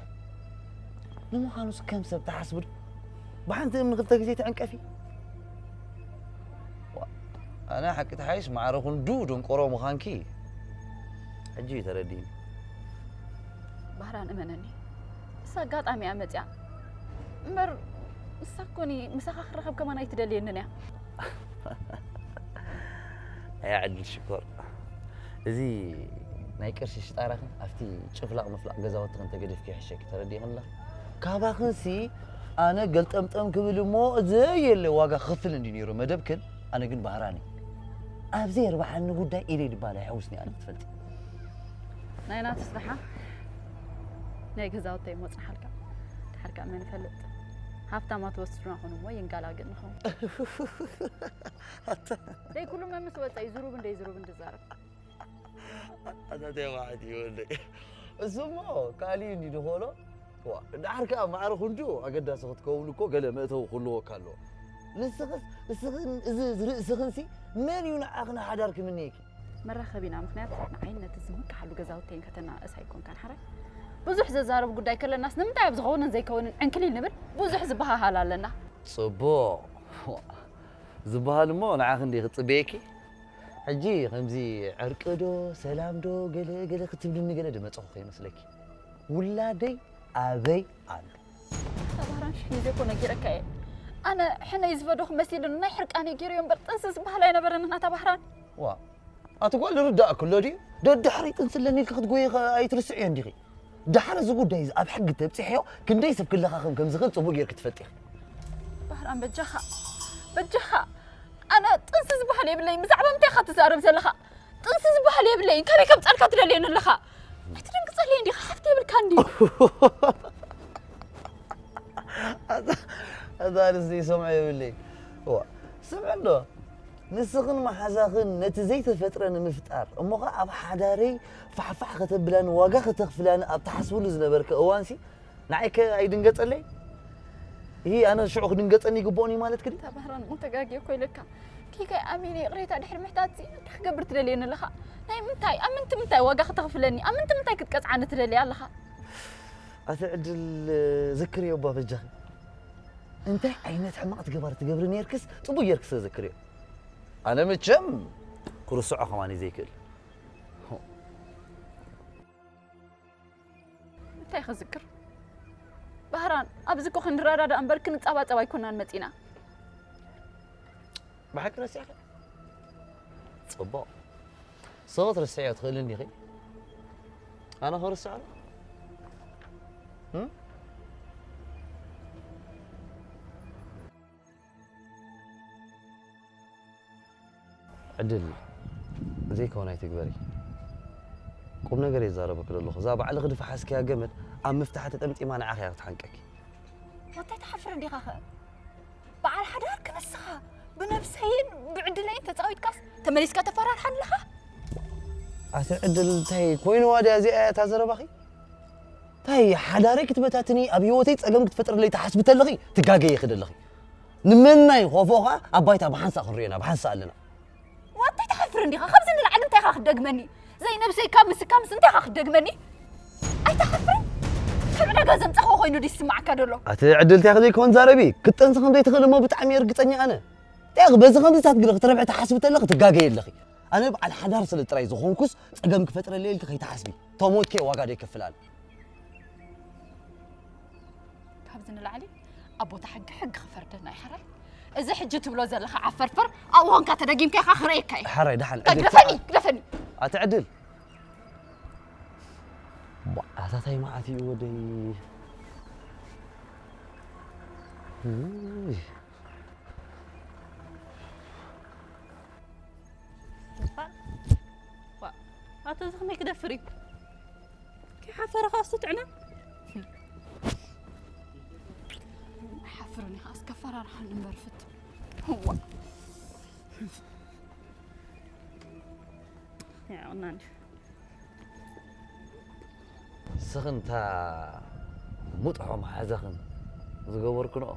ንምዃኑስ ከም ሰብ ትሓስቢ ዶ? ብሓንቲ እምኒ ክልተ ግዜ ትዕንቀፊ? ዋ፣ ኣነ ሓቂ ተሓይሽ ማዕረ ክንዱ ደንቆሮ ምዃንኪ ሕጂ እዩ ተረዲእኒ። ባህራን እመነኒ፣ እሳ ኣጋጣሚ እያ መፂኣ እምበር፣ ንሳ እኮ እኔ ምሳኻ ክራኸብ ከማን ኣይትደልየንን እያ። ኣያ ዕድል ሽኮር፣ እዚ ናይ ቅርሺ ሽጣራኽን ኣብቲ ጭፍላቕ ምፍላቕ ገዛውትኽን ተገዲፍኪ ይሕሸኪ፣ ተረዲእኽን ኣለኺ? ካባኽንሲ ኣነ ገልጠምጠም ክብል እሞ ዘየለ ዋጋ ክኽፍል እንዲ ነይሩ መደብክን፣ ኣነ ግን ባህራን እየ። ኣብ ዘየርብሓኒ ጉዳይ ኢደይ ድባል ኣይሕውስን እየ፣ ኣነ ክትፈልጢ። ናይ ናትስ ደሓ ናይ ገዛውተይ እሞ ጽንሓልካ። ድሓር ከኣ መን ይፈልጥ? ሃብታማት ወስዱና ኾኑ እሞ ይንጋላግል ንኸውን። ኣታ ደይ ኩሉ መምስ ወጸ እዩ ዝሩብ እንደይ ዝሩብ እንድዛረብ። ኣታ ተይ መዓት እዩ ወደይ። እሱ እሞ ካልእ እንዲ ድኾሎ። ዋ፣ ድሓር ከኣ ማዕረ ክንዱ ኣገዳሲ ክትከውን እኮ ገለ መእተዊ ክህልወካ ኣለዎ። ንስኽስ፣ እስኽን፣ እዚ ርእስኽንሲ መን እዩ ንዓኽን ሓዳር ክምነየኪ? መራኸቢና ምኽንያት ንዓይን ነቲ ዝምክሓሉ ገዛውተይን ከተናእስ ኣይኮንካን ሓራይ? ብዙሕ ዘዛርብ ጉዳይ ከለናስ ንምንታይ ኣብ ዝኸውንን ዘይከውንን ዕንክሊል ንብል? ብዙሕ ዝበሃሃል ኣለና። ጽቡቕ። ዝበሃል እሞ ንዓኺ እንዲ ክጽበየኪ? ሕጂ ከምዚ ዕርቂ ዶ፣ ሰላም ዶ፣ ገለ ገለ ክትብልኒ ገለ ድመጸኹ ከይመስለኪ። ውላደይ ኣበይ ኣሎ? ኣባራን ሽሕ ግዜ እኮ ነጊረካ እየ። ኣነ ሕነይ ዝፈደኹ መሲሉኒ ናይ ሕርቃነይ ገይረዮ እምበር ጥንሲ ዝበሃል ኣይነበረንን ኣታ ባህራን። ዋ፣ ኣቲ ጓል ርዳእ ክሎ ድዩ? ደድሕሪ ጥንሲ ኣለኒ ኢልኪ ክትጎዪ ኸ ኣይትርስዕዮን ዲኺ? ደሓር እዚ ጉዳይ እዚ ኣብ ሕጊ ተብጺሕዮ ክንደይ ሰብ ክለኻኸም ከም ዝኽእል ጽቡቕ ጌርኪ ትፈልጢ ኢኺ። ባህራን በጃኻ፣ በጃኻ። ኣነ ጥንሲ ዝበሃል የብለይን። ብዛዕባ ምንታይ ኢኻ ትዛረብ ዘለኻ? ጥንሲ ዝበሃል የብለይን። ከመይ ከምጸልካ ትደልየኒ ኣለኻ? ኣይትደንግጸለይን ዲኻ? ሓፍቲ የብልካን ድዩ? እዛ ኣንስቲ ይሰምዖ የብለይ። እዋ፣ ስምዒ እንዶ፣ ንስኽን መሓዛኽን ነቲ ዘይተፈጥረ ንምፍጣር፣ እሞ ኸኣ ኣብ ሓዳረይ ፋሕፋሕ ከተብላኒ ዋጋ ከተኽፍላኒ ኣብ ትሓስብሉ ዝነበርኪ እዋንሲ፣ ንዓይከ ኣይድንገጸለይ? ይሂ ኣነ ሽዑ ክድንገጸኒ ይግብኦን እዩ ማለትኪ ድዩ? እታ ባህራን እሞ ተጋግየ እኮ ኢለካ። ኪከይ ኣሚነ ይቕሬታ ድሕሪ ምሕታትሲ እንታይ ክገብር ትደልየኒ ኣለኻ? ናይ ምንታይ፣ ኣብ ምንቲ ምንታይ ዋጋ ክተኽፍለኒ? ኣብ ምንቲ ምንታይ ክትቀጽዓኒ ትደሊ ኣለኻ? ኣቲ ዕድል ዝክርዮ እባ በጃኺ። እንታይ ዓይነት ሕማቕ ትገባር ትገብሪ ነይርክስ ጽቡቕ ጌርክ ስለ ዘክርዮ። ኣነ መቸም ክርስዖ ከማን እዩ ዘይክእል። እንታይ ክዝክር? ባህራን፣ ኣብዚ እኮ ክንረዳዳእ እምበር ክንጸባጸብ ኣይኮናን መጺና። ብሓቂ ረሲዕካ? ጽቡቕ። ሰው ክትርስዕዮ ትኽእልን ዲኺ? ኣነ ክርስዖ? እም? ዕድል ዘይከውን ኣይትግበሪ። ቁም ነገር እየ ዝዛረበኪ ዘለኹ። እዛ ባዕልኺ ድፋሓስክያ ገመድ ኣብ ምፍታሕ ተጠምጢማ ንዓኺ እያ ክትሓንቀኪ። እንታይ ትሓፍር እንዲኻ ኸ? በዓል ሓዳር ክንስኻ ብነብሰይን ብዕድለይን ተጻዊትካስ ተመሊስካ ተፈራርሓ ኣለኻ። ኣቲ ዕድል እንታይ ኮይንዋ ድያ እዚኣ እታ ዘረባኺ? እንታይ ሓዳረይ ክትበታትኒ ኣብ ህይወተይ ጸገም ክትፈጥርለይ ትሓስቢ ተለኺ ትጋገይ ይኽደለኺ። ንመናይ ኾፎኻ ኣብ ባይታ ብሓንሳእ ክንሪኦና ብሓንሳእ ኣለና። ዋታይ ትሓፍር እንዲኻ? ካብዚ ንላዕሊ እንታይ ኢኻ ክትደግመኒ? ዘይነብሰይ ካብ ምስካ ምስ እንታይ ኢኻ ክትደግመኒ? ኣይትሓፍርን? ካብ ዕዳጋ ዘምጻኹ ኮይኑ ድዩ ዝስማዓካ ደሎ? ኣቲ ዕድል እንታይ ዘይኮን ዛረቢ ክትጠንሲ ከም ዘይትኽእል እሞ ብጣዕሚ እየ ርግጸኛ ኣነ። እንታይ በዚ ከምዚታት ግለ ክትረብሒ ትሓስቢ ተለኺ ትጋገይ ኣለኺ። ኣነ በዓል ሓዳር ስለ ጥራይ ዝኾንኩስ ጸገም ክፈጥረለይ ኢልኪ ከይትሓስቢ። ተሞትከ ዋጋ ደይከፍል ኣነ። ካብዚ ንላዕሊ ኣብ ቦታ ሕጊ ሕጊ ክፈርደና እዩ ሓራይ። እዚ ሕጂ ትብሎ ዘለኻ ዓፈርፈር ኣብኡ ኾንካ ተደጊምካ ኢኻ ክርእየካ እዩ። ሓራይ ደሓን እንታይ ዕድል ግደፈኒ ግደፈኒ። ኣቲ ዕድል ኣታታይ መዓት እዩ ወደይ። ኣቶ እዚ ከመይ ክደፍር እዩ? ከይሓፈረ ከዓ እሱ ጥዕና። ኣይሓፍርን ኢኻ እስከ ፈራርሓኒ እምበር ፍት ዋ ያውና እንዲ ንስኽን እታ ሙጥሖ መሓዛኽን ዝገበርክንኦ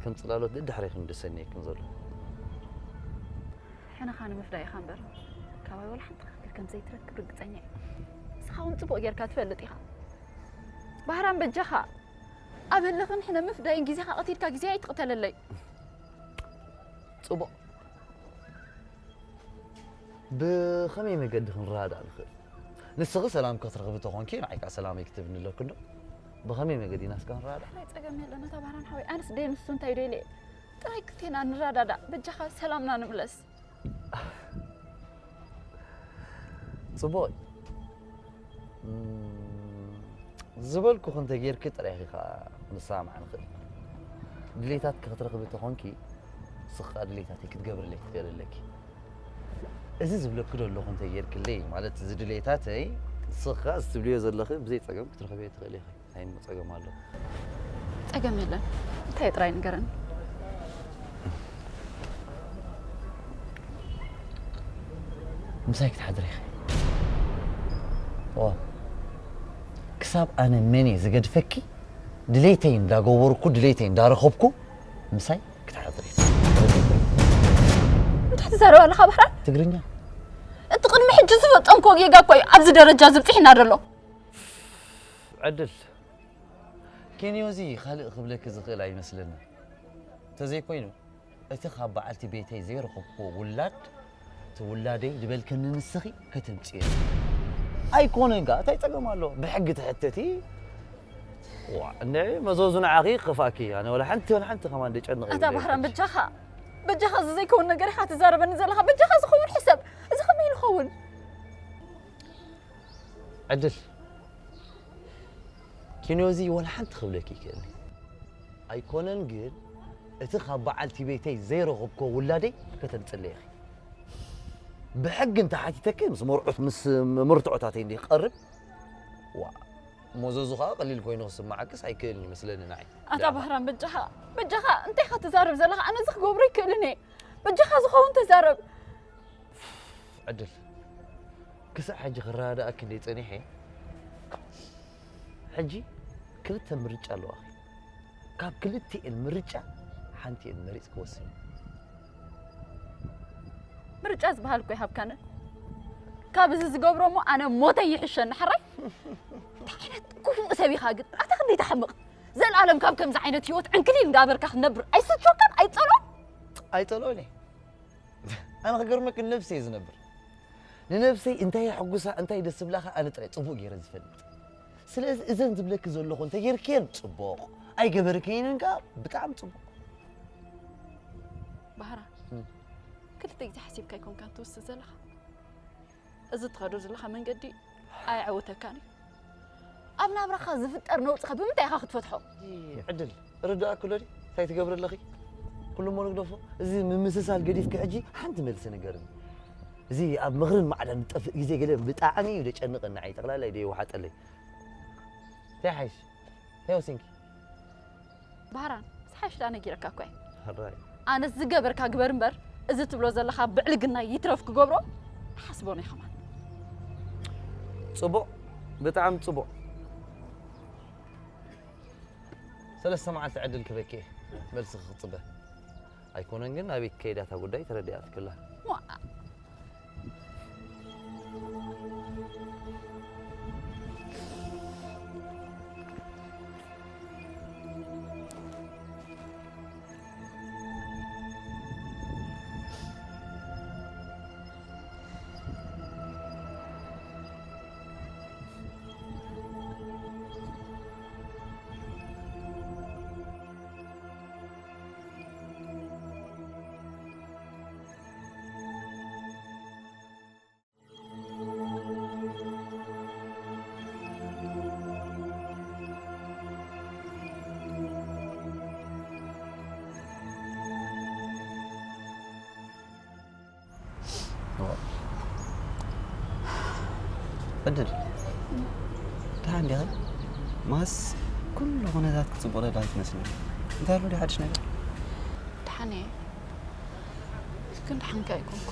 ከም ጽላሎት ደድሕሬኽን ድሰንየክን ዘሎ። ሕነኻ ንምፍዳይ ኢኻ እምበር ካባይ ዋላ ሓንቲ ክልክል ከም ዘይትረክብ ርግጸኛ እየ። ንስኻ እውን ጽቡቕ ጌርካ ትፈልጥ ኢኻ። ባህራን በጃኻ ኣብ ህልኽን ሕነ ምፍዳይን ግዜኻ ቀቲልካ ግዜ ኣይትቕተለለይ። ጽቡቕ። ብኸመይ መገዲ ክንረዳዳእ ንኽእል? ንስኺ ሰላም ክትረኽቢ ተኾንኪ ንዓይ ከዓ ሰላመይ ክትብኒ ኣለኪ እንዶ። ብኸመይ መገዲ ኢና እስከ ክንረዳዳእ? ናይ ጸገም የለን ኣታ ባህራን ሓወይ። ኣነስ ደይ ንሱ እንታይ ደይለ ጥራይ ክልቴና ንረዳዳእ። በጃኻ ሰላምና ንምለስ። ጽቡቕ እዩ። እም፣ ዝበልኩኺ እንተጌርኪ ጥራይ ኢኺ ኸኣ ክንሰማማዕ ንኽእል። ድሌታትኪ ክትረኽቢ እንተኾንኪ ንስኺ ኸኣ ድሌታተይ ክትገብርለይ ትኽእሊ ኣለኪ። እዚ ዝብለኪ ዘለኹ እንተጌርክለይ ማለት እዚ ድሌታተይ ንስኺ ኸኣ እዚ ትብልዮ ዘለኺ ብዘይ ጸገም ክትረኽብዮ ትኽእሊ ኢኺ። እንታይ እሞ ጸገም ኣሎ? ጸገም የለን። እንታይ ጥራይ ንገረኒ። ምሳይ ክትሓድሪ ኢኺ። ዋ ክሳብ ኣነ መን እየ ዝገድፈኪ ድሌተይ እንዳገበርኩ ድሌተይ እንዳረኸብኩ ምሳይ ክትሓድሪ ኢኺ። እንታይ ትዛረብ ኣለኻ ባህራን? ትግርኛ። እቲ ቅድሚ ሕጂ ዝፈጸምክዎ ጌጋ እኮ እዩ ኣብዚ ደረጃ ዝብጽሕና ዘሎ። ዕድል ኬንዮ እዚ ካልእ ክብለኪ ዝኽእል ኣይመስለንን። ተዘይኮይኑ እቲ ካብ በዓልቲ ቤተይ ዘይረኸብክዎ ውላድ እቲ ውላደይ ዝበልክኒ ንስኺ ከተምፅዮ ኣይኮነን ከኣ እንታይ ፀገም ኣሎ ብሕጊ ትሕተቲ ዋ እንድዒ መዘዙ ንዓኺ ክኸፍኣኪ ኣነ ወላ ሓንቲ ወላ ሓንቲ ከማን ደጨንቕ ኣታ ባህራን በጃኻ በጃኻ እዚ ዘይከውን ነገር ኢኻ ትዛረበኒ ዘለኻ በጃኻ ዝኸውን ሕሰብ እዚ ከመይ ንኸውን ዕድል ኪንዮዚ ወላ ሓንቲ ክብለኪ ይክእል ኣይኮነን ግን እቲ ካብ በዓልቲ ቤተይ ዘይረኸብኮ ውላደይ ከተምፅለይ ኢኺ ብሕጊ እንተሓቲተኪ ምስ መርዑት ምስ መርትዖታተይ እንዲ ክቐርብ ዋ ሞዘዙ ከዓ ቀሊል ኮይኑ ክስማዓክስ ኣይክእልን ይመስለኒ ንዓይ ኣታ ባህራን በጃኻ በጃኻ እንታይ ኢኻ ትዛረብ ዘለኻ ኣነ እዚ ክገብሮ ይክእልን እየ በጃኻ ዝኸውን ተዛረብ ዕድል ክሳዕ ሕጂ ክረዳድኣኪ እንደ ጸኒሐ ሕጂ ክልተ ምርጫ ኣለዋኺ ካብ ክልቲኤን ምርጫ ሓንቲኤን መሪጽ ክወስን ምርጫ ዝበሃል እኮ ይሃብካነ ካብ እዚ ዝገብሮ እሞ ኣነ ሞተይ ይሕሸኒ ሓራይ እንታይ ዓይነት ክፉእ ሰብ ኢኻ ግን ኣታ ክንደይ ትሓምቕ ዘልኣለም ካብ ከምዚ ዓይነት ህይወት ዕንክሊል እንዳበርካ ክነብር ኣይስቾካን ኣይጸሎ ኣይጸሎ ኣነ ክገርመኪ ንነብሰይ እየ ዝነብር ንነብሰይ እንታይ የሐጉሳ እንታይ ደስ ዝብላ ከ ኣነ ጥራይ ፅቡቅ ገይረ ዝፈልጥ ስለዚ እዘን ዝብለኪ ዘለኹ እንተጌርክየን ፅቡቅ ኣይገበርክየንን ከ ብጣዕሚ ፅቡቅ ባህራ ክልተ ግዜ ሓሲብካ ኣይኮንካን ትውስን ዘለኻ እዚ ትኸዶ ዘለኻ መንገዲ ኣየዕውተካን እዩ ኣብ ናብራኻ ዝፍጠር ነውፅኻ ብምንታይ ኢኻ ክትፈትሖ ዕድል ርዳእ ክሎ እንታይ ትገብሪ ኣለኺ ኩሉ እሞ ንግደፎ እዚ ምምስሳል ገዲፍኪ ሕጂ ሓንቲ መልሲ ንገርኒ እዚ ኣብ ምኽርን ማዕዳን ዝጠፍእ ግዜ ገለ ብጣዕሚ እዩ ደጨንቐኒ ዓይ ጠቕላላ እዩ ደይወሓጠለይ እንታይ ሓይሽ እንታይ ወሲንኪ ባህራን ዝሓሽ ዳ ነጊረካ እኮ ሕራይ ኣነስ ዝገበርካ ግበር እምበር እዚ ትብሎ ዘለኻ ብዕልግና ይትረፍ ክገብሮ ሓስቦ ናይ ከማን። ጽቡቕ፣ ብጣዕሚ ጽቡቕ። ሰለስተ መዓልቲ ዕድል ክበኪ መልሲ ክጽበ ኣይኮነን፣ ግን ኣቤት ከይዳታ ጉዳይ ተረዲኣትክላ። ዕድል፣ ደሓን ዲኺ? ማስ ኩሉ ኩነታት ክጽቡቕ ደላ ትመስሊ። እንታይ ኣሎ ሓድሽ ነገር? ደሓን እየ፣ ግን ደሓንካ ኣይኮንኩ።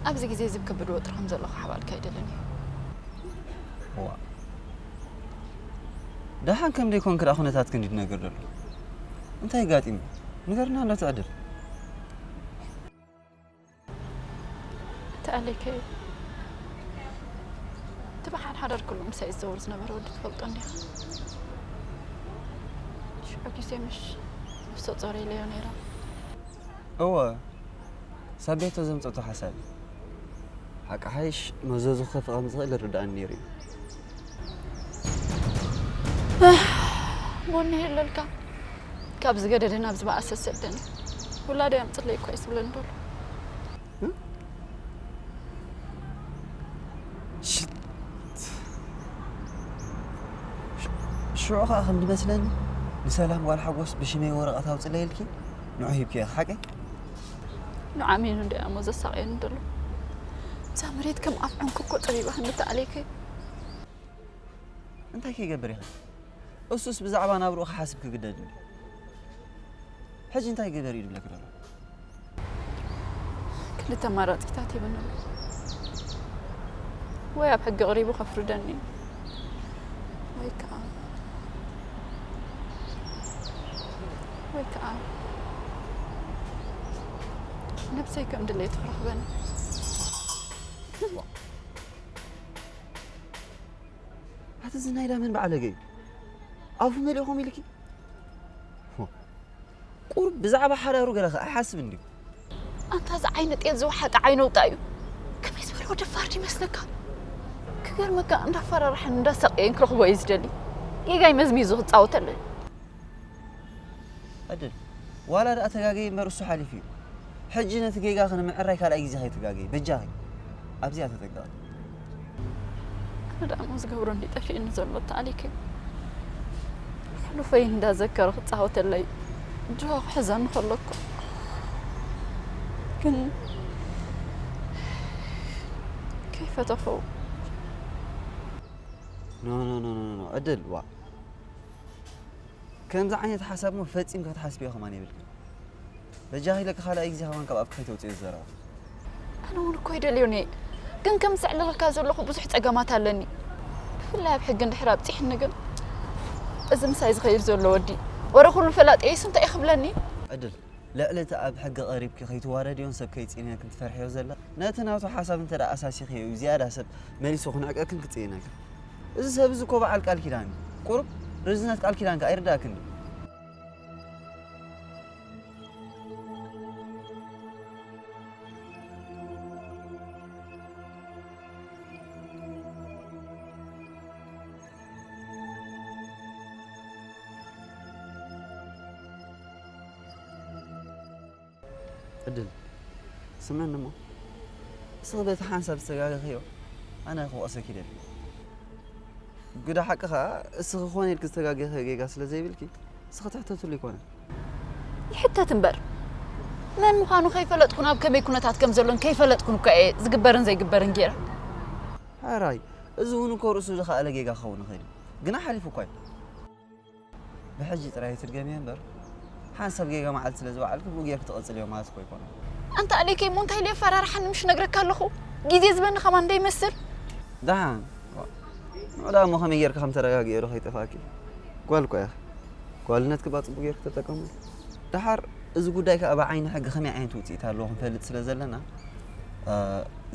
ኣብዚ ግዜ እዚ ከብድ ወጥሪ ከም ዘለኹ ሓባልካ ኣይደልን እየ። ደሓን ከም ደይኮንክ ደኣ ኩነታት ክንዲ ትነግር ደሎ እንታይ ጋጢሙ? ንገርና እንዶ ትዕድል። ተኣለይከ ትበሓል ሓደር ኩሉ ምሳይ ዝዘውር ዝነበረ ወዲ ትፈልጦ እንዲኻ። ሽዑ ግዜ ምሽ ብሶ ጾረ ኢለዮ ነይረ። እወ ሳቤቶ ዘምጸቶ ሓሳብ እዩ። ሓቂ ሓይሽ መዘዙ ክኸፍእ ከም ዝኽእል ይርድኣኒ ነይሩ እዩ። ሞኒ የለልካ ካብ ዝገደደ ናብ ዝበኣሰ ሰደኒ። ውላደይ ኣምፅለይ እኳ እዩ ዝብለኒ ዘሎ። ሽት ሽዑ ከዓ ከም ዝመስለኒ ንሰላም ጓል ሓጎስ ብሽመይ ወረቐት ኣውፅለይ ኢልኪ ንዑ ሂብኪ ኢኺ ሓቀይ? ንዓሚኑ እንዲኣ እሞ ዘሳቕየኒ ዘሎ እዛ መሬት ከም ኣፍ ዕንኩኮ ፀቢባህኒ ተኣለይከ። እንታይ ከይገብር ይኽእል? እሱስ ብዛዕባ ናብርኡ ክሓስብ ክግደድ እዩ። ሕጂ እንታይ ገበር እዩ ዝብለክ ዘሎ? ክልተ ኣማራፂታት ይብን ኣሎ። ወይ ኣብ ሕጊ ኣቕሪቡ ከፍርደኒ ወይ ከዓ ወይ ከዓ ነብሰይ ከም ድሌቱ ክረኽበኒ። ኣቲ እዚ ናይ ዳመን በዓለገ እዩ ኣፉ መሊእኹም ኢልኪ ቁሩብ ብዛዕባ ሓዳሩ ገለ ከ ኣይሓስብ እንድዩ። ኣንታ እዚ ዓይኒ ጤል ዝወሓጠ ዓይነውጣ እዩ። ከመይ ዝበለ ወዲ ፋርድ ይመስለካ? ክገርመካ እንዳፈራርሐን እንዳሰቀየን ክረኽቦ እዩ ዝደሊ። ጌጋይ መዝሚዙ ክጻወተለይ። ዕድል ዋላ ደኣ ተጋገየ እምበር እሱ ሓሊፉ እዩ። ሕጂ ነቲ ጌጋኺ ንምዕራይ ካልኣይ ግዜ ከይትጋገዪ በጃኺ ኣብዚኣ ተጠንቀቒ። ኣነ ደኣ እሞ ዝገብሮ እንዲ ጠፊእኒ ዘሎ ተኣሊከ ሕሉፈይ እንዳዘከረ ክጻወተለይ ጅሆ ክሕዘኒ ከሎ እኮ ግን ከይፈተኹ ኖ ኖ ኖ ኖ ኖ ዕድል ዋ ከምዚ ዓይነት ሓሳብ እሞ ፈጺምካ ክትሓስብዮ ከማን የብልክን። በጃኺ ኢለኪ ካልኣይ ግዜ ከማን ካብ ኣፍኪ ከይተውፅዮ ዝዘረባ። ኣነ እውን እኮ ይደልዮን እየ፣ ግን ከም ዘዕልለካ ዘለኹ ብዙሕ ፀገማት ኣለኒ። ብፍላይ ኣብ ሕጊ እንድሕር ኣብፂሕኒ ግን እዚ ምሳይ ዝኸይድ ዘሎ ወዲ ወረ ኩሉ ፈላጠ እዩስ እንታይ እዩ ክብለኒ? ዕድል ልዕሊ እቲ ኣብ ሕጊ ቀሪብኪ ከይትዋረድዮን ሰብ ከይፅኢነክን ትፈርሕዮ ዘለኺ ነቲ ናቱ ሓሳብ እንተ ደኣ ኣሳሲኽዮ እዩ ዝያዳ ሰብ መሊሱ ክንዕቀክን ክፅኢነክን። እዚ ሰብ እዚ እኮ በዓል ቃል ኪዳን እዩ። ቁሩብ ርዝነት ቃል ኪዳንኪ ኣይርድኣክን ድዩ? ዕድል ስምዕኒ እሞ እስኺ በቲ ሓንሳብ ዝተጋገኽዮ ኣነ ክወቕሰኪ ይደሊ። ግደ ሓቂ ኸኣ እስኺ ኮነ ኢልኪ ዝተጋገኽዮ ጌጋ ስለ ዘይብልኪ እስኺ ትሕተትሉ ኣይኮነን። ይሕተት እምበር መን ምዃኑ ከይፈለጥኩን ኣብ ከመይ ኩነታት ከም ዘሎን ከይፈለጥኩን እኳ እየ ዝግበርን ዘይግበርን ገይረ። ሕራይ እዚ እውን እኮ ርእሱ ዝኸኣለ ጌጋ ክኸውን ይኽእል እዩ፣ ግና ሓሊፉ እኳ እዩ። ብሕጂ ጥራይ ትድገምዮ እምበር ሓንሳብ ጌጋ መዓልቲ ስለ ዝወዓልኪ ብኡ ጌርኪ ትቐጽልዮ ማለት እኮ ኣይኮነን። ኣንታ ኣሌከይ እሞ እንታይ ኢለ የፈራርሓኒ ምሽ ነግረካ ኣለኹ? ግዜ ዝበኒ ከማን እንዳይመስል። ደሓን። ንዑ ደኣ እሞ ከመይ ጌርካ ከም ተረጋግኦ ዶ ከይጠፍኣኪ? ጓል እኮ ኢኺ። ጓልነትኪ ብጽቡቕ ጌርኪ ተጠቀሙ። ደሓር እዚ ጉዳይ ከኣ ብዓይኒ ሕጊ ከመይ ዓይነት ውጽኢት ኣለዎ ክንፈልጥ ስለ ዘለና፣ እ፣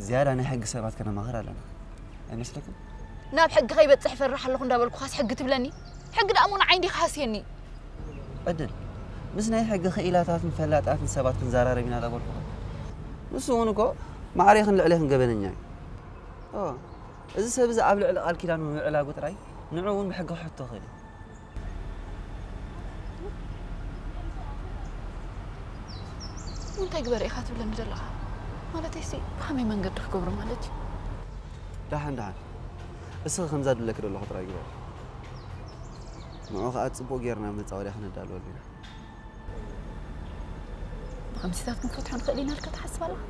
ዝያዳ ናይ ሕጊ ሰባት ከነማኽር ኣለና። ኣይመስለክን? ናብ ሕጊ ከይበጽሕ እፈርሕ ኣለኹ እንዳበልኩኻስ ሕጊ ትብለኒ? ሕጊ ደኣ እሞ ንዓይ እንዲኻ ሃስየኒ። ዕድል፣ ምስ ናይ ሕጊ ክኢላታትን ፈላጣትን ሰባት ክንዘራረብ ኢና ዳበልኩኻ። ንሱ እውን እኮ ማዕሬኽን ልዕሌኽን ገበነኛ እዩ። ኦ፣ እዚ ሰብ እዚ ኣብ ልዕሊ ቃል ኪዳኑ ምምዕላጉ ጥራይ ንዑ እውን ብሕጊ ክሕቶ ይኽእል እዩ። እንታይ ግበረ ኢኻ ትብለኒ ዘለኻ? ማለተይሲ ብኸመይ መንገዲ ክገብሮ ማለት እዩ? ደሓን፣ ደሓን። እስኺ ከምዛ ድለኪ ዘለኹ ጥራይ ግበሪ። ንዑ ኸኣ ጽቡቕ ጌርና መጻወድያ ክነዳልወሉ ኢና። ብኸምሲታት ክንፈትሖ ንኽእል ኢና ኢልካ ትሓስብ ኣለኻ?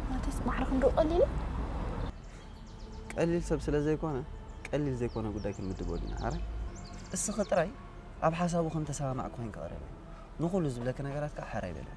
ማለተይስ ማዕረ ክንድኡ ቀሊል እዩ? ቀሊል ሰብ ስለ ዘይኮነ፣ ቀሊል ዘይኮነ ጉዳይ ክንምድበሉ ኢና። ኣረ፣ እስኺ ጥራይ ኣብ ሓሳቡ ከም ተሰማማዕኪ ኮይንኪ ቅረቢ። ንኹሉ ዝብለኪ ነገራት ከኣ ሓራይ በሊ።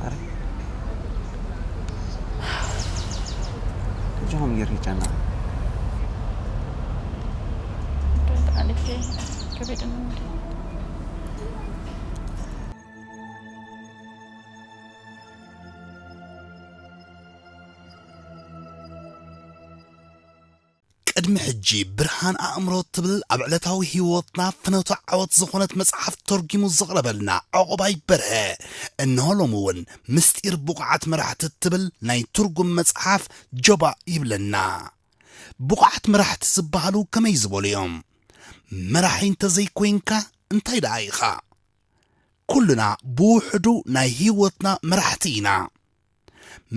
ኣረ፣ እጆም ጌር ይጨና። ኣሌክሴ፣ ከቢድ ነው እንዴ? ቅድሚ ሕጂ ብርሃን ኣእምሮ ትብል ኣብ ዕለታዊ ህይወትና ፍኖተ ዓወት ዝኾነት መጽሓፍ ተርጒሙ ዘቕረበልና ዑቕባይ በርሀ፣ እንሆ ሎሚ እውን ምስጢር ብቑዓት መራሕቲ እትብል ናይ ትርጉም መጽሓፍ ጀባ ይብለና። ብቑዓት መራሕቲ ዝበሃሉ ከመይ ዝበሉ እዮም? መራሒ እንተዘይኮይንካ እንታይ ደኣ ኢኻ? ኩልና ብውሕዱ ናይ ህይወትና መራሕቲ ኢና።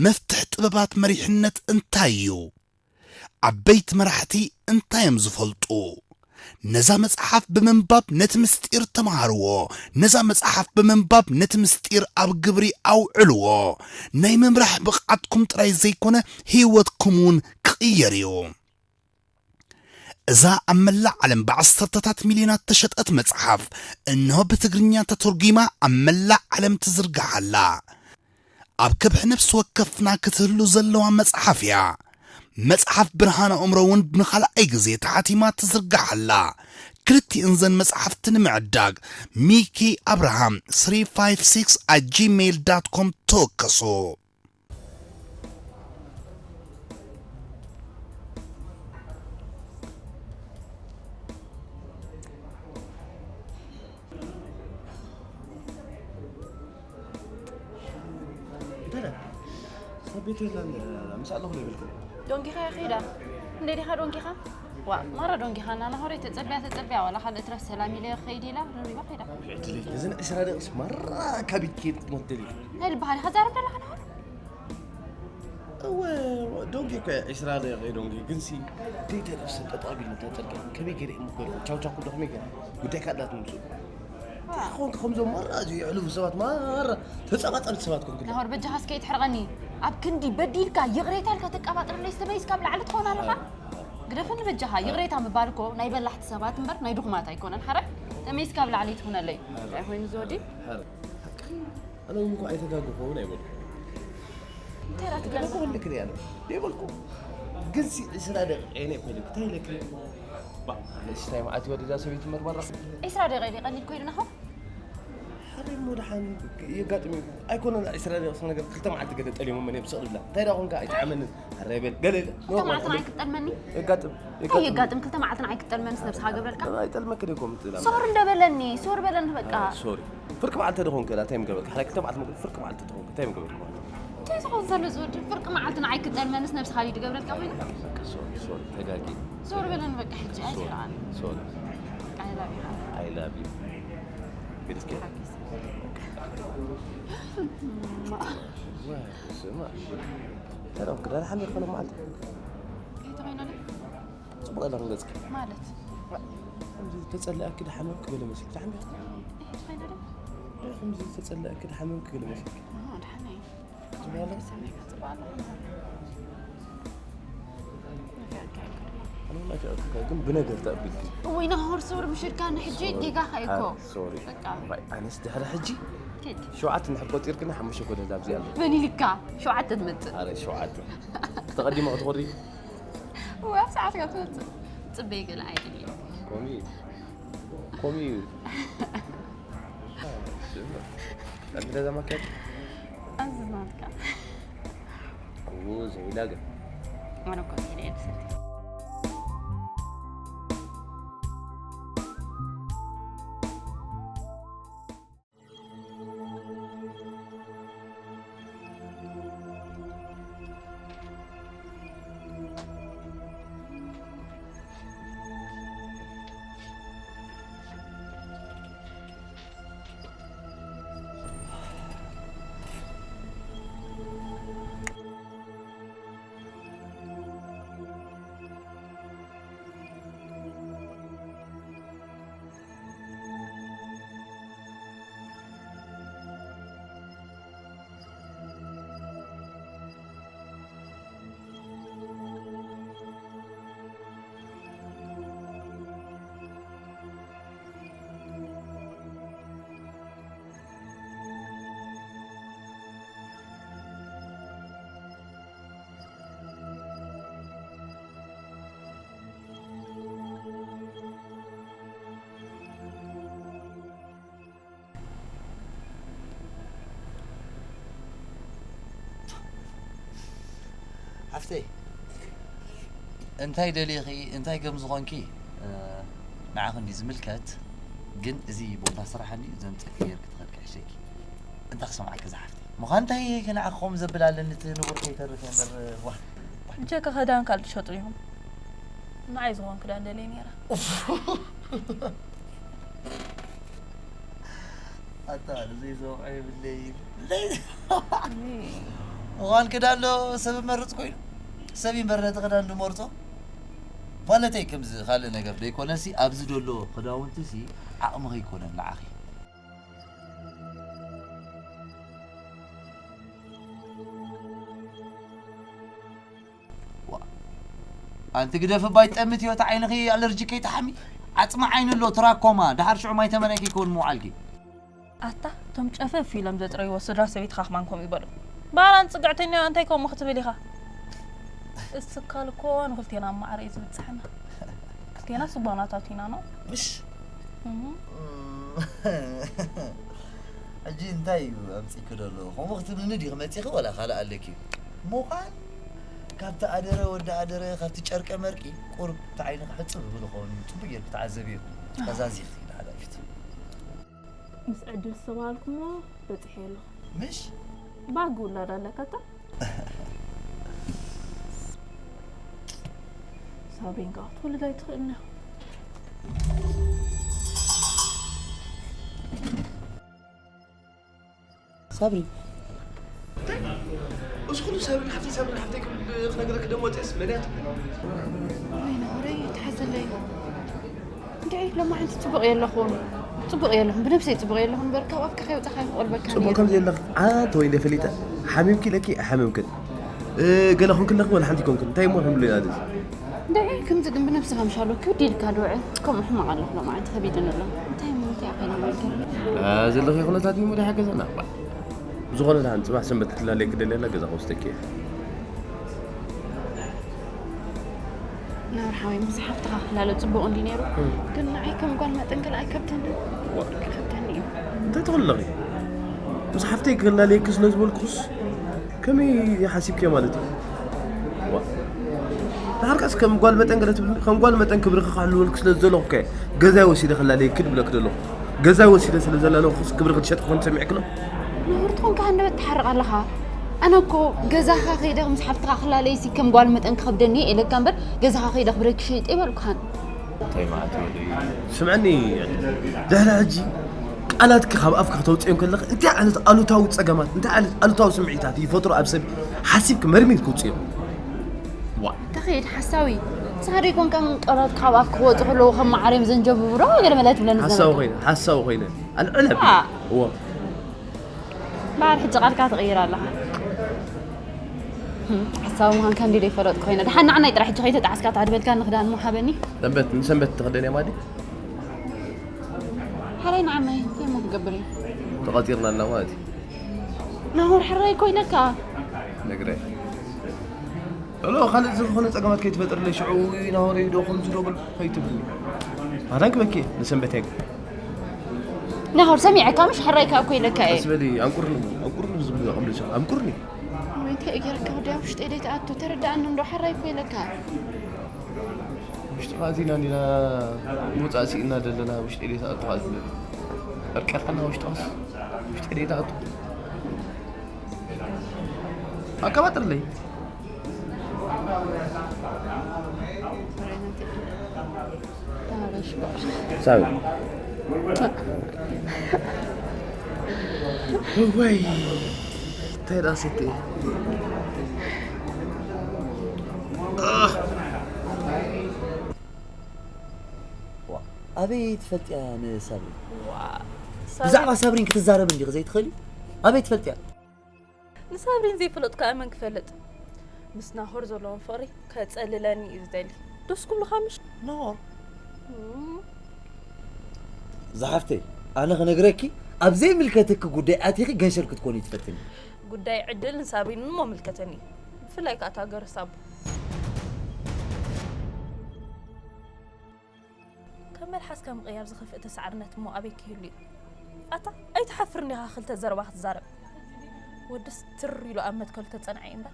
መፍትሕ ጥበባት መሪሕነት እንታይ እዩ? ዓበይቲ መራሕቲ እንታይ እዮም ዝፈልጡ? ነዛ መጽሓፍ ብምንባብ ነቲ ምስጢር ተመሃርዎ። ነዛ መጽሓፍ ብምንባብ ነቲ ምስጢር ኣብ ግብሪ ኣውዕልዎ። ናይ ምምራሕ ብቕዓትኩም ጥራይ ዘይኮነ ህይወትኩም እውን ክቕየር እዩ። እዛ ኣብ መላእ ዓለም ብዓሰርተታት ሚልዮናት ተሸጠት መጽሓፍ፣ እንሆ ብትግርኛ ተተርጒማ ኣብ መላእ ዓለም ትዝርጋሕ ኣላ። ኣብ ከብሒ ነፍሲ ወከፍና ክትህሉ ዘለዋ መጽሓፍ እያ። መጽሓፍ ብርሃን ኣእምሮ እውን ንኻልኣይ ግዜ ተሓቲማ ትዝርጋሕ ኣላ። ክልቲእን ዘን መጽሓፍቲ ንምዕዳግ ሚኪ ኣብርሃም three five six at gmail dot com ተወከሱ። እንታይ ደኣ? ኣብ ቤት የላን፣ ምሳእ ኣለኹ ዶ ይብልኩም? ዶንጊኻ ኢኻ ኺዳ። እንደ ዲኻ ዶንጊኻ? ዋ፣ ማራ ዶንጊኻ እና ናሆረይ ተጸቢያ ተጸቢያ ዋላ ካልእ ትረፍ ሰላም ኢለ ኸይድ ኢላ ርሪባ ኸይዳ። ዕድለይ፣ ነዘን ዕስራ ደቂስ ማራ ካቢት ኬድ ክትሞት ደሊኻ። እንታይ ልበሃል ኢኻ ዛረብ ደለኻ ናሆር? እወ፣ ዶንጊ እኮ እያ፣ ዕስራ ደቂቕ እየ ዶንጊ። ግንሲ፣ ደይተርፍ ሰብ ጠጠቕ ኣቢሉ እንታይ ጸርግያ? ከመይ ገይረ እየ ምጎድኦ? ቻው ቻው ክብሎ ከመይ ገይረ? ጉዳይ ካላት ንምስኡ። እንታይ ኮንክ ከምዞም ማራ እዚ የሕልፉ ሰባት ማራ ተጸባጸብቲ ሰባት ኮንክ? ናሆር፣ በጃኻ እስከ ይትሕርቐኒ። ኣብ ክንዲ በዲልካ ይቕሬታ ኢልካ ተቀባጥረለይ ዝተመይስ ካብ ላዕሊ ትኾን ኣለኻ? ግደፈኒ በጃኻ። ይቕሬታ ምባል እኮ ናይ በላሕቲ ሰባት እምበር ናይ ድኹማት ኣይኮነን። ሓራይ ተመይስ ካብ ላዕሊ ትኹነለይ። እንታይ ኮይኑ ዝወዲ? ሓራይ። ሓቅኺ፣ ኣነ እውን እኮ ኣይተጋገኹን ኣይበልኩ። እንታይ ደኣ ትብለኒ? ክልክል እያ ዶ? ደይበልኩ። ግንሲ ዕስራ ደቂቕ እየ ነይ ኮይነ፣ እንታይ ኢለኪ? ባ፣ ኣነስ እንታይ መዓት ይወድዳ ሰበይቲ መርመራ? ዕስራ ደቂቕ ደይ ቀሊል ኮይኑ ናኹ? ሓረይ እሞ ደሓን የጋጥም እዩ። ኣይኮነን ዕስራ ደቂቕ ነገር፣ ክልተ መዓልቲ ገለ ጠሊሞም እኔ ብስቕ ዝብላ። እንታይ ደኣ ኮንካ? ኣይትሓመንን። ሓረይ በል፣ ገለ ኢለ። ክልተ መዓልቲ ንዓይ ክትጠልመኒ? የጋጥም፣ እንታይ የጋጥም። የጋጥም? ክልተ መዓልቲ ንዓይ ክትጠልመንስ ነብስኻ ገብረልካ? ኣይጠልመክን እኮ ምጥላም። ሶር እንደበለኒ፣ ሶር በለኒ በቃ። ኣይ፣ ሶሪ። ፍርቂ መዓልቲ ዶ ኮንክ? እንታይ ምገበልካ? ሓረይ ክልተ መዓልቲ፣ ፍርቂ መዓልቲ ዶ ኮንክ? እንታይ ምገበልካ? እንታይ ዝኸውን ዘሎ ዝወዲ ፍርቂ መዓልቲ ንዓይ ክጠልመንስ ነብስኻ ድዩ ድገብረልካ ኮይኑ? ሶሪ ሶሪ ተጋጊ ዞር በለን በቃ ሕጂ ኣይትረኣኒ። ሶሪ I love you. I love you ግድስኪ ስማ ተረው ክዳን ሓሚር ኮነ መዓልቲ ከይተኾይና ዶ? ጽቡቅ ኣለኹም ገጽኪ ማለት ከምዚ ተጸላእኪ ድሓመምኪ ገለ መስልኪ ድሓን ዲኻ ከይተኾይና ዶ? ከምዚ ተጸላእኪ ድሓመምኪ ገለ መስልኪ ድሓን ትበላ ሰሚዕካ ጽቡቅ ኣለኹ። ኣነ ወላ ከ- ግን ብነገር ተቐቢልኪ ወይ ናሆር ሶሪ ምሽድካ ንሕጂ ጌጋኻ እኮ ሶሪ በቃ ኣነስ ድሕሪ ሕጂ ኪድ ሸውዓተ እንድሕር ቆፂርክና ሓሙሽተ ኮደላ ኣብዚኣ ኣሎ መን ኢልካ ሸውዓተ ትመጽእ ኣረ ሸውዓተ ተቐዲማ ክትኾዲ ወይ ኣብ ሰዓት ካብ ትመጽእ ጽበይ ገለ ኣይደልየ ኮሚ ኮሚ ቀልድ ገዛ ማኪያት ኣብዚ ናትካ ዘይላ ግን ኣነ እኮ ዘይለ የድሰት ሓፍተይ እንታይ ደሊኺ እንታይ ከም ዝኾንኪ ንዓኺ እንዲ ዝምልከት ግን እዚ ቦታ ስራሕ እንዲ ዘምፅእኪ ጌርኪ ትኸድኪ ሕሸኪ እንታይ ክሰምዓኪ ዝሓፍተይ ምዃን እንታይ ንዓኺ ከምኡ ዘብል ኣለኒ እቲ ንቡር ከይተርፍ እየ እምበር ዋ ብጀካ ክዳን ካልእ ትሸጡ ዲኹም ንዓይ ዝኾን ክዳን ደልየ ነይረ ኣታ ንዘይሰምዖ የብለይን ምዃን ክዳን ዶ ሰብ መርፅ ኮይኑ ሰብ ይንበር ነቲ ክዳን ዝመርፆ ማለተይ ከምዚ ካልእ ነገር ዘይኮነሲ ኣብዚ ደሎ ክዳውንትሲ ዓቕሚ ከይኮነን ንዓኺ ኣንቲ ግደፍ እባ ይጠምት እዮ እቲ ዓይንኺ ኣለርጂ ከይትሓሚ ዓፅሚ ዓይኒ ኣሎ ትራኮማ ድሓር ሽዑ ማይ ተመናይ ከይከውን ምውዓልኪ ኣታ እቶም ጨፈፍ ኢሎም ዘጥረይዎ ስድራ ሰበይትኻ ክማን ከምኡ ይበሉ ባራን ፅግዕተኛ እንታይ ከምኡ ክትብል ኢኻ እስካል እኮ ንክልቴና ማዕረ እዩ ዝብፅሐና ክልቴና ስባናታት ኢና ነው ምሽ ሕጂ እንታይ እዩ ኣምፂኪ ዘሎ ከምኡ ክትብልኒ ዲኺ መፂኺ ወላ ካልእ ኣለኪ ምዃን ካብቲ ኣደረ ወዲ ኣደረ ካብቲ ጨርቀ መርቂ ቁርብ እቲ ዓይንኺ ሕፅብ ዝብል ኸውን እዩ ፅቡቅ ጌርኪ ተዓዘብዮ ቀዛዚኺ ንሓላፊት ምስ ዕድል ዝተባሃልኩሞ በፂሐ ኣለኹ ምሽ ባግ ውላድ ኣለካ እታ ሳብሪን ከዓ ክትወልድ ኣይትኽእልና ሳብሪ እዚ ኩሉ ሳብሪን ሓፍተይ ሳብሪን ሓፍተይ ክብል ክነግረኪ ደሞ ወፅእስ መን እያ ትብል ወይ ናሆረይ ተሓዘለይ እንድዒ ሎማዓንቲ ፅቡቕ የለኹም ፅቡቕ የለኹም ብነብሰይ ፅቡቕ የለኹም እምበር ካብ ኣፍካ ከይወፃኻ ይኽቆልበካ ፅቡቕ ከም ዘለኽ ኣንተ ወይ ፈሊጠ ሓሚምኪ ኢለኪ ኣይሓመምክን ገለ ኮንክለኺ ወላ ሓንቲ ኮንክን እንታይ እሞ ንብሎ ኢና እዚ እንድዒ ከምዚ ግን ብነብስኻ ምሻሎ ክብድ ኢልካ ድውዕል ከምኡ ሕማቕ ኣለኹ ሎማዓንቲ ከቢድን ኣሎ እንታይ እሞ እንታይ ኣኸይና ነገር ዘለኺ ኩነታት እሞ ዶ ሓገዘና እባ ዝኾነ ደሓን ፅባሕ ሰንበት ክትላለይ ክደልየላ ገዛ ክወስደኪ እየ ናብርሓወይ ምስ ሓፍትኻ ክላለ ፅቡቕ እንዲ ነይሩ ግን ንዓይ ከም ጓል መጠን ገለ ኣይከብደኒ ይከብደኒ እዩ እንታይ ትኽእልለኺ ምስ ሓፍተይ ክላለየኪ ስለ ዝበልኩስ ከመይ ሓሲብኪዮ ማለት እዩ ድሓር ከስ ከም ጓል መጠን ገለ ትብል ከም ጓል መጠን ክብርኺ ክሕልወልኪ ስለ ዝደለኹ ከ ገዛይ ወሲደ ክላለየኪ ድብለኪ ደለኹ ገዛይ ወሲደ ስለ ዘላለኹስ ክብርኺ ትሸጥ ክኾን ሰሚዕኪ ዶ ነውሪ ትኾንካ ሃንደበት ትሓርቕ ኣለኻ ኣነ እኮ ገዛኻ ከይደ ምስ ሓፍትኻ ክላለይሲ ከም ጓል መጠን ክኸብደኒ እየ ኢለካ እምበር፣ ገዛኻ ከይደ ክብረኪ ሸይጠ ይበልኩኻን። እንታይ ማለት እዩ? ስምዐኒ፣ ድሕሪ ሕጂ ቃላትኪ ካብ ኣፍኪ ክተውፅኦም ከለኺ እንታይ ዓይነት ኣሉታዊ ፀገማት፣ እንታይ ዓይነት ኣሉታዊ ስምዒታት ይፈጥሩ ኣብ ሰብ ሓሲብኪ መርሚርኪ ውፅኦም። ዋ። ተኸይድ ሓሳዊ። ንስኻ ደይኮንካ ቃላት ካብ ኣፍኪ ክወፁ ከለዉ ከም ማዓር እዮም ዘንጀብቡ ዶ? ገለ መለ ትብለኒ ሓሳዊ ዝነበርካ። ኮይነ፣ ሓሳዊ ኮይነ። ኣልዕለ። ዋ። እዎ። በዓል ሕጂ ቃልካ ትቕይር ኣለኻ። ህም፣ ሓሳዊ ምዃንካ እንዲ ዘይፈለጥኩ ኮይነ። ደሓን ንዓናይ ጥራሕ ሕጂ ከይተጣዓስካ ተዓድበልካ ንኽዳን እሞ ሃበኒ። ሰንበት፣ ንሰንበት ትኽደን እያ ማለት? ሓራይ ንዓናይ እንታይ እሞ ክገብር እዩ? ተቐጺርና ኣለና ማለት እዩ። ናሆር ሕራይ እኮ ኢለካ። ነግረ። ሎ፣ ካልእ ዝኾነ ጸገማት ከይትፈጥርለይ ሽዑ፣ "ውይ፣ ናሆረይ ዶ ከምዚ ዶ?" ብል ከይትብልኒ። ኣታን ክበኪ፣ ንሰንበት እየ። ናሆር፣ ሰሚዐካ ምሽ? ሕራይካ እኮ ኢለካ እየ። ቀስ በሊ፣ ኣንቁርኒ፣ ኣንቁርኒ ዝብሉ ኣቐምልሶ፣ ኣንቁርኒ። ወይ እንታይ እየ ገይረካ ወዲ ኣብ ውሽጠይ ደይትኣቱ? ተረዳእኒ እንዶ፣ ሕራይ እኮ ኢለካ። ውሽጥኻ ኣዚና እንዲና ምውጻእ ስኢንና ዘለና፣ ውሽጠይ ደይትኣቱ ኸዓ ዝብል። ቀርቀርካና ውሽጥኻስ፣ ውሽጠይ ደይትኣቱ። ኣቀባጥርለይ። ሳሚ። ወይ። እንታይ ደኣ ሰትየ? ዋ፣ ኣበይ ትፈልጥያ ንሳብሪ? ዋ፣ ብዛዕባ ሳብሪን ክትዛረብ እንዲኺ ዘይትኽእሊ? ኣበይ ትፈልጥያ? ንሳብሪን ዘይፈለጥኩ ኣመን ክፈልጥ? ምስ ናሆር ዘለዎም ፍቕሪ ከጸልለኒ እዩ ዝደሊ። ደስ ክብሉኻ ምሽ? ናሆር? እም። ዝሓፍተይ፣ ኣነ ክነግረኪ፣ ኣብ ዘይምልከተኪ ጉዳይ ኣቲኺ ገንሸል ክትኮኒ ትፈትኒ። ጉዳይ ዕድል ንሳብሪን እሞ ምልከተኒ። ብፍላይ ከኣ እታ ገረስ ኣቦ። ካብ መልሓስካ ምቕያር ዝኸፍእ ተሳዕርነት እሞ ኣበይ ክህሉ እዩ? ኣታ ኣይትሓፍርን ኢኻ ክልተ ዘረባ ክትዛረብ? ወድስ ትር ኢሉ ኣብ መትከሉ ተጸንዐ እዩ እምበር።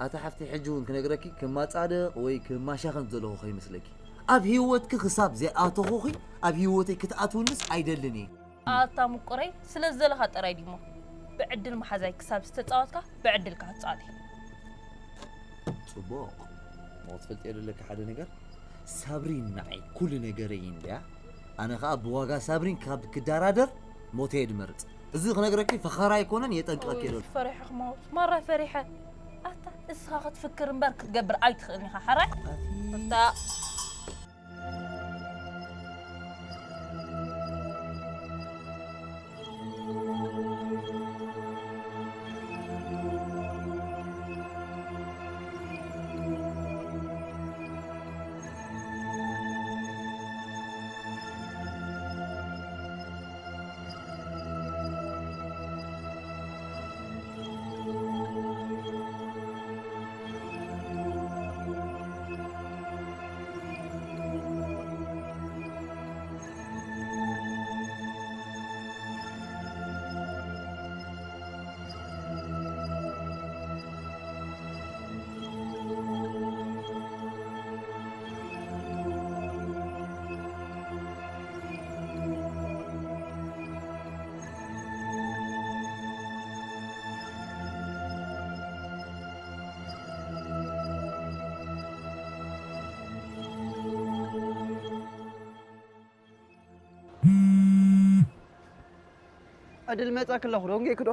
ኣታ ሓፍተይ፣ ሕጂ እውን ክነግረኪ፣ ክማጻደቕ ወይ ክማሻኸን ዘለኹ ከይመስለኪ። ኣብ ህይወትኪ ክሳብ ዘይኣተኹኺ፣ ኣብ ህይወተይ ክትኣትውንስ ኣይደልን እየ። ኣታ ምቁረይ፣ ስለ ዝደለኻ ጥራይ ድሞ ብዕድል መሓዛይ ክሳብ ዝተጻወትካ ብዕድልካ ትጻወት። ጽቡቕ። እሞ ክትፈልጥዮ ዘለካ ሓደ ነገር፣ ሳብሪን ንዓይ ኩሉ ነገረይ እንድያ። ኣነ ኸኣ ብዋጋ ሳብሪን ካብ ክደራደር ሞተይ ድመርጽ። እዚ ክነግረኪ ፈኸራ ኣይኮነን፣ የጠንቅቐኪ እየ ዘለኹ። ፈሪሐ ክመውት፣ ማራ ፈሪሐ። ኣታ እስኻ ክትፍክር እምበር ክትገብር ኣይትኽእልን ኢኻ፣ ሓራይ። ኣቲ- እታ ዕድል መጻኪ ኣለኹ ዶ፣ ደንጊየኪ ዶ?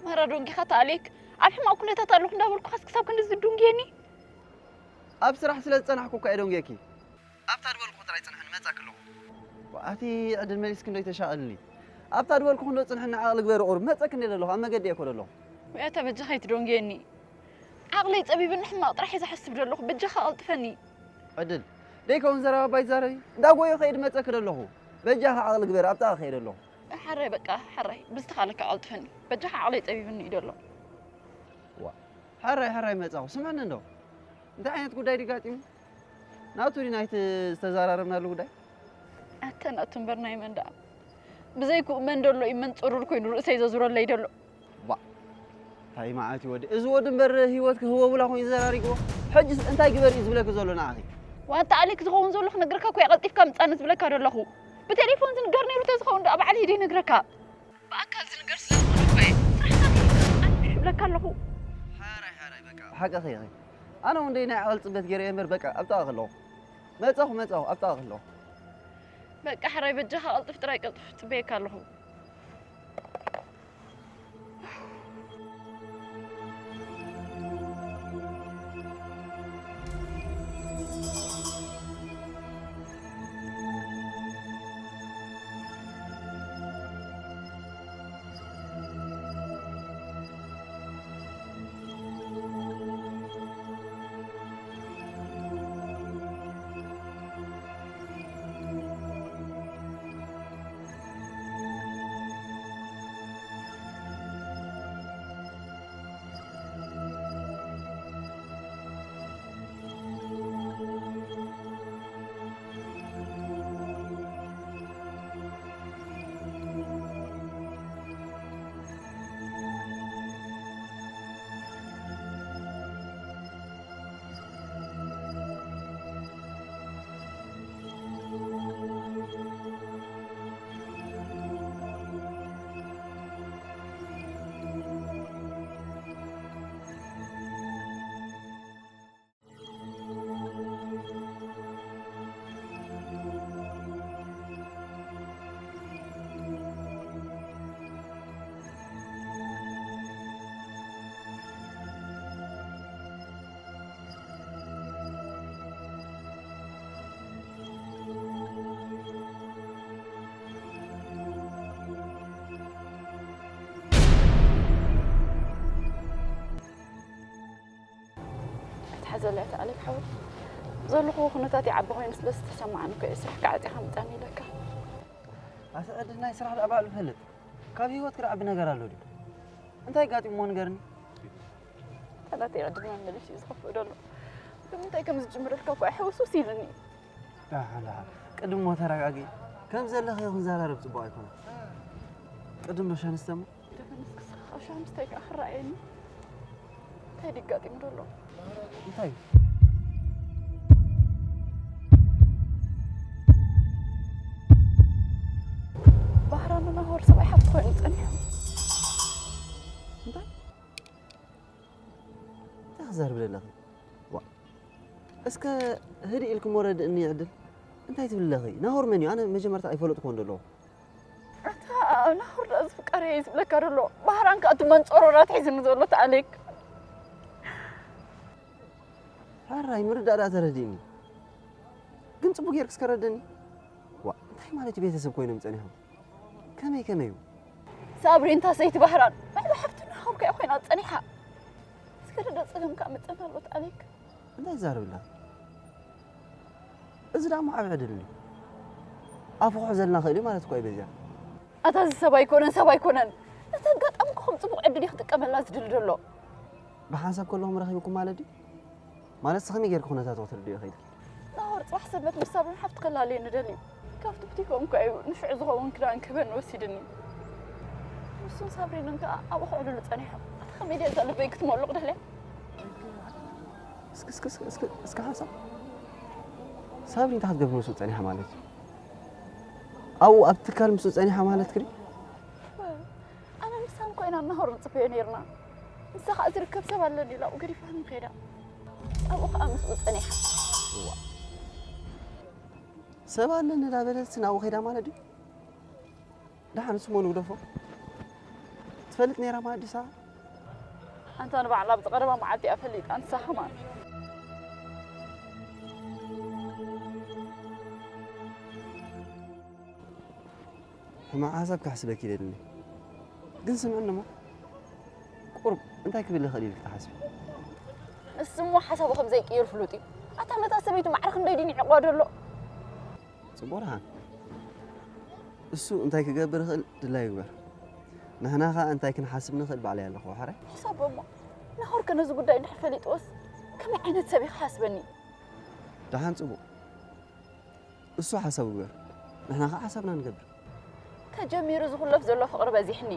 ማራ ደንጊኻ ተኣልየክ። ኣብ ሕማቕ ኩነታት ኣለኹ እንዳበልኩኻስ ክሳብ ክንድዚ ትድንጉየኒ? ኣብ ስራሕ ስለ ዝጸናሕኩ እኳ እየ ደንጊየኪ። ኣብታ ድበልኩ ጥራይ ጽንሕኒ፣ መጻኪ ኣለኹ። ኣቲ ዕድል መሊስኪ እንዶ ይተሻቐልኒ። ኣብታ ድበልኩ ክንዶ ጽንሕኒ፣ ዓቕሊ ግበሪ ቁሩብ። መጸኪ እንደ ዘለኹ፣ ኣብ መገዲ እየ እኮ ዘለኹ። ወይ ኣታ በጃኻ ኣይትደንጉየኒ። ዓቕለይ ጸቢብኒ፣ ሕማቕ ጥራሕ እየ ዝሓስብ ዘለኹ። በጃኻ ኣቕልጥፈኒ። ዕድል፣ ደይከውን ዘረባ ባይትዛረቢ። እንዳጎዮ ከይድ መጸኪ ዘለኹ። በጃኻ ዓቕሊ ግበሪ፣ ኣብ ጥቓ ከይደ ኣለኹ። ሓራይ በቃ፣ ሓራይ። ብዝተኻለካ ኣቕልጥፈኒ። በጃኻ ዓቕለይ ጸቢብኒ እዩ ዘሎ። ዋ፣ ሕራይ ሕራይ መጻኹ። ስምዕኒ እንዶ፣ እንታይ ዓይነት ጉዳይ ድዩ ጋጢሙ? ናቱ ድዩ ናይቲ ዝተዘራረብናሉ ጉዳይ? ኣተ ናቱ እምበር ናይ መን ደኣ? ብዘይክኡ መን ደሎ እዩ መን ጽሩር ኮይኑ ርእሰይ ዘዙረለይ ደሎ። ዋ፣ እንታይ መዓት እዩ ወዲ። እዚ ወዲ እምበር ህይወት ክህወቡላ ኮይኑ ዘራሪግዎ። ሕጅስ እንታይ ግበር እዩ ዝብለኪ ዘሎ ንዓኺ? ዋንታ ኣሌክ ዝኸውን ዘሎ ክነግረካ እኮ እየ ቀልጢፍካ ምጻኒ ዝብለካ ደለኹ። ብቴሌፎን ዝንገር ነይሩ ተዝኸውን ደኣ ባዕለይ ደይ ነግረካ። ብኣካል ዝንገር ስለ ዝኾነ እኮ እየ። ሓራይ ሓራይ በቃ ሓቀኺ ኢኺ። ኣነ እውን ደይ ናይ ዓቐል ጽበት ገይረ እየ እምበር በቃ ኣብ ጥቓ ከለኹ መጻኹ መጻኹ ኣብ ጥቓ ከለኹ። በቃ ሕራይ በጃኻ ቀልጥፍ ጥራይ ቀልጥፍ ጽበየካ ኣለኹ። ኣይትሓዘለይ ኣታ ኣሌክ ሓወይ። ዘለኹዎ ኩነታት ይዓቢ ኮይኑ ስለ ዝተሰማዓኒ እኮ እየ ስራሕካ ዓፂኻ ምጻኒ ኢለካ። ኣሰ ዕድል ናይ ስራሕ ደኣ ባዕሉ ይፈልጥ። ካብ ህይወት ክደዓቢ ነገር ኣሎ ድዩ? እንታይ ኣጋጢምዎ ንገርኒ? እታ ናተይ ዕድል መመሊሱ እዩ ዝኸፍእ ዘሎ። ብምንታይ ከም ዝጅምረልካ እኮ ሕውስውስ ኢሉኒ። ደሓን ደሓን። ቅድም እሞ ተረጋጊ። ከም ዘለኺ ክንዘራረብ ጽቡቕ ኣይኮነን። ቅድም ዶ ሸንስተ እሞ? ደመነስ ክስኻ ካብ ሸንስታይ ከዓ ክረኣየኒ። እንታይ ድዩ ኣጋጢሙ ዘሎ? እንታይ? ባህራን ናሆር ሰብኣይ ሓፍቲ ኮይኑ ጸኒሑ። እንታይ? እንታይ ክዛርብ ዘለኺ? ዋ። እስከ ህድእ ኢልክሞ ረድእኒ ይዕድል። እንታይ ትብሊ ኣለኺ? ናሆር መን እዩ? ኣነ መጀመርታ ኣይፈለጥኩዎን ዘለኹ። ኣታ ናሆር ደኣ ዝፍቀር እየ ዝብለካ ዘሎ። ባህራን ከኣ እቲ መንጸሮራት ሒዝኒ ዘሎ እቲ ኣሌክ። ሕራይ ምርዳእ ደኣ ተረዲእኒ። ግን ጽቡቅ ጌርክ እስከ ረደኒ። ዋ፣ እንታይ ማለት እዩ ቤተሰብ ኮይኖም ጸኒሖም? ከመይ ከመይ እዩ? ሳብሪ እንታ ሰይቲ ባህራን፣ ባዕሉ ሓፍቱ ናሆር ከኣ ኮይና ጸኒሓ። እስከ ርዳእ ጸገም ከኣ መጸና ኣሎ እቲ ኣሌክ። እንታይ ትዛረብ ኣለኻ? እዚ ደኣ እሞ ዓቢ ዕድል እዩ። ኣፉ ክሕዘልና ክእል እዩ ማለት እኮ እዩ በዚኣ። ኣታ እዚ ሰብ ኣይኮነን፣ ሰብ ኣይኮነን። ነቲ ኣጋጣሚ እኮ ከም ጽቡቕ ዕድል እዩ ክጥቀመላ ዝድሊ ዘሎ። ብሓንሳብ ከለኹም ረኺብኩም ማለት ድዩ? ማለት ከመይ ጌርኪ ኩነታቱ ክትርድእዮ ኸኢልኪ? ናሆር ጽባሕ ሰንበት ምስ ሳብሪን ሓፍቲ ከላለየኒ ደልዩ። ካብቲ ቡቲኮም ከኣ እዩ ንሽዑ ዝኸውን ክዳን ክህበኒ ወሲድኒ። ንሱን ሳብሪንን ከኣ ኣብኡ ክዕልሉ ጸኒሖም። ኣታ ከመይ ድያ እዛ ልበይ ክትመልቕ ደልያ? እስኪ፣ እስኪ፣ እስኪ፣ እስኪ፣ እስኪ ሓንሳብ። ሳብሪ እንታይ ክትገብር ምስኡ ጸኒሓ ማለት እዩ? ኣብኡ ኣብ ትካል ምስኡ ጸኒሓ ማለት ክዲ? ኣነ ንሳን ኮይና ናሆር ንጽበዮ ነይርና። ንሳ ኸኣ ዝርከብ ሰብ ኣለኒ ኢላ ኣብኡ ገዲፋኒ ከይዳ። ኣብኡ ኸኣ ምስኡ ጸኒሓ። እዋ። ሰብ ኣለኒ እንዳበለትስ ናብኡ ከይዳ ማለት ድዩ? ደሓን ንሱ እሞ ንግደፎ። ትፈልጥ ነይራ ማለት ድዩ ንሳ? ኣንታ ንባዕላ ብዝቐረባ መዓልቲ እያ ፈሊጣ፣ ንሳ ከማን። ሕማቕ ሓሳብ ከሕስበኪ ይደሊ። ግን ስምዕኒ እሞ፣ ቁሩብ እንታይ ክብል ይኽእል ኢልኪ ትሓስቢ? ንሱ እሞ ሓሳቡ ከም ዘይቅይር ፍሉጥ እዩ። ኣታ ነታ ሰበይቲ ማዕረ ክንደይ ድዩ ንዒቕዋ ዘሎ? ጽቡቕ ደሓን። እሱ እንታይ ክገብር ይኽእል ድላዩ ይግበር። ንሕና ኸኣ እንታይ ክንሓስብ ንኽእል ባዕለይ ኣለኹ፣ ሕራይ? ሕሰቦ እሞ፣ ናሆር ከ ነዚ ጉዳይ እንድሕር ፈሊጥዎስ ከመይ ዓይነት ሰብ እዩ ክሓስበኒ? ደሓን ጽቡቕ። እሱ ሓሳቡ ይግበር። ንሕና ኸኣ ሓሳብና ንገብር። ተጀሚሩ ዝኹለፍ ዘሎ ፍቕሪ በዚሕኒ።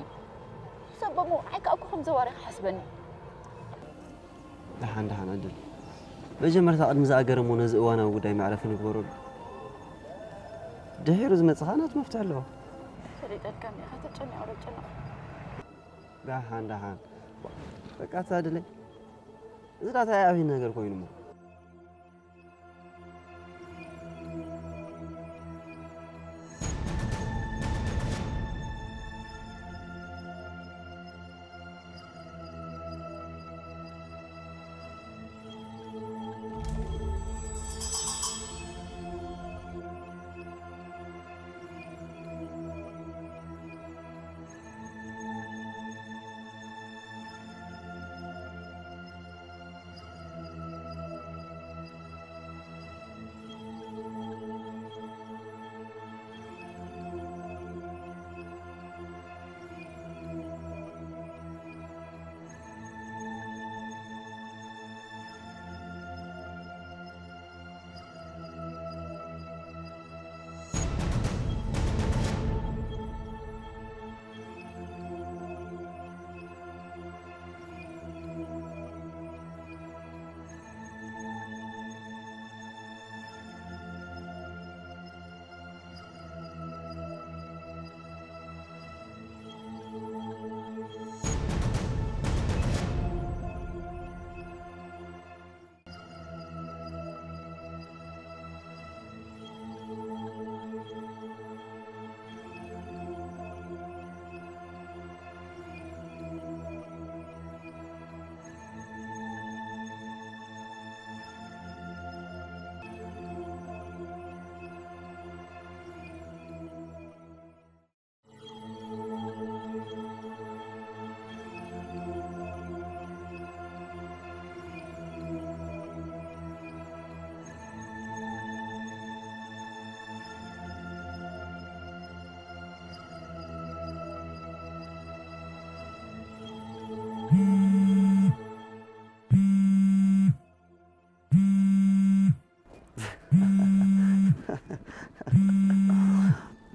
ሕሰቦ እሞ፣ ንዓይ ከኣ እኮ ከም ዘዋሪ ክሓስበኒ። ደሓን፣ ደሓን፣ ዕድል። መጀመርታ ቅድሚ ዝኣገረ እሞ ነዚ እዋናዊ ጉዳይ መዕረፊ ንግበረሉ። ድሒሩ ዝመጽእ ኸኣ ናቱ መፍትሒ ኣለዎ። ፈሊጠልካ እኒኤ፣ ተጨኒቑ ዶ ጨነቑ? ደሓን፣ ደሓን። በቃ ታድለይ። እዚ ዳታ ዓብዪ ነገር ኮይኑ እሞ።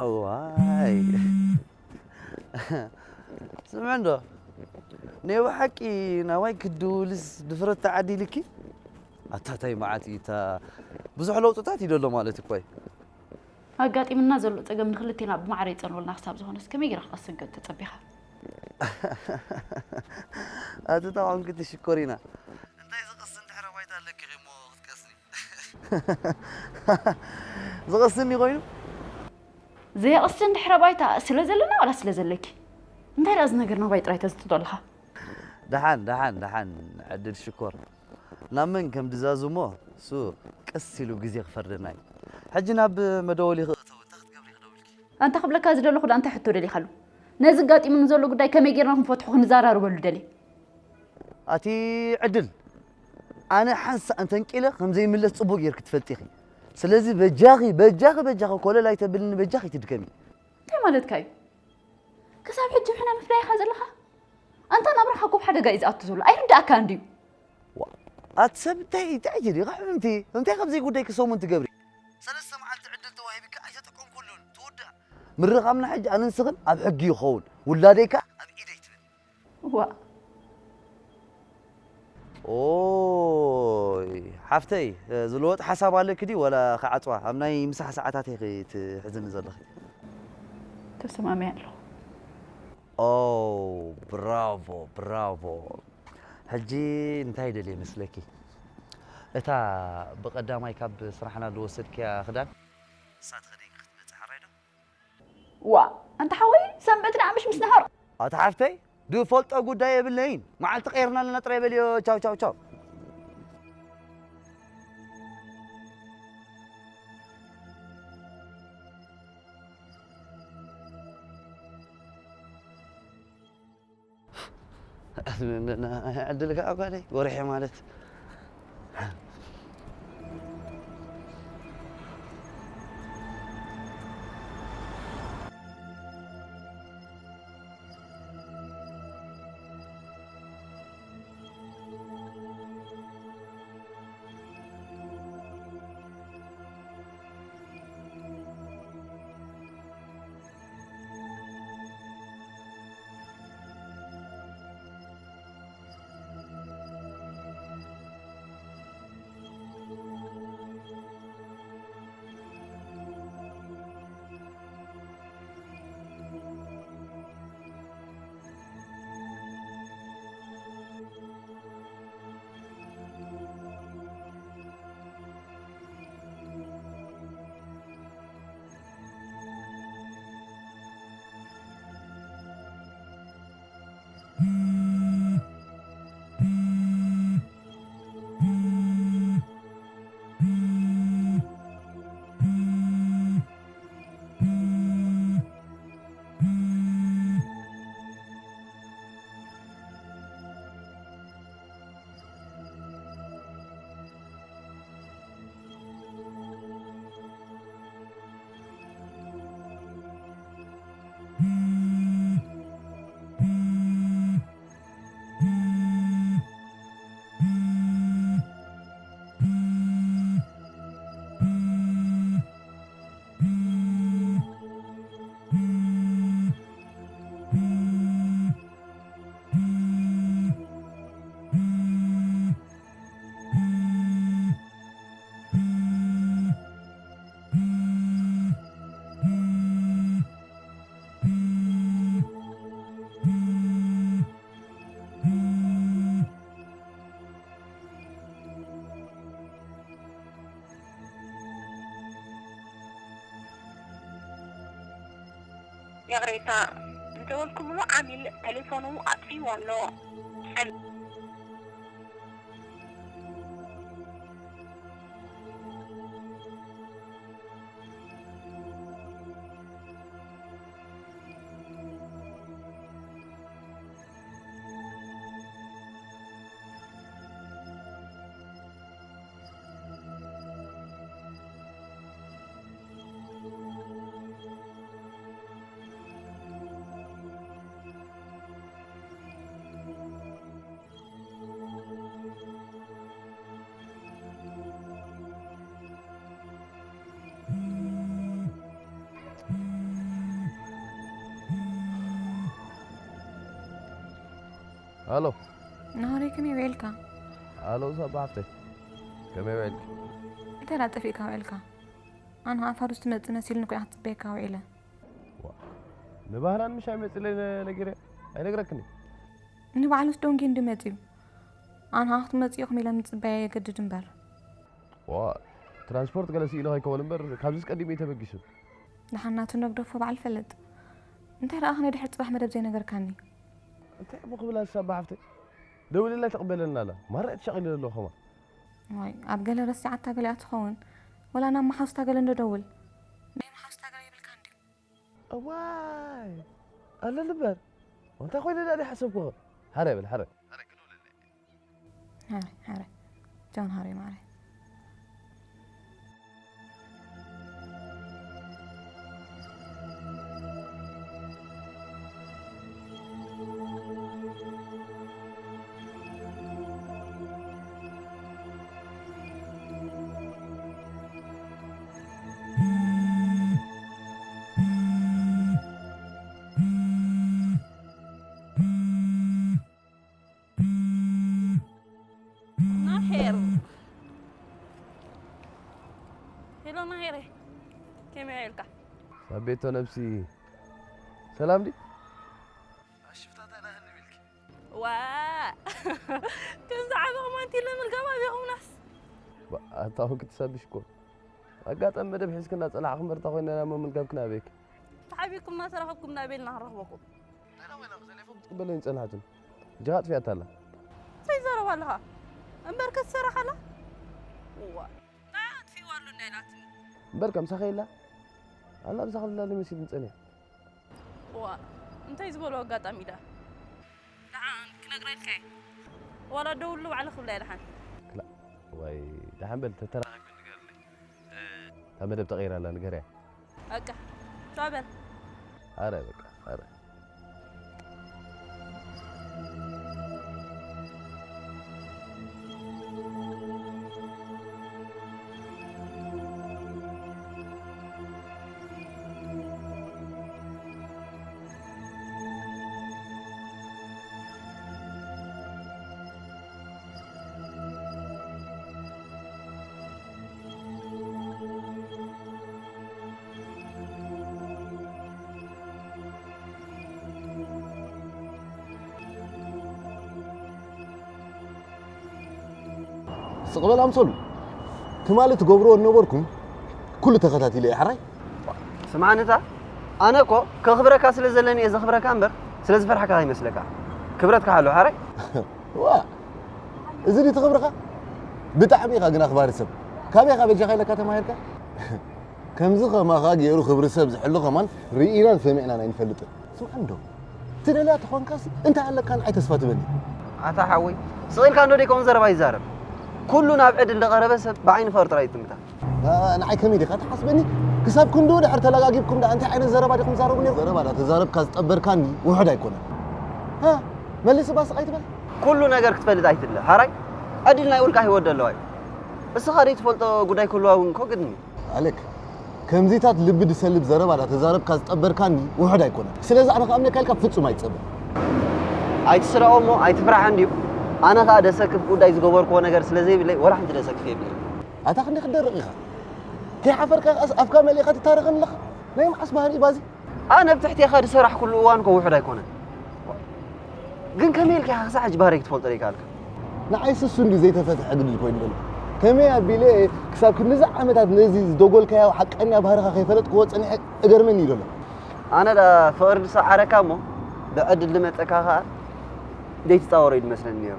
እዋይ። ስምዒ እንዶ፣ ናይ ብሓቂ ናባይ ክድውልስ ድፍረት ተዓዲልኪ? ኣታ ታይ መዓት እዩ፣ እታ ብዙሕ ለውጥታት እዩ ዘሎ ማለት እኮ እዩ። ኣጋጢምና ዘሎ ጸገም ንክልቴና ብማዕረ ይጸልወልና ክሳብ ዝኾነስ ከመይ ጌራ ክቐስን ገ ተጸቢኻ? ኣቲ ተቋምኪ ትሽኮሪና። እንታይ ዝቕስን ድሕረ ባይታ ኣለኪ እሞ ክትቀስኒ? ዝቕስኒ ኮይኑ? ዘየቕስን ድሕረ ባይታ ስለ ዘለና ዋላ ስለ ዘለኪ? እንታይ ደኣ እዚ ነገር ናባይ ጥራይ ተዝትቶ ኣለኻ? ደሓን፣ ደሓን፣ ደሓን፣ ዕድል ሽኮር። ናብ መን ከም ድዛዝሞ እሱ ቀስ ኢሉ ግዜ ክፈርደና እዩ። ሕጂ ናብ መደወሊኺ እተው፣ እንታይ ክትገብሪ ክደውልኪ? ኣንታ ክብለካ ዝደለኹ ደኣ እንታይ ሕቶ ደሊኻሉ? ነዚ ኣጋጢሙኒ ዘሎ ጉዳይ ከመይ ጌርና ክንፈትሖ ክንዘራረበሉ ደልየ። ኣቲ ዕድል፣ ኣነ ሓንሳእ እንተንቂለ ከም ዘይምለስ ጽቡቕ ጌርኪ ትፈልጢ ኢኺ። ስለዚ በጃኺ፣ በጃኺ፣ በጃኺ ኮለል ኣይተብልኒ፣ በጃኺ ኣይትድከሚ። እንታይ ማለትካ እዩ? ክሳብ ሕጂ ንሕና ምፍላይ ኢኻ ዘለኻ? ኣንታ ናብራኻ እኮ ኣብ ሓደጋ እዩ ዝኣቱ ዘሎ። ኣይርድኣካን ድዩ? ዋ፣ ኣቲ ሰብ እንታይ፣ እንታይ ኢኺ ዲኻ ሕምምቲ? እንታይ ካብ ዘይጉዳይኪ ሰሙን ትገብሪ? ሰለስተ መዓልቲ ዕድል ተዋሂብኪ ኣይተጠቀምኩሉን። ትውዳእ። ምርኻብና ሕጂ ኣነን ንስኽን ኣብ ሕጊ ይኸውን። ውላደይ ከኣ ኣብ ኢደይ ትብል። ዋእ። ኦይ፣ ሓፍተይ፣ ዝልወጥ ሓሳብ ኣለኪ ድዩ ወላ ክዓጽዋ? ኣብ ናይ ምሳሕ ሰዓታት ኢኺ ትሕዝኒ ዘለኺ። ተሰማሚዐ ኣለኹ። ኦ፣ ብራቮ፣ ብራቮ። ሕጂ እንታይ ደልየ መስለኪ? እታ ብቐዳማይ ካብ ስራሕና ዝወሰድክያ ክዳን፣ ንሳ ትኸደይ ክትመጽእ ሓራይ ዶ? ዋ፣ ኣንታ ሓወይ፣ ሰንበት ደኣ ምሽ ምስ ነሃሮ። ኣታ ሓፍተይ፣ ዝፈልጦ ጉዳይ የብለይን። መዓልቲ ቀይርና ኣለና ጥራይ በልዮ። ቻው፣ ቻው፣ ቻው። ዕድል ከዓ ጓለይ፣ ወርሒ ማለት። ይቕሬታ እንተበልኩምሉ ዓሚል ቴሌፎኑ ኣጥፊእዎ ኣሎ። ኣሎ። ናሆረይ፣ ከመይ ውዒልካ? ኣሎ ሳባ ሓፍተይ፣ ከመይ ውዒልኪ? እንታይ ደኣ ጠፊእካ ውዒልካ? ኣነ ኸኣ ፋዱስ ትመጽእ መሲሉኒ እኮ እየ ክጽበየካ ውዒለ። ዋ፣ ንባህራን ምሽ ኣይመጽእለይ ነ-፣ ነጊረ-፣ ኣይነግረክን እየ። ንባዕሉስ ደንጊዩ እንድዩ መጺኡ። ኣነ ኸኣ ክትመጽኡ ኢኹም ኢለ ምጽባይ የገድድ እምበር። ዋ፣ ትራንስፖርት ገለ ስኢሉ ከይከውን እምበር፣ ካብዚስ ቀዲሙ እዩ ተበጊሱ። ደሓን ናቱ ነግደፎ በዓል ፈልጥ። እንታይ ደኣ ከ ንድሕሪ ጽባሕ መደብ ዘይነገርካኒ? እንታይ እሞ ክብላ ሳባ ሓፍተይ? ደዊለላ ኣይትቕበለንን ኣላ። ማራ እያ ተሻቒለ ዘለኹ ከማን። ዋይ፣ ኣብ ገለ ረሲዓታ ገሊኣ ትኸውን። ወላ ናብ መሓዙታ ገለ እንዶ ደውል። ናይ መሓዙታ ገለ ይብልካ እንድዩ። እዋይ፣ ኣለሊ እምበር። እንታይ ኮይነ ደኣ ሓሰብኩ። ሓረ በል፣ ሓረ። ሓረ፣ ሓረ። ጆን ሃሪ ማሪ። ናሄር። ሄሎ ናሄረ፣ ከመይ ውዒልካ? ሳቤቶ ነብሲ፣ ሰላም ዲ? ኣሽፍታታ ዳህን ቢልኪ። ዋ! ከምዚ ዓቢ ሮማንቲክ ለምልጋብ ኣበኹምናስ። ባ-፣ ኣታ እውን ክትሰብሽ እኮ። ኣጋጣሚ መደብ ሒዝክና ጸላዕኹም በርታ ኮይና እሞ ምልጋብክን ኣበይክ? ተሓቢእኩምና ተራኸብኩምና ኣበይልና ክንረኽበኩም? እንታይ ደኣ ኮይና ብቴሌፎን ክትቅበለኒ ጸንሓትን? እጃኻ ኣጥፊኣታ ኣላ። እንታይ ትዛረብ ኣለኻ? እምበር ክትሰርሕ ኣላ? እዋ። እንታይ ኣጥፊእዋ ኣሎ እንዳ ኢላትኒ። እምበር ከምሳኸ ኢላ? ኣላ ምሳኻ ልላለ መሲሉኒ ጸኒሐ። እዋ፣ እንታይ ዝበሎ ኣጋጣሚ ደኣ? ደሓን ክነግረልካ እየ። ዋላ ደውሉ ባዕለ ክብላ እየ ደሓን። ክላ-፣ ዋይ፣ ደሓን በል፣ ተተራኺብክን ንገርለይ። እታ መደብ ተቐይራ ኣላ፣ ንገርያ። በቃ፣ ቻው በል። ኣረ፣ በቃ፣ ኣረ። ስቕ በል ኣምሰሉ። ትማሊ ትገብርዎ ዝነበርኩም ኩሉ ተኸታቲለ እየ፣ ሓራይ? ስምዓኒ እታ፣ ኣነ እኮ ከኽብረካ ስለ ዘለኒ እየ ዘኽብረካ እምበር፣ ስለ ዝፈርሓካ ከይመስለካ። ክብረትካ ሓሉ፣ ሓራይ? ዋ፣ እዚ ድዩ እቲ ክብርኻ? ብጣዕሚ ኢኻ ግን ኣኽባሪ ሰብ። ካበይ ኢኻ በጃኻ ኢለካ ተማሂርካ? ከምዚ ከማኻ ገይሩ ክብሪ ሰብ ዝሕሉ ከማን ርኢናን ሰሚዕናን ኣይንፈልጥን። ስምዓ እንዶ፣ ትደልያ ተኾንካስ እንታይ ኣለካ ንዓይ ተስፋ ትበኒ? ኣታ ሓወይ፣ ስቕ ኢልካ እንዶ ደይከውን ዘረባ ይዛረብ። ኩሉ ናብ ዕድል ዝቐረበ ሰብ ብዓይኒ ፍቕሪ ጥራይ ይጥምታ። ኣ፣ ንዓይ ከመይ ዲኻ ትሓስበኒ? ክሳብ ክንድኡ ድሕር ተለጋጊብኩም ደኣ እንታይ ዓይነት ዘረባ ዲኹም ትዛረቡ ነይርኩም? ዘረባ ዳ ተዛረብካ ዝጠበርካኒ ውሑድ ኣይኮነን። ሃ፣ መልስ እባ ስቕ ኣይትበል። ኩሉ ነገር ክትፈልጥ ኣይትድለ። ሓራይ፣ ዕድል ናይ ውልቃ ህይወት ደለዋ እዩ። እስኻ ዘይትፈልጦ ጉዳይ ክህልዋ እውን እኮ ግድን እዩ። ኣሌክ፣ ከምዚታት ልቢ ዝሰልብ ዘረባ ዳ ተዛረብካ ዝጠበርካኒ ውሑድ ኣይኮነን። ስለዚ ኣነ ክኣምነካ ኢልካ ፍጹም ኣይትጸበ። ኣይትስረቖ እሞ ኣይትፍራሕ እንድዩ። ኣነ ኸኣ ደሰክፍ ጉዳይ ዝገበርክዎ ነገር ስለ ዘይብለይ፣ ወላ ሓንቲ ደሰክፍ የብለይ። ኣታ ክንደይ ክትደርቕ ኢኻ? ከይሓፈርካ ኸኣስ ኣፍካ መሊእካ ትታረኸኒ ኣለኻ? ናይ መዓስ ባህሪ እዩ ባዚ? ኣነ ኣብ ትሕቴኻ ዝሰራሕኩሉ እዋን እኮ ውሑድ ኣይኮነን። ግን ከመይ ኢልካ ኢኻ ክሳዕ ሕጂ ባህረይ ክትፈልጦ ዘይከኣልካ? ንዓይስ እሱ እንድዩ ዘይተፈትሐ ግድል ኮይኑ ዘሎ። ከመይ ኣቢለ ክሳብ ክንድዚ ዓመታት ነዚ ዝደጎልካዮ ሓቀኛ ባህርኻ ከይፈለጥክዎ ጸኒሐ እገርመኒ እዩ ዘሎ። ኣነ ደኣ ፍቕሪ ዝሰዓረካ እሞ ብዕድል ዝመጸካ ኸኣ ዘይትጻወሮ እዩ ዝመስለኒ ነይሩ።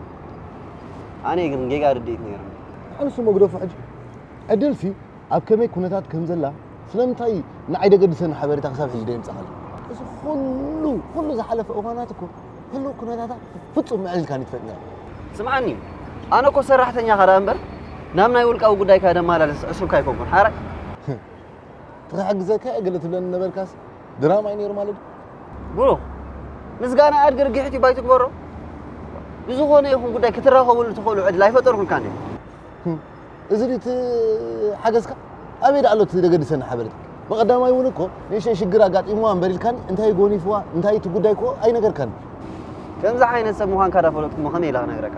ኣነ ግን ጌጋ ርድኢት ነይሩኒ። ኣነሱ መግደፉ ሕጂ ዕድልሲ ኣብ ከመይ ኩነታት ከም ዘላ ስለምንታይ ንዓይ ደገድሰኒ ሓበሬታ ክሳብ ሕጂ ደየምጻኻለይ? እዚ ኩሉ ኩሉ ዝሓለፈ እዋናት እኮ ህሉው ኩነታታ ፍጹም ምዕል ኢልካኒ ትፈልጥ ነይርካ። ስምዓኒ፣ ኣነ እኮ ሰራሕተኛኻ ደኣ እምበር ናብ ናይ ውልቃዊ ጉዳይካ ደማላልስ ዕሱብካ ኣይኮንኩን። ሓራይ ክሕግዘካ እየ ገለ ትብለኒ ነበርካስ ድራማ እዩ ነይሩ ማለት ድዩ? ብሩኽ፣ ምስጋና ኣድጊ ርግሒት እዩ ባይ ትግበሮ። ብዝኾነ ይኹን ጉዳይ ክትራኸብሉ ትኽእሉ ዕድል ኣይፈጠርኩልካን እየ። እዚ ድዩ እቲ ሓገዝካ? ኣበይ ደኣ ኣሎ እቲ ደገድሰኒ ሓበሬታ? ብቐዳማይ እውን እኮ ንእሽተይ ሽግር ኣጋጢምዋ እምበር ኢልካኒ እንታይ ጎኒፍዋ እንታይ እቲ ጉዳይ እኮ ኣይነገርካን። ከምዚ ዓይነት ሰብ ምዃንካ ዳ ፈለጥኩ እሞ ከመይ ኢለ ክነግረካ?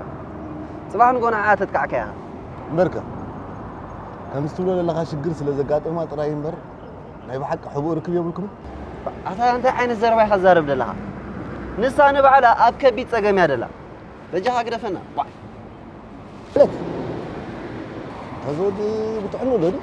ጽባሕ ንግሆ ንዓኣ ተጥቃዕካ ኢኻ። እምበርከ ከምዚ ትብሎ ዘለኻ ሽግር ስለ ዘጋጠማ ጥራይ እምበር ናይ ብሓቂ ሕቡእ ርክብ የብልኩምን? ኣታ እንታይ ዓይነት ዘረባ ኢኻ ትዛረብ ዘለኻ? ንሳ ንባዕላ ኣብ ከቢድ ጸገም እያ ደላ። በጃኻ ግደፈና። ቧዕ። እታ ዘወዲ ብጥዕኑ ዶ ድዩ?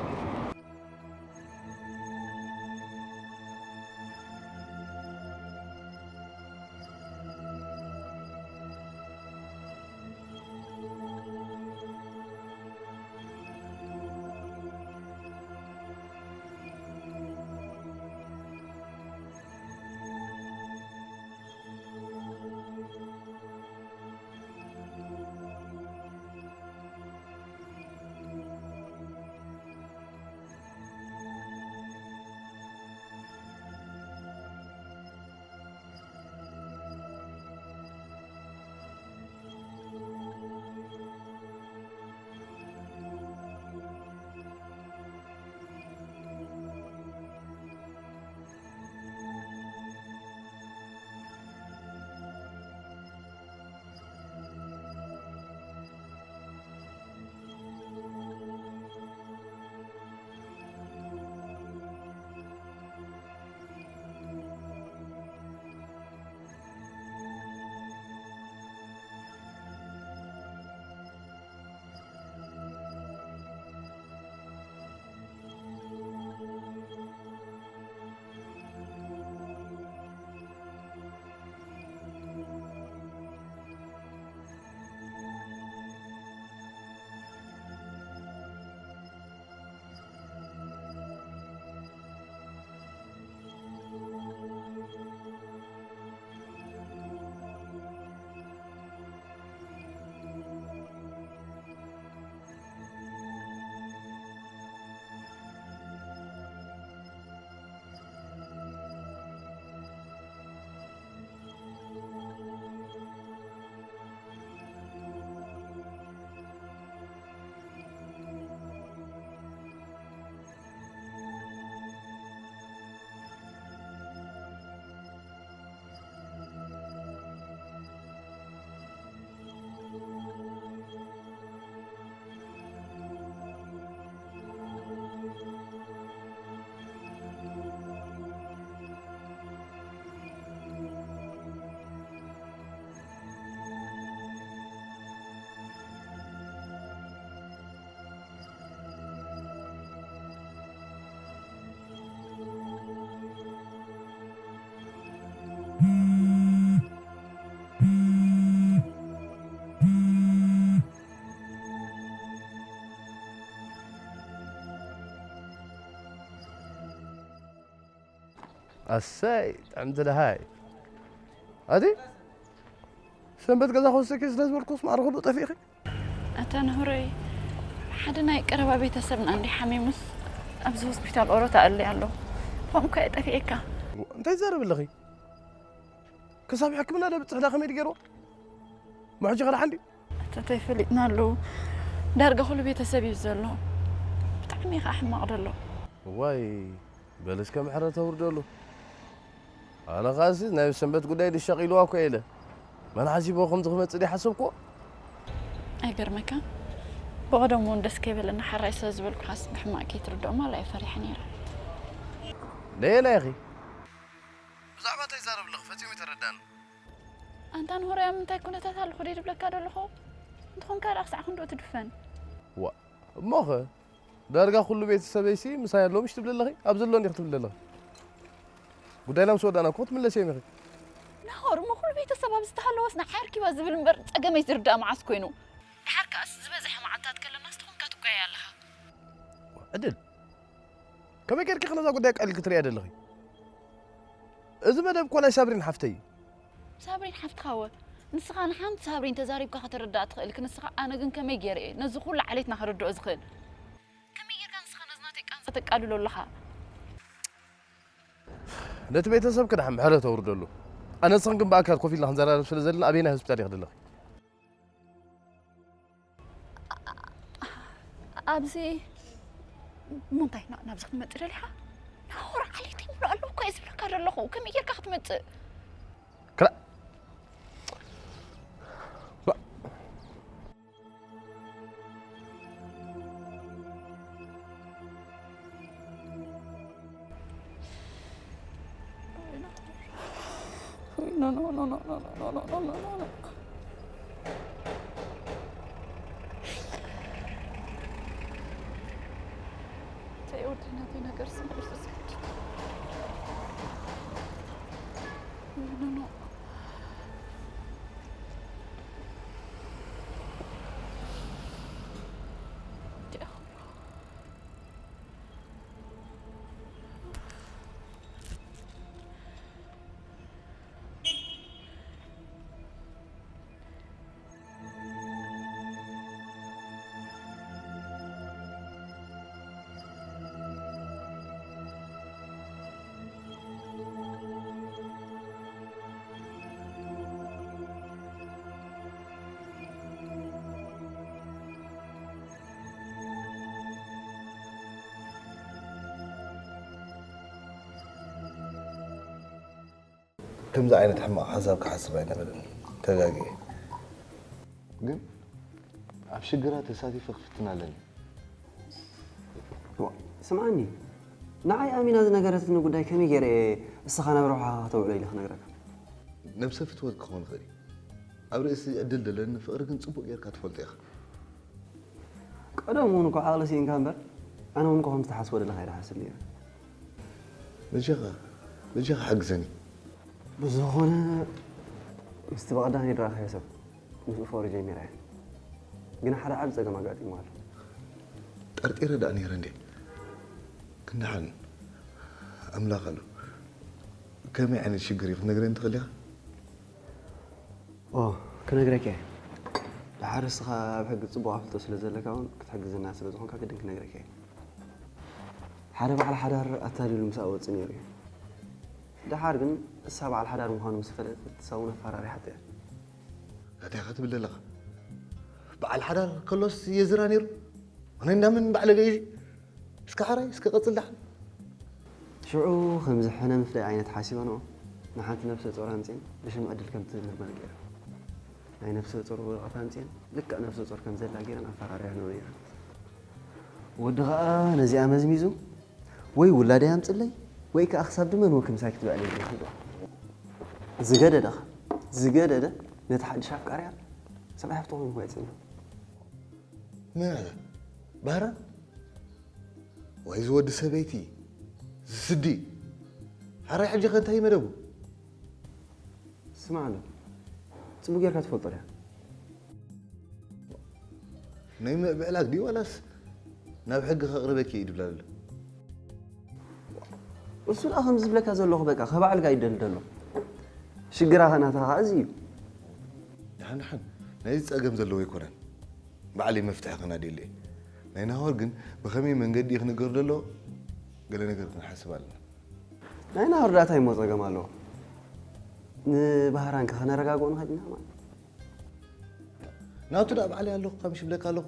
ኣሰይ ጥዕምቲ ደሃይ ኣቲ ሰንበት ገዛ ክወስደኪ ስለ ዝበልኩስ ማዕረ ኩሉ ጠፊእኺ። ኣታ ንሁረይ፣ ሓደ ናይ ቀረባ ቤተሰብና እንዲ ሓሚሙስ ኣብዚ ሆስፒታል ኦሮታ ኣለ ኣሎ። ከምኡ ከ ጠፊኤካ። እንታይ ትዛረቢ ኣለኺ? ክሳብ ሕክምና ደብፅሕ ዳ ከመይ ገይርዎ? ሞ ሕጂ ከዳሓን ድዩ? ኣታ እንታይ ፈሊጥና ኣለዉ። ዳርጋ ኩሉ ቤተሰብ እዩ ዘሎ። ብጣዕሚ ከዓ ሕማቕ ደሎ። እዋይ በል እስከ ምሕረት ኣውርደሉ። ኣነ ኸኣሲ ናይ ሰንበት ጉዳይ ድሻቕ ኢልዋ እኮ ኢለ። መን ሓሲብዎ ከምዚ ክመጽእ ደይሓሰብክዎ። ኣይገርመካ ብቐደሙ እውን ደስ ከይበለና ሓራይ ስለ ዝበልኩኻስ ብሕማቕ ከይትርድኦ ማላ እየ ፈሪሐ ነይረ። ደየናይ ኢኺ? ብዛዕባ እንታይ ይዛረብ ኣለኹ ፈጺሙ ኣይተረዳእን። ኣንታ ንሆረይ ኣብ ምንታይ ኩነታት ኣለኹ ደይ ድብለካ ዶ ኣለኹ? እንተኾንካ ደኣ ክሳዕ ክንድኡ ትድፈን። ዋ እሞኸ ዳርጋ ኩሉ ቤተሰበይሲ ምሳይ ኣሎ ምሽ ትብሊ ኣለኺ? ኣብ ዘሎ እንዲኺ ትብሊ ኣለኺ? ጉዳይና ምስ ወዳእና እኮ ክትምለስ እዮም ኢኺ። ናሆር፣ እሞ ኩሉ ቤተሰብ ኣብዚ ዝተሃለወስ ንዓይ ኣርኪባ ዝብል እምበር ጸገመይ ዝርዳእ መዓስ ኮይኑ? ድሓር ከኣስ ዝበዝሐ መዓልታት ከለና ስትኾንካ ትጓየ ኣለኻ። ዕድል፣ ከመይ ጌርኪ ነዛ ጉዳይ ቀሊል ክትርእያ ደለኺ? እዚ መደብ እኮ ናይ ሳብሪን ሓፍተይ እዩ። ሳብሪን ሓፍትኻ ወ? ንስኻ ንሓንቲ ሳብሪን ተዛሪብካ ከተረድኣ ትኽእል፣ ክንስኻ ኣነ ግን ከመይ ገይረ እየ ነዚ ኩሉ ዓሌትና ከረድኦ ዝኽእል? ከመይ ጌርካ ንስኻ ነዚ ናተይ ቃንዛ ተቃልሎ ኣለኻ? ነቲ ቤተሰብ ክድሓን ምሕረት ኣውርደሉ። ኣነ ንስኽን ግን ብኣካል ኮፍ ኢልና ክንዘራረብ ስለ ዘለና ኣበየናይ ሆስፒታል ኢኺ ዘለኺ? ኣብዚ እሞ እንታይ ና- ናብዚ ክትመጽእ ደሊኻ? ናሆር ዓሌተይ ሙሉ ኣለዉ እኮ እየ ዝብለካ ዘለኹ። ከመይ ጌርካ ክትመጽእ? ክላ- ከምዚ ዓይነት ሕማቕ ሓሳብ ክሓስብ ኣይነበረን። ተጋግየ። ግን ኣብ ሽግራት ተሳቲፈ ክፍትን ኣለኒ። ዋ፣ ስምዓኒ፣ ንዓይ ኣሚና ዝነገረትኒ ጉዳይ ከመይ ገይረ እየ እስኻ ናብ ረብሓኻ ከተውዕሎ ኢለ ክነግረካ? ነብሰ ፍትወት ክኸውን ይኽእል እዩ። ኣብ ርእሲ ዕድል ደለኒ ፍቕሪ ግን ጽቡቕ ጌርካ ትፈልጦ ኢኻ። ቀደም እውን እኮ ዓቕሊ ስኢንካ እምበር፣ ኣነ እውን እኮ ከምዚ ትሓስቦ ደለኻ እየ ዝሓስብ ነይረ። በጃኻ፣ በጃኻ ሓግዘኒ። ብዝኾነ፣ ምስቲ ብቐዳመይ ዝረኣኻዮ ሰብ፣ ምስኡ ፍቕሪ ጀሚረ እየ። ግን ሓደ ዓቢ ጸገም ኣጋጢሙ ኣሎ። ጠርጢረ ደኣ ነይረ እንዴ? ግን ደሓን ኣምላኽ ኣሎ። ከመይ ዓይነት ሽግር እዩ ክትነግረኒ ትኽእል ኢኻ? ኦ፣ ክነግረካ እየ። ደሓር እስኻ ኣብ ሕጊ ጽቡቕ ኣፍልጦ ስለ ዘለካ እውን ክትሕግዘና ስለ ዝኾንካ ግድን ክነግረካ እየ። ሓደ በዓል ሓዳር ኣታሊሉ ምሳኣ ወጽእ ነይሩ እዩ። ደሓር ግን እሳ በዓል ሓዳር ምዃኑ ምስ ፈለጠት እሳ እውን ኣፈራሪሓቶ እያ። እንታይ ኢኻ ትብል ዘለኻ? በዓል ሓዳር ከሎስ የዝራ ነይሩ? ኣነ እንዳመን ባዕለ ገይዚ? እስከ ሓራይ፣ እስከ ቀጽል ደሓን። ሽዑ ከምዚ ሕነ ምፍዳይ ዓይነት ሓሲበንኦ ንሓንቲ ነብሰ ጾር ኣምጺኤን ብሽም ዕድል ከም ትልመን ገይረን። ናይ ነብሰ ጾር ወረቐት ኣምጺኤን ልክዕ ነብሰ ጾር ከም ዘላ ገይረን ኣፈራርያንኦ ነይረን። ወዲ ኸኣ ነዚኣ መዝሚዙ ወይ ውላደይ ኣምጽለይ ወይ ከኣ ክሳብ ድመን ወክምሳይ ክትብዕለይ ኢሉ ይኽእል። ዝገደደ ኸ? ዝገደደ ነቲ ሓድሽ ኣፍቃሪኣ ሰብኣይ ሃብቲ ኮይኑ እኳ ይጽንሕ። መን ኣለ? ባህራን? ዋይ፣ እዚ ወዲ ሰበይቲ፣ እዚ ስዲ። ሓራይ ሕጂ ከ እንታይ እዩ መደቡ? ስማዕ ኣሎ፣ ጽቡቕ ጌርካ ትፈልጦ ዲኻ? ናይ ምዕብዕላል ድዩ ዋላስ ናብ ሕጊ ከቕርበኪ እዩ ድብላ ዘሎ? እሱ ደኣ ከምዚ ዝብለካ ዘለኹ በቃ፣ ከባዕልካ ይደልደሎ። ሽግራ ኸ ናታ ኸኣ እዚ እዩ። ደሓን ደሓን፣ ናይዚ ጸገም ዘለዎ ኣይኮነን። ባዕለይ መፍትሒ ከናድየሉ እየ። ናይ ናሆር ግን ብኸመይ መንገዲ እዩ ክንገር ዘሎ? ገለ ነገር ክንሓስብ ኣለና። ናይ ናሆር ደኣ እንታይ እሞ ጸገም ኣለዎ? ንባህራን ከ ከነረጋግኦ ንኽእል ኢና ማለት። ናቱ ደኣ ባዕለይ ኣለኹ፣ ካብ ሽብለካ ኣለኹ።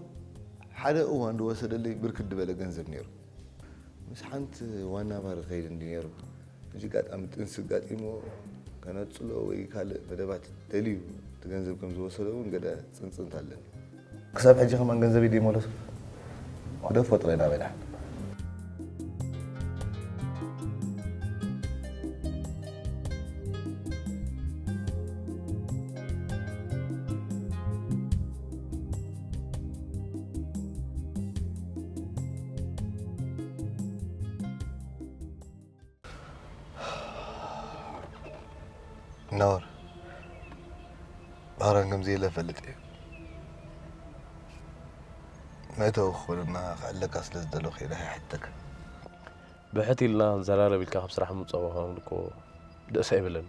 ሓደ እዋን ዝወሰደለይ ብርክት ዝበለ ገንዘብ ነይሩ። ምስ ሓንቲ ዋና ባር ኸይድ እንዲ ነይሩ። ሕጂ ኣጋጣሚ ጥንሲ ኣጋጢሞ ከነጽሎ ወይ ካልእ መደባት ደልዩ እቲ ገንዘብ ከም ዝወሰዶ እውን ገለ ጽንጽንት ኣለኒ። ክሳብ ሕጂ ከማን ገንዘበይ ደይመለሱ። ክደፎ ጥራይ ናበይ ደሓን። ናወር፣ ባህራን ከምዚ ኢለ እፈልጥ እየ። መእተዊ ክኾነና ክዕለካ ስለ ዝደለኹ እየ ደሓይ ሕተካ። ብሕት ኢልና ክንዘራረብ ኢልካ ካብ ስራሕ ምውጻእ ምዃኑ እኮ ደስ ኣይብለኒ።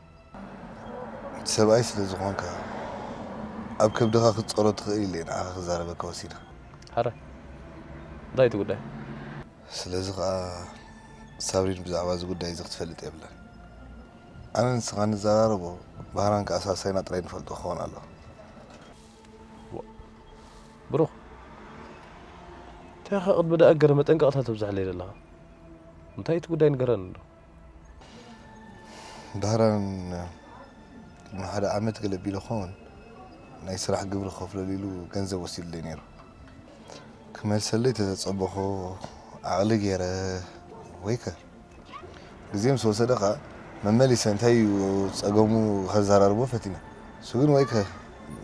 ሰብኣይ ስለ ዝኾንካ፣ ኣብ ከብድኻ ክትጸሮ ትኽእል ኢለ እየ ንዓኻ ክዛረበካ ወሲነ። ሓረ፣ እንታይ እቲ ጉዳይ? ስለዚ ኸኣ ሳብሪን ብዛዕባ እዚ ጉዳይ እዚ ክትፈልጥ የብላን። ኣነ ንስኻ ንዘራረቦ፣ ባህራን ከኣ ሳልሳይና ጥራይ ንፈልጦ ክኸውን ኣለዎ። ብሩኽ፣ እንታይ ኢኻ ቅድሚ ደኣ ገለ መጠንቀቕታ ተብዝሓለይ ዘለኻ? እንታይ እቲ ጉዳይ ንገረኒ እንዶ። ባህራን ቅድሚ ሓደ ዓመት ገለ ቢሉ ኸውን ናይ ስራሕ ግብሪ ክኸፍለሉ ኢሉ ገንዘብ ወሲዱለይ ነይሩ። ክመልሰለይ ተዘጸበኹ ዓቕሊ ገይረ ወይከ ግዜ ምስ ወሰደ ኸኣ መመሊሰ እንታይ እዩ ጸገሙ ከዘራርቦ ፈቲነ። እሱ ግን ወይከ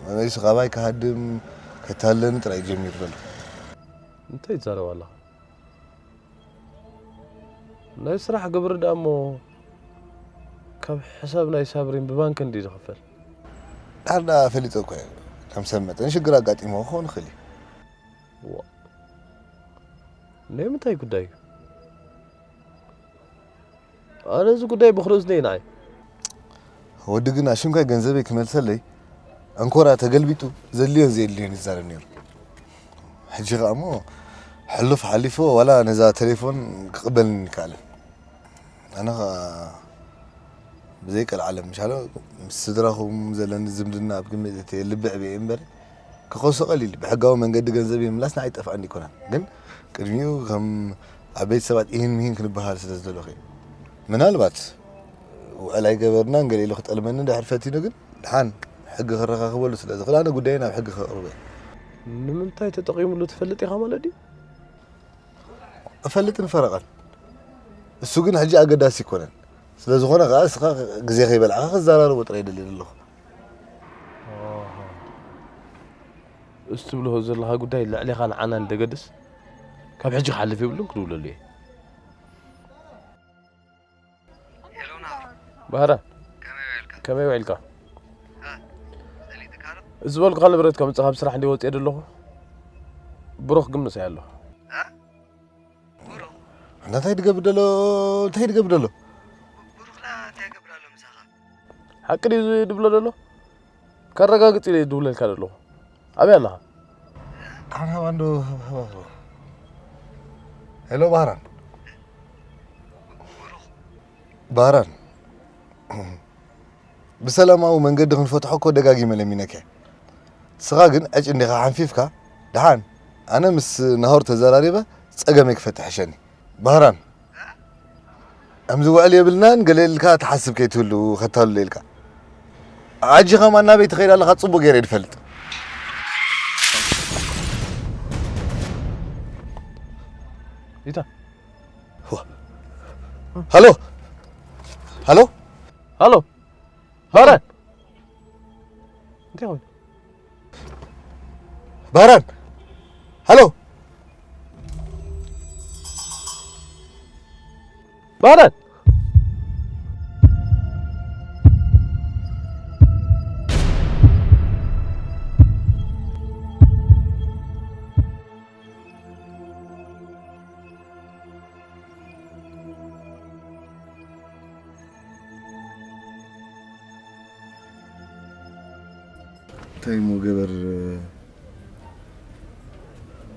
መመሊሱ ካባይ ክሃድም ከታልለኒ ጥራይ ጀሚሩ ዘሎ። እንታይ ትዛረብ ኣለኻ? ናይ ስራሕ ግብሪ ደኣ እሞ ካብ ሕሳብ ናይ ሳብሪን ብባንክ እንዲ ዝኽፈል። ዳር ደኣ ፈሊጠ እኮ እየ። ከም ሰብ መጠን ሽግር ኣጋጢሞ ክኸውን ይኽእል እዩ። ዋ፣ ናይ ምንታይ ጉዳይ እዩ? ኣነ እዚ ጉዳይ ብኽልእ እዝነ እዩ ንዓይ። ወዲ ግን ኣሽንኳይ ገንዘበይ ክመልሰለይ፣ ዕንኮራ ተገልቢጡ ዘድልዮን ዘየድልዮን ይዛረብ ነይሩ። ሕጂ ኸኣ እሞ ሕሉፍ ሓሊፎ ዋላ ነዛ ቴሌፎን ክቕበልኒ ይከኣለን። ኣነ ኸኣ ብዘይ ቀልዓለም ምሻሎ ምስ ስድራኹም ዘለኒ ዝምድና ኣብ ግምት እተየ ልቢ ዕብየ እምበር ክኸሶ ቀሊል እዩ። ብሕጋዊ መንገዲ ገንዘብ የምላስ ንዓይ ጠፍኣኒ ኣይኮነን። ግን ቅድሚኡ ከም ዓበይቲ ሰባት ኢሂን ምሂን ክንበሃል ስለ ዝደለኹ እየ። ምናልባት ውዕል ኣይገበርናን ገለ ኢሉ ክጠልመኒ እንድሕር ፈቲኑ ግን ደሓን ሕጊ ክረኻኽበሉ ስለ ዝኽእል ኣነ ጉዳየይ ናብ ሕጊ ከቕርቦ እየ። ንምንታይ ተጠቒሙሉ ትፈልጥ ኢኻ ማለት ድዩ? እፈልጥን ፈረቓን። እሱ ግን ሕጂ ኣገዳሲ ኣይኮነን። ስለ ዝኾነ ከኣ እስኻ ግዜ ከይበላዕካ ክዘራረቦ ጥራይ ደልየ ዘለኹ። ኣሃ። እዚ ትብሎ ዘለኻ ጉዳይ ልዕሌኻ ንዓና ንደገድስ ካብ ሕጂ ክሓልፍ የብሉን፣ ክድውለሉ እየ። ሄሎ ናሆር፣ ባህራን፣ ከመይ ውዒልካ? ከመይ ውዒልካ? እ፣ ሰሊጥካ ዶ? እዚ ዝበልኩኻ ንብረት ከምጽእ ካብ ስራሕ እንዲ ወጽኤ ደለኹ። ብሩኽ ግን ምሳይ ኣሎ። እ? ብሩኽ? ኣንታ እንታይ ድገብር ደሎ? እንታይ ድገብር ደሎ? ብሩኽላ እንታይ ይገብር ኣሎ ምሳኻ? ሓቂ ድዩ ዝብሎ ደሎ? ከረጋግጽ ኢለ ይድውለልካ ዘለኹ። ኣበይ ኣለኻ? ኣነ ሃባ እንዶ ሃባ፣ ሃባ፣ ሃባ። ሄሎ ባህራን። ብሩኽ። ባህራን። ብሰላማዊ መንገዲ ክንፈትሖ እኮ ደጋጊመ ለሚነካ እየ። ንስኻ ግን ዕጭ እንዲኻ ሓንፊፍካ፣ ደሓን ኣነ ምስ ናሆር ተዘራሪበ ጸገመይ ክፈትሕ ሕሸኒ። ባህራን፣ ከምዚ ውዕል የብልናን ገለ ኢልካ ትሓስብ ከይትህሉ ኸታልሎ ኢልካ። ሕጂ ኸማን ናበይ ትኸይድ ኣለኻ ጽቡቕ ገይረ እየ ዝፈልጥ። ኢታ። ሃሎ። ሃሎ። ሃሎ። ሃሎ። እንታይ ኾይኑ? ባህራን! ሃሎ! ባህራን! እንታይ እሞ ገበር፣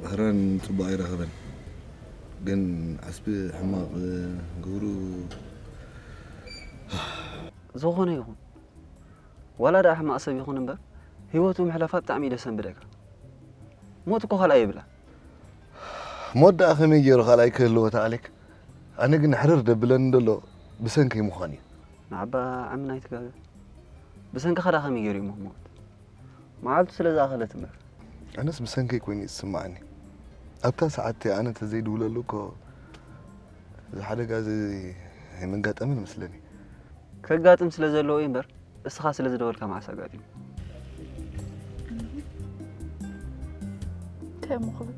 ባህራን ጽቡቕ ኣይረኸበን። ግን ዓስቢ ሕማቕ ግብሩ። ዝኾነ ይኹን፣ ዋላ ደኣ ሕማቕ ሰብ ይኹን እምበር፣ ህይወቱ ምሕላፋ ብጣዕሚ እዩ ደሰንብደካ። ሞት እኮ ካልኣይ የብላን። ሞት ደኣ ከመይ ገይሩ ካልኣይ ክህልዎ ተኣሌክ? ኣነ ግን ሕርር ደብለኒ ዘሎ ብሰንከይ ምዃን እዩ። ንዓባ ዓሚ ናይቲ ጋገ ብሰንክኻ ደኣ ከመይ ገይሩ እዩ ክሞት? መዓልቱ ስለ ዝኣኸለት እምበር። ኣነስ ብሰንከይ ኮይኑ እዩ ዝስምዓኒ። ኣብታ ሰዓት እቲኣ ኣነ ተዘይድውለሉ እኮ እዚ ሓደጋ እዚ ኣይምጋጠመን መስለኒ። ከጋጥም ስለ ዘለዎ እዩ እምበር፣ እስኻ ስለ ዝደወልካ መዓስ ኣጋጢሙ? እንታይ እሞ ክብል?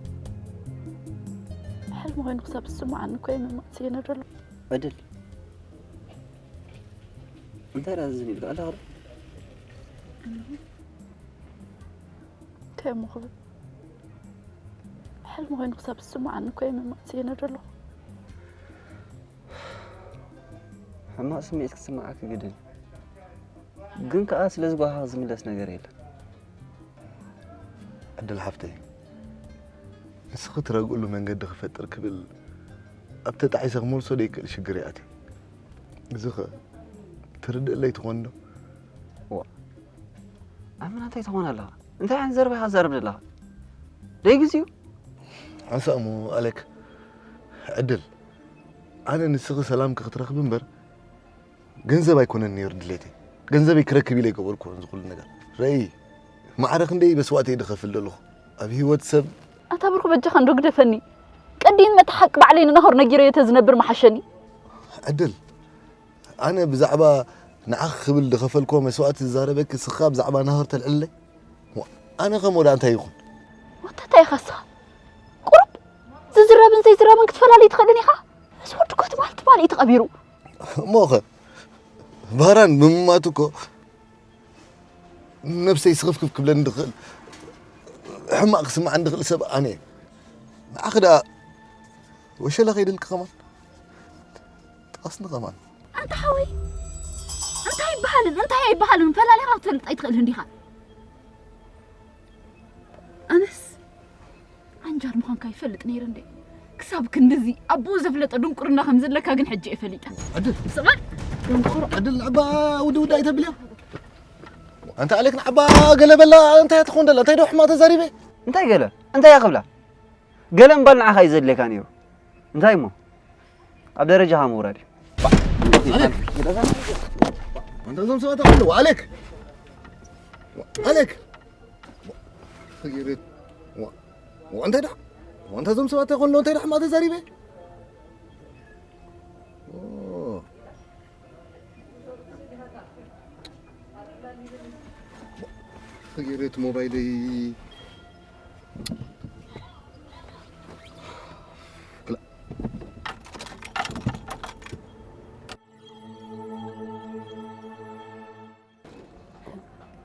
ሕልሚ ኮይኑ ክሳብ ዝስምዓኒ እኮ እየ ምማት እየ ነደሎ። ዕድል፣ እንታይ ደኣ ዝን ኢልካ ኣለኻ ዶ? እንታይ እሞ ክብል? ሕልሚ ኮይኑ ክሳብ ዝስምዓኒ እኮ እየ መማእሲ እየ ነዶ ኣለኹ። ሕማቕ ስምዒት ክስምዓኪ ግድን እዩ። ግን ከኣ ስለ ዝጓሃ ዝምለስ ነገር የለን። ዕድል ሓፍተይ፣ ንስኺ ትረግእሉ መንገዲ ክፈጥር ክብል ኣብ ተጣዒሰ ክመልሶ ደይክእል ሽግር ይኣትዩ። እዚ ኸ ትርድእለይ ትኾን ዶ? ዋ፣ ኣመና እንታይ ትኾን ኣለኻ? እንታይ ዓይነት ዘረባ ኢኻ ትዛረብ ዘለኻ? ደይ ግዜኡ? ሓንሳእ እሞ ኣሌክ፣ ዕድል፣ ኣነ ንስኺ ሰላምኪ ክትረኽቢ እምበር ገንዘብ ኣይኮነን ነይሩ ድሌተይ። ገንዘበይ ክረክብ ኢለ ኣይገበርኩዎን እዚ ኩሉ ነገር። ረኢ፣ ማዕረ ክንደይ መስዋእቲ እየ ዝኸፍል ዘለኹ ኣብ ህይወት ሰብ። ኣታ ብርኩ በጃኻ እንዶ ግደፈኒ። ቀዲም መታ ሓቂ ባዕለይ ንናሆር ነጊረዮ ተዝነብር ምሓሸኒ። ዕድል፣ ኣነ ብዛዕባ ንዓኺ ክብል ዝኸፈልክዎ መስዋእቲ ዝዛረበኪ፣ ስኻ ብዛዕባ ናሆር ተልዕለይ? ሞ-፣ ኣነ ከ ሞዳ እንታይ ይኹን? ወታ እንታይ ኢኻ ስኻ? ቁሩብ ዝዝረብን ዘይዝረብን ክትፈላለይ ትኽእልን ኢኻ? እዚ ወዲ እኮ ትማል ትማል እዩ ተቐቢሩ። እሞ ኸ ባህራን ብምማቱ እኮ ነብሰይ ስኽፍክፍ ክብለኒ ዝኽእል፣ ሕማቕ ክስምዓኒ ዝኽእል ሰብ ኣነ እየ። ንዓኺ ደኣ ወሸላ ከይደልኪ ከማን፣ ጥቐስኒ ከማን። ኣንታ ሓወይ፣ እንታይ ይበሃልን እንታይ ኣይበሃልን ፈላሊኻ ክትፈልጥ ኣይትኽእልን ዲኻ? ኣነስ ዓንጃር ምዃንካ ይፈልጥ ነይረ እንዴ? ክሳብ ክንድዚ ኣቦኡ ዘፍለጠ ድንቁርና ከም ዘለካ ግን ሕጂ እየ ፈሊጠ። ዕድል። ስቓል ደንቆሮ። ዕድል ንዕባ ውዲ ውዲ ኣይተብልያ። ኣንታ ኣሌክ ንዕባ ገለ በላ፣ እንታይ ትኾን ደላ? እንታይ ዶ ሕማቕ ተዛሪበ? እንታይ ገለ? እንታይ እያ ክብላ? ገለ ምባል ንዓኻ እዩ ዘድልየካ ነይሩ። እንታይ እሞ? ኣብ ደረጃኻ ምውራድ እዩ። ኣሌክ! ኣንታ እዞም ሰባት ኣለዉ፣ ኣሌክ! ኣሌክ! ዋ፣ እንታይ ደኣ? ዋ፣ እንታይ እዞም ሰባት ከለዉ እንታይ ደኣ ሕማቕ ተዛሪበ? ኦ። ክገይረ እቲ ሞባይለይ። ክላ-፣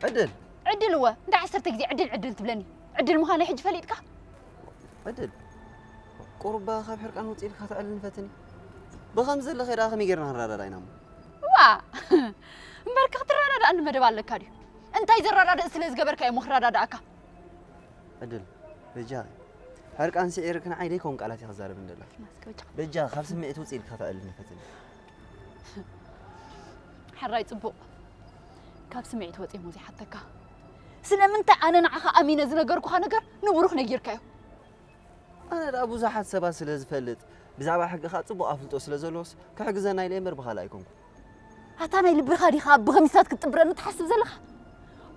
ዕድል። ዕድል እወ፣ እንታይ ዓሰርተ ግዜ ዕድል ዕድል ትብለኒ? ዕድል ምዃነይ ሕጂ ፈሊጥካ? ዕድል። ቁሩብ ካብ ሕርቃን ውፅእ ኢልካ ተዕልልኒ ፈትኒ። ብኸምዚ ዘለኺ ደኣ ከመይ ጌርና ክንረዳዳእ ኢና እሞ? ዋ! እምበርካ ክትረዳዳእኒ መደብ ኣለካ ድዩ? እንታይ ዘረዳድእ ስለ ዝገበርካ እየ እሞ ክረዳዳእካ? ዕድል፣ በጃኺ። ሕርቃን ስዒርኪ ንዓይ ደይከውን ቃላት ኢኺ ክዛረብኒ ዘለኺ። ማስክ በጃኻ። በጃኺ ካብ ስምዒት ውፅእ ኢልካ ተዕልልኒ ፈትኒ። ሕራይ ጽቡቕ። ካብ ስምዒት ወጺኤ እሞ ዘይሓተካ። ስለምንታይ ኣነ ንዓኻ ኣሚነ ዝነገርኩኻ ነገር ንብሩኽ ነጊርካዮ? ኣነ ደኣ ብዙሓት ሰባት ስለ ዝፈልጥ፣ ብዛዕባ ሕጊ ኸኣ ጽቡቕ ኣፍልጦ ስለ ዘለዎስ፣ ክሕግዘና ኢለ እምበር ብኻልእ ኣይኮንኩን። ኣታ ናይ ልብኻ ዲኻ ብኸሚሳት ክትጥብረኒ ትሓስብ ዘለኻ?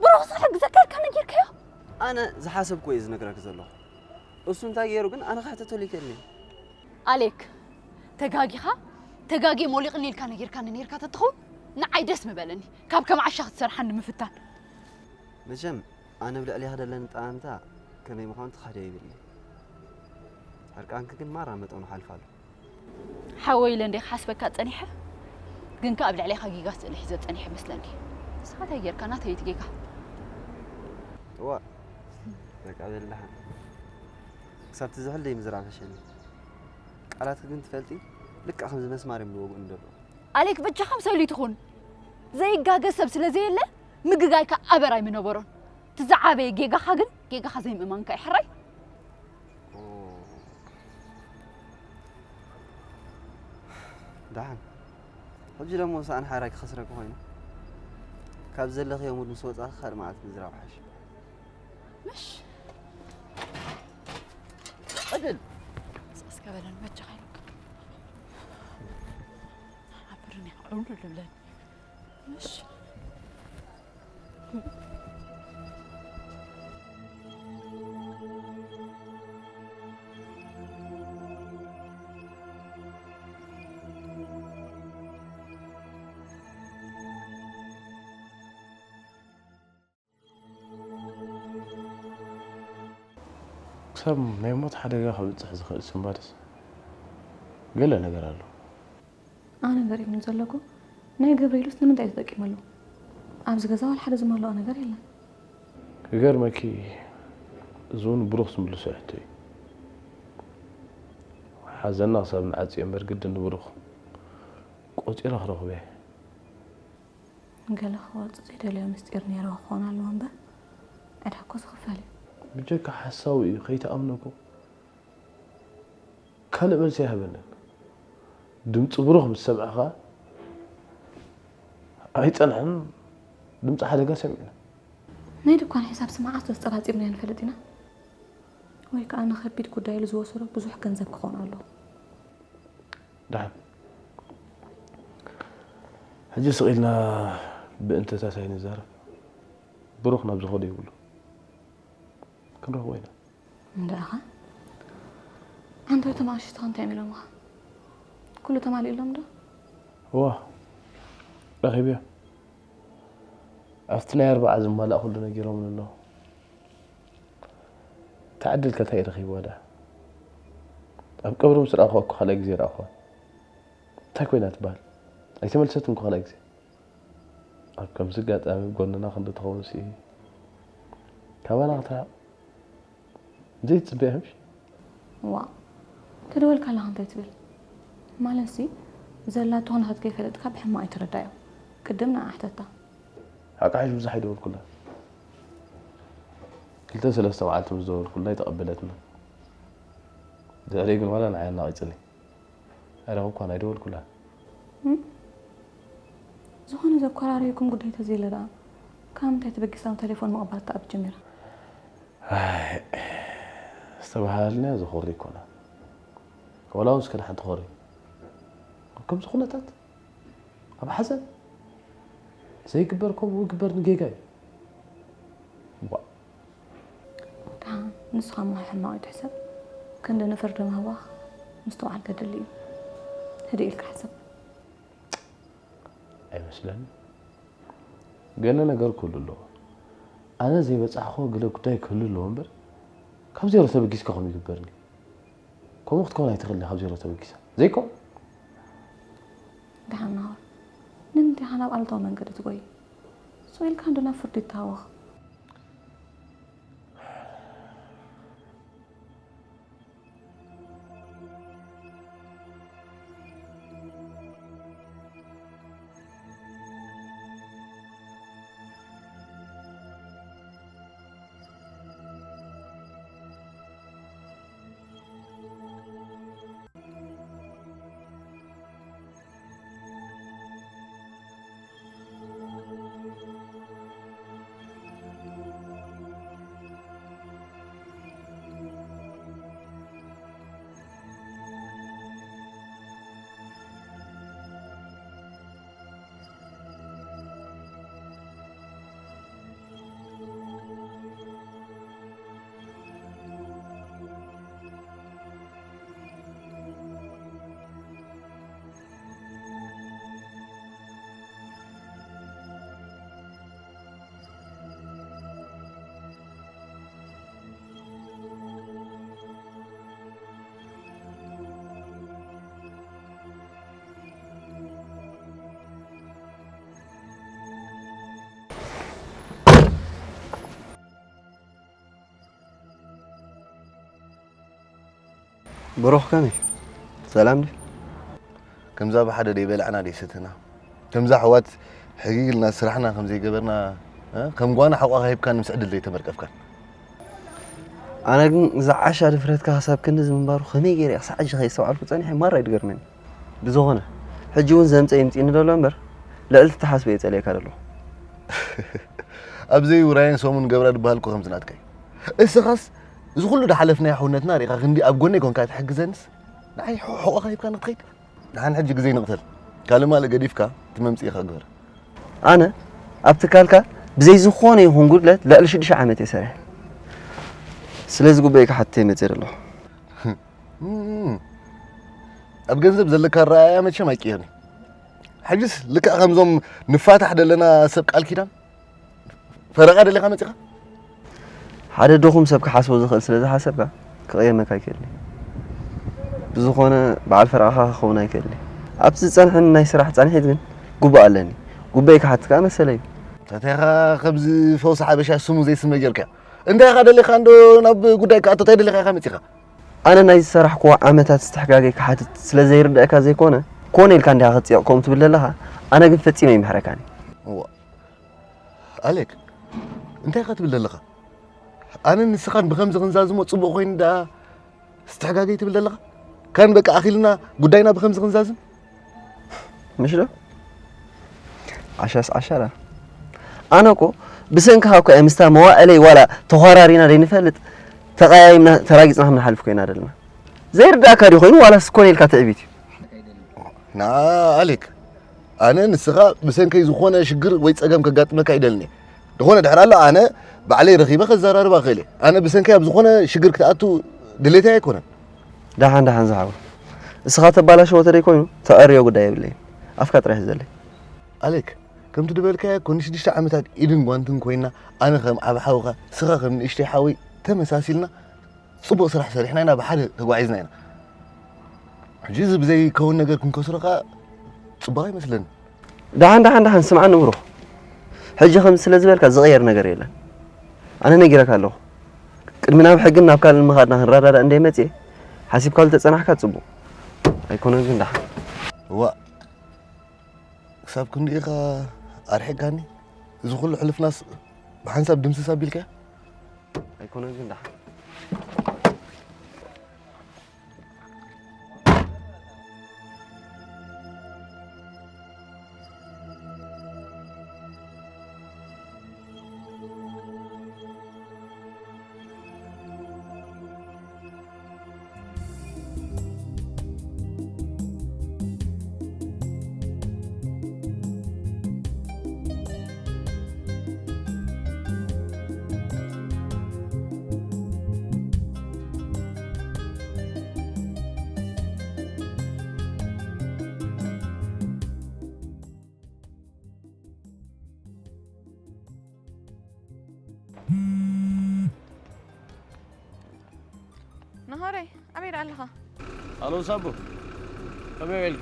ብሩኽ ሕጊ ዘካየድካ ነጊርካዮ? ኣነ ዝሓሰብኩ እየ ዝነግረኪ ዘለኹ። እሱ እንታይ ገይሩ ግን ኣነ ክሕተተሉ ይክእልኒ። ኣሌክ፣ ተጋጊኻ፣ ተጋጊ ሞሊቕኒ ኢልካ ነጊርካኒ ነይርካ ተትኸውን ንዓይ ደስ ምበለኒ፣ ካብ ከም ዓሻ ክትሰርሓኒ ምፍታን። መቸም ኣነ ኣብ ልዕሌኻ ዘለኒ ጠማምታ ከመይ ምዃኑ ትኻሕዶ የብልኒ። ሕርቃንኪ ግን ማራ መጠኑ ሓልፋ ኣሎ። ሓወይ ኢለ እንደ ክሓስበካ ጸኒሐ፣ ግን ከኣ ኣብ ልዕሌኻ ጌጋ ስእሊ ሒዘ ጸኒሐ መስለኒ። ንስኻ እንታይ ጌርካ? ናተይ እቲ ጌጋ። እዋ፣ በቃ በሊ ደሓን። ክሳብ ትዝሕል ደይ ምዝራብ ሕሸኒ። ቃላትኪ ግን ትፈልጢ፣ ልክዕ ከምዚ መስማር እዮም ዝወግኡኒ ዘለዉ። ኣሌክ በጃኻ ምሳሉ ይትኹን። ዘይጋገ ሰብ ስለ ዘየለ፣ ምግጋይካ ኣበር ኣይምነበሮን። እቲ ዝዓበየ ጌጋኻ ግን፣ ጌጋኻ ዘይምእማንካ እዩ ሕራይ። ኦ። ደሓን። ሕጂ ደሞ ሰኣን ሓራይ ክኸስረኪ ኮይኑ። ካብ ዘለኽዮ ሙድ ምስ ወጻኺ ካልእ መዓልቲ ምዝራብ ሓይሽ። ምሽ። ዕድል። እስከ በለን በጃኻ ኢሉካ። ሓብርን እያ፣ ዕውል ልብለን። ምሽ። ክሳብ ናይ ሞት ሓደጋ ከብጽሕ ዝኽእል ስንባደስ ገለ ነገር ኣሎ። ኣነ ገሪሙኒ ዘሎ እኮ ናይ ገብረሄሉስ ንምንታይ እዩ ተጠቂመሉ? ኣብዚ ገዛ ዋላ ሓደ ዝመልኦ ነገር የለን። ክገርመኪ፣ እዚ እውን ብሩኽ ዝምልሶ ሕቶ እዩ። ሓዘንና ክሳብ ንዓጽዮ እምበር ግድን ንብሩኽ ቆጺረ ክረኽቦ እየ። ገለ ክወጽእ ዘይደለዮ ምስጢር ነይርዎ ክኸውን ኣለዎ እምበር፣ ዕዳ እኮ ዝኽፈል እዩ። ብጀካ ሓሳዊ እዩ፣ ከይትኣምኖ እኮ። ካልእ መልሲ ኣይሃበንን። ድምፂ ብሩኽ ምስ ሰምዐ ኸዓ ኣይፀንሐን፣ ድምፂ ሓደጋ ሰሚዕና። ናይ ድኳን ሒሳብ ስማዓት ተጠራጢርና ኣይንፈልጥ ኢና። ወይ ከዓ ንኸቢድ ጉዳይ ኢሉ ዝወሰዶ ብዙሕ ገንዘብ ክኸውን ኣለዎ። ደሓን። ሕጂ ስቕ ኢልና ብእንተታት ኣይንዛረብ። ብሩኽ ናብ ዝኸዶ ይብሉ። ክንረኽቦ ኢና። እንድዒኻ? ኣንታ እቶም ኣሽትኻ እንታይ ኢሎምኻ? ኩሉ ተማሊእሎም ዶ? እዋ፣ ረኺብዮ። ኣብቲ ናይ ኣርብዓ ዝማላእ ኩሉ ነጊሮምኒ ኣለዉ። እታ ዕድል ከ እንታይ ረኺብዋ ደኣ? ኣብ ቀብሪ ምስ ረኣኹዋ እኮ ካልኣይ ግዜ ረኣኹዋ። እንታይ ኮይና ትበሃል? ኣይተመልሰትን እኮ ካልኣይ ግዜ። ኣብ ከምዚ ኣጋጣሚ ጎንና ክንዲ ትኸውን ስኢነ። ካባና ክትርሕቕ ዘይትጽበያ ምሽ? ዋእ፣ ተደወልካ ኣለኻ እንታይ ትብል? ማለትሲ፣ ዘላቶ ኩነታት ከይፈለጥካ ብሕማቕ ኣይትረዳዮ። ቅድም ንዓ ሕተታ። ሓቂ ሓይሽ ብዙሕ ኣይደወልኩላን። ክልተ ሰለስተ መዓልቲ ምስ ደወልኩላ ኣይተቐበለትንን። ድሕሪኡ ግን ዋላ ንዓይ ኣናቒጽኒ። ኣይረኸብኳን፣ ኣይደወልኩላን። እም? ዝኾነ ዘኮራረየኩም ጉዳይ ተዘየለ ደኣ፣ ካብ ምንታይ ተበጊሳ ቴሌፎን ምቕባል ትኣብ ጀሚራ? ኣይ፣ ዝተባህላልናዮ ዘኾሪ ኣይኮነን። ዋላ እውን እስከ ንሓንቲ ኾሪ። ኣብ ከምዚ ኩነታት፣ ኣብ ሓዘን፣ ዘይግበር ከምኡ ይግበር ንጌጋ እዩ። ዋእ። ደሓን፣ ንስኻ እሞ ሕማቕ ኣይትሕሰብ። ክንዲ ንፍርዲ ምህዋኽ ምስትውዓል ከድሊ እዩ። ህድእ ኢልካ ሕሰብ። ኣይመስለንን። ገለ ነገር ክህሉ ኣለዎ። ኣነ ዘይበጻሕክዎ ገለ ጉዳይ ክህሉ ኣለዎ እምበር፣ ካብ ዜሮ ተበጊስካ ከምኡ ይግበርኒ። ከምኡ ክትከውን ኣይትኽእልን ኢኻ፣ ካብ ዜሮ ተበጊሳ። ዘይኮ? ደሓን ናሆር፣ ንምንታይ ኢኻ ናብ ኣሉታዊ መንገዲ ትጎይ? ስቕ ኢልካ እንዶ ናብ ፍርዲ ይተሃወኽ። ብሩኽ ከመይ? ሰላም ድዩ? ከምዛ ብሓደ ደይበላዕና ደይሰተና፣ ከምዛ ኣሕዋት ሕጊግ ኢልና ስራሕና ከም ዘይገበርና፣ እ፣ ከም ጓና ሕቖኻ ሂብካኒ ምስ ዕድል ዘይተመርቀፍካን። ኣነ ግን ዝዓሻ ድፍረትካ ክሳብ ክንድዚ ምንባሩ ከመይ ገይረ እየ ክሳዕ ሕጂ ከየስተውዓልኩ ጸኒሐ ማራ እዩ ዝገርመኒ። ብዝኾነ፣ ሕጂ እውን ዘምጸ ይምጽእኒ ዘሎ እምበር፣ ልዕሊ እትሓስቦ እየ ጸሊኤካ ዘለኹ። ኣብ ዘይውራይን ሰሙን ገብራ ድበሃል እኮ ከምዚ ናትካ እዩ። እስኻስ እዚ ኩሉ ድሓለፍናዮ ሕውነትና ሪእኻ ክንዲ ኣብ ጎነይ ኮንካ ትሕግዘንስ፣ ንዓይ ሑ-፣ ሕቖኻ ሂብካ ንክትኸይድ? ደሓን ሕጂ ግዜ ንቕተል። ካልእ ማልእ ገዲፍካ እቲ መምጽኢኻ ግበር። ኣነ ኣብ ትካልካ ብዘይ ዝኾነ ይኹን ጉድለት ልዕሊ ሽዱሽተ ዓመት እየ ሰሪሐ። ስለዚ ጉባኤ ክሓትት እየ መጺአ ዘለኹ። እም፣ ኣብ ገንዘብ ዘለካ ኣረኣእያ መቸም ኣይቅየርን እዩ። ሕጅስ ልክዕ ከምዞም ንፋታሕ ደለና ሰብ ቃል ኪዳን ፈረቓ ደሊኻ መጺኻ? ሓደ ድኹም ሰብ ክሓስቦ ዝኽእል ስለ ዝሓሰብካ ክቕየመካ ኣይክእልን እዩ። ብዝኾነ በዓል ፈረቓኻ ክኸውን ኣይክእልን እዩ። ኣብቲ ዝጸንሐኒ ናይ ስራሕ ጻንሒት ግን ግቡእ ኣለኒ። ጉባኤ ክሓትት ከኣ መሰለይ እዩ። ታቲኻ ከምዚ ፈውሲ ሓበሻ ስሙ ዘይስመ ጌርካ? እንታይ ኢኻ ደሊኻ እንዶ ናብ ጉዳይ ክኣቶ እንታይ ደሊኻ ኢኻ መጺኻ? ኣነ ናይ ዝሰራሕክዎ ዓመታት ዝተሕጋገይ ክሓትት ስለ ዘይርድኣካ ዘይኮነ፣ ኮነ ኢልካ እንዲኻ ክትጽይቕ ከምኡ ትብል ዘለኻ፣ ኣነ ግን ፈጺመ ይምሕረካን እየ። እዋ፣ ኣሌክ፣ እንታይ ኢኻ ትብል ዘለኻ? ኣነ ንስኻን ብኸምዚ ክንዛዝሞ ጽቡቕ ኮይኑ ደኣ ዝተሕጋገይ ትብል ዘለኻ? ካን በቃ ኣኺልና ጉዳይና ብኸምዚ ክንዛዝም? ምሽ ዶ? ዓሻስ ዓሻ ደኣ። ኣነ እኮ ብሰንክኻ እኮ እየ ምስታ መዋእለይ ዋላ ተዃራሪና ዘይንፈልጥ ተቐያይምና ተራጊጽና ክንሓልፍ ኮይና ዘለና። ዘይርድኣካ ድዩ ኮይኑ ዋላስ ኮነ ኢልካ ትዕቢት እዩ? ንዓ ኣሌክ፣ ኣነ ንስኻ ብሰንከይ ዝኾነ ሽግር ወይ ጸገም ከጋጥመካ ኣይደልን እየ። ዝኾነ ድሕር ኣሎ ኣነ ባዕለይ ረኺበ ከዘራርባ እኽእል እየ። ኣነ ብሰንከይ ኣብ ዝኾነ ሽግር ክትኣቱ ድሌተይ ኣይኮነን። ደሓን ደሓን ዝሓወይ፣ እስኻ ተባላሸዎ ተደይ ኮይኑ ተዕርዮ ጉዳይ የብለይን። ኣፍካ ጥራሕ ይዘለይ። ኣሌክ፣ ከምቲ ዝበልካዮ እኮ ንሽዱሽተ ዓመታት ኢድን ጓንትን ኮይና፣ ኣነ ከም ዓቢ ሓውኻ፣ እስኻ ከም ንእሽተይ ሓወይ ተመሳሲልና ጽቡቕ ስራሕ ሰሪሕና ኢና፣ ብሓደ ተጓዒዝና ኢና። ሕጂ እዚ ብዘይከውን ነገር ክንከስሮ ከኣ ጽቡቕ ኣይመስለኒ። ደሓን ደሓን ደሓን ስምዓኒ ብሩኽ። ሕጂ ከምዚ ስለ ዝበልካ ዝቕየር ነገር የለን። ኣነ ነጊረካ ኣለኹ። ቅድሚ ናብ ሕግን ናብ ካልእን ምኻድና ክንረዳዳእ እንደ መጽኤ ሓሲብካሉ ተጸናሕካ ጽቡቕ። ኣይኮነን ግን ደሓን። እዋእ፣ ክሳብ ክንድኢኻ ኣርሒቕካኒ? እዚ ኩሉ ሕልፍናስ ብሓንሳብ ድምስስ ኣቢልካዮ? ኣይኮነን ግን ደሓን። ናሆረይ፣ ኣበይ ደኣ ኣለኻ? ኣሎ ሳቡ፣ ከመይ ውዒልኪ?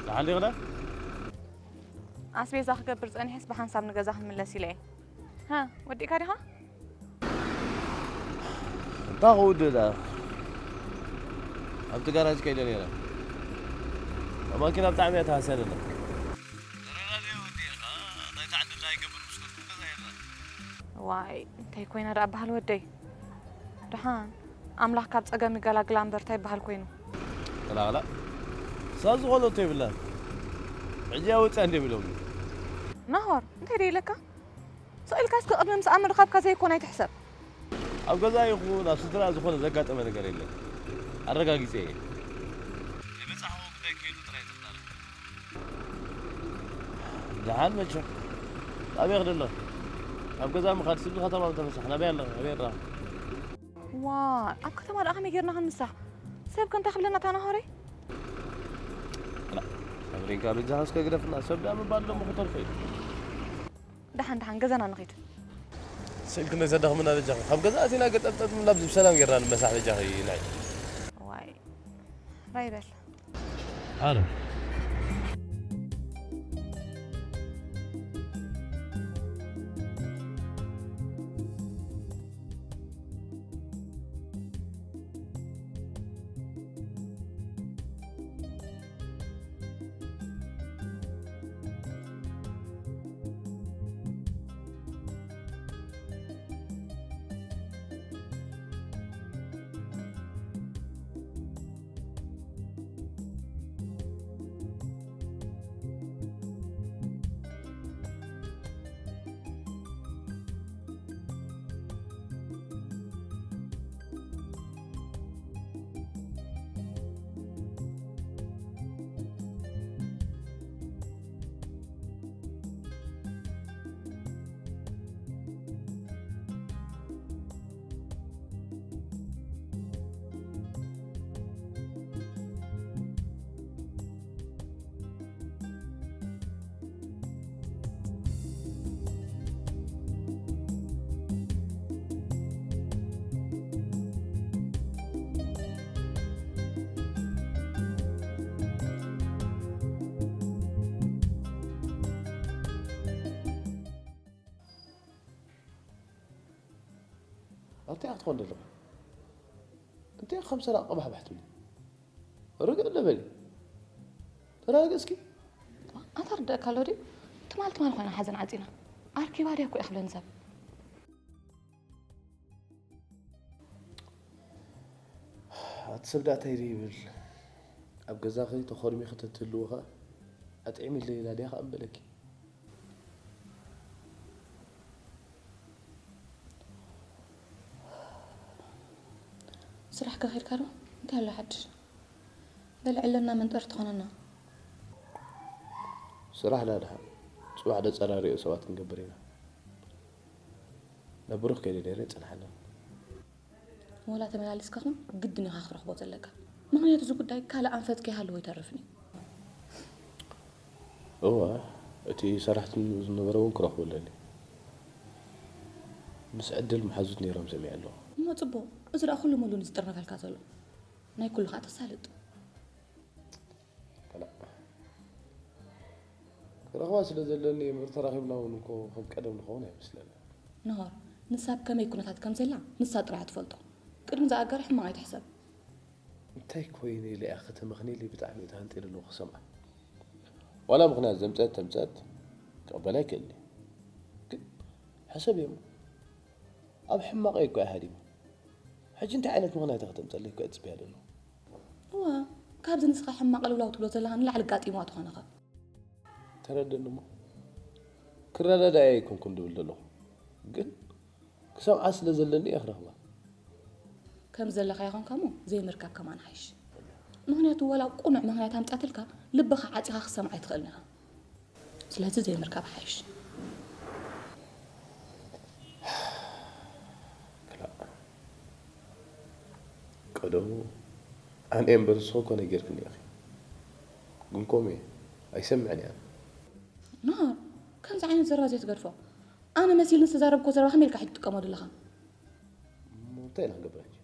ደሓን ዲኺ ደኣ? ኣስቤዛ ክገብር ጸኒሐስ ብሓንሳብ ንገዛ ክምለስ ኢለ እየ። ሃ፣ ወዲእካ ዲኻ? እንታይ ክውድእ ደኣ? ኣብቲ ጋራጅ ከይደ ነይረ። ማኪና ብጣዕሚ እያ ትሃስያ ዘላ። ተረዳድኦ ወዲ ኢኻ፣ ናይታ ዕድል ኣይገብር ምስ በልኩ ገዛ የላን። ዋይ፣ እንታይ ኮይና ደኣ በሃል ወደይ? ደሓን ኣምላኽ ካብ ጸገም ይገላግላ እምበር እንታይ በሃል ኮይኑ? ገላግላ። እሳ ዝኾነቶ የብላን። ሕጂ እያ ወፂኣ እንደ ሚሎም። ናሆር፣ እንታይ ደይ ኢለካ? ስቕ ኢልካ እስከ ቅድሚ ምስኣ ምርኻብካ ዘይኮነ ኣይትሕሰብ። ኣብ ገዛ ይኹን ኣብ ስድራ ዝኾነ ዘጋጠመ ነገር የለን። ኣረጋጊፀ እየ። ናይ በፃሕዎ ጉዳይ ከይዱ ጥራይ ተዛረብ። ደሓን መቸም። ኣበይ ክደሎ? ኣብ ገዛ ምኻድ ስብ ከተማ ምተፈሳሕ ናበይ ኣለኻ? ኣበይ ኣለኻ? ዋ፣ ኣብ ከተማ ደኣ ከመይ ጌርና ክንምሳሕ? ሰብ ከ እንታይ ክብለና እታ ናሆረይ? ላ፣ ሳብሪንካ በጃኻ እስከ ግደፍና። ሰብ ደኣ ምባል ደሞ ክተርፎ እዩ። ደሓን ደሓን ገዛና ንኺድ። ስእልኪ እንዶ ዘዳኽምና በጃኺ። ካብ ገዛ ኣቲና ገጠምጠም ምናብ ዝብ ሰላም ጌርና ንመሳሕ በጃኺ ናይ። ዋይ። ራይ በል። ኣረ። እንታይ ክትኾን ዘለኹ? እንታይ ከም ሰላቕ ቀባሕባሕ ትብል? ርግእ ኣለበል። ተረጋጊ እስኪ። ኣታ ርደእካ ኣሎ ድዩ? ትማል ትማል ኮይና ሓዘን ዓፂና። ኣርኪባ ድያ እኮ እያ ክብለኒ ሰብ። ኣቲ ሰብ ዳኣ እንታይ ይብል? ኣብ ገዛኺ ተኾርሚኺ ተትህልዊ ኸኣ ኣጥዒሚ ኢለ ኢላ ድያ ኸኣ እምበለኪ። ስራሕ ከኺድካ ዶ? እንታይ ኣሎ ሓድሽ? በል ዕለና መንጠር ትኾነና። ስራሕ ዳኣ ደሓን ጽባሕ ደጸራሪኦ ሰባት ክንገብር ኢና። ናብ ብሩኽ ከይደ ነይረ ይጸንሓና። ወላ ተመላሊስካ ኹን ግድን ኢኻ ክትረኽቦ ዘለካ። ምኽንያቱ እዚ ጉዳይ ካልእ ኣንፈት ከይሃለዎ ኣይተርፍን እዩ። እወ፣ እቲ ሰራሕትን ዝነበረ እውን ክረኽቦ ኣለኒ። ምስ ዕድል መሓዙት ነይሮም ሰሚዐ ኣለኹ። እሞ ጽቡቕ፣ እዚ ደኣ ኩሉ ሙሉ ንዝጥርነፈልካ ዘሎ ናይ ኩሉ ኸኣ ተሳልጥ። ከላ ክረኽባ ስለ ዘለኒ እምበር ተራኺብና እውን እኮ ከም ቀደም ንኸውን ኣይመስለኒ። ናሆር፣ ንሳ ኣብ ከመይ ኩነታት ከም ዘላ ንሳ ጥራይ እያ ትፈልጦ። ቅድሚ ዝኣገረ ሕማቕ ኣይትሕሰብ። እንታይ ኮይነ ኢለ እያ ከተመኽንየለይ ብጣዕሚ እየ ተሃንጥየ ዘለኹ ክሰምዓ። ዋላ ምኽንያት ዘምጸት ተምጸት ክቕበላ ኣይክእልን እየ። ግን ሕሰብዮ እሞ ኣብ ሕማቐይ እኮ እያ ሃዲማ። ሕጂ እንታይ ዓይነት ምኽንያት እያ ከተምጸለይ እኮ እየ ጽበያ ዘለኹ። እዋ፣ ካብዚ ንስኻ ሕማቕ ልውላው ትብሎ ዘለኻ ንላዕሊ ጋጢምዋ ትኾነኻ። ተረደኒ እሞ። ክረዳዳእ ኣይኮንኩን ድብል ዘለኹ። ግን ክሰምዓ ስለ ዘለኒ እየ ክረኽባ። ከም ዘለኻ ይኾንካ እሞ ዘይምርካብ ከማን ሓይሽ። ምኽንያቱ ወላ ቁኑዕ ምኽንያት ኣምጻትልካ ልብኻ ዓጺኻ ክትሰምዓ ኣይትኽእልን ኢኻ። ስለዚ ዘይምርካብ ሓይሽ። ክላእ። ቀደሙ ኣነ እምበር ንስኺ እኮ ነጊርክኒ ኢኺ። ግን ከምኡ እየ። ኣይሰምዕን እየ ኣነ። ናሆር፣ ከምዚ ዓይነት ዘረባ ዘይትገድፎ። ኣነ መሲልኒ ዝተዛረብኮ ዘረባ ከመይ ኢልካ ሕጂ ትጥቀመሉ ኣለኻ? እሞ እንታይ ኢና ክንገብር ሕጂ?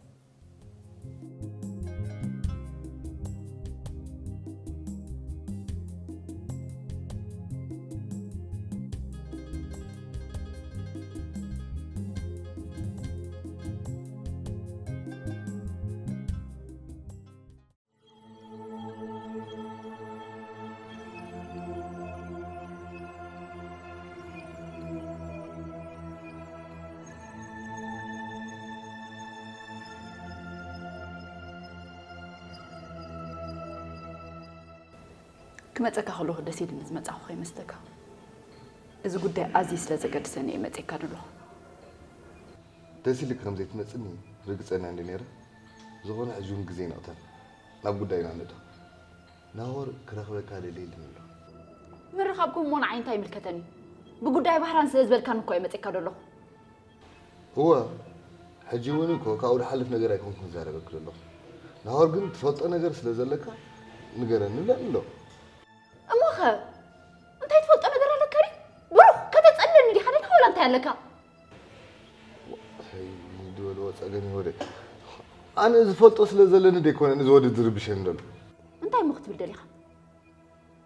ክመጸካ ከለኹ ደስ ኢልኒ ዝመጻኹ ከይመስለካ። እዚ ጉዳይ ኣዝዩ ስለ ዘገድሰኒ እየ መጺእካ ዘለኹ። ደስ ኢልክ ከም ዘይትመጽኒ ርግጸኛ እንደ ነይረ። ዝኾነ ሕጂ እውን ግዜ ይንቕተል። ናብ ጉዳይና ንእቶ። ናሆር ክረኽበካ ደልየ ኢሉኒ ኣሎ። ምርኻብኩም እሞ ንዓይ እንታይ ይምልከተኒ? ብጉዳይ ባህራን ስለ ዝበልካኒ እኮ እየ መጺእካ ዘለኹ። እወ፣ ሕጂ እውን እኮ ካብኡ ዝሓልፍ ነገር ኣይኮንኩን ዝዛረበኪ ዘለኹ። ናሆር ግን ትፈልጦ ነገር ስለ ዘለካ ንገረኒ ብለኒ ኣሎ። እሞኸ እንታይ ትፈልጦ ነገር ኣለካ ድዩ? ብሩኽ፣ ከተጸልለኒ ዲኻ ደለኻ ወላ እንታይ ኣለካ? ዋይ፣ ዝበልዎ ጸገም ይወደ። ኣነ ዝፈልጦ ስለ ዘለኒ ደይኮነ እዚ ወዲ ዝርብሸኒ ዘሎ። እንታይ እሞ ክትብል ደሊኻ?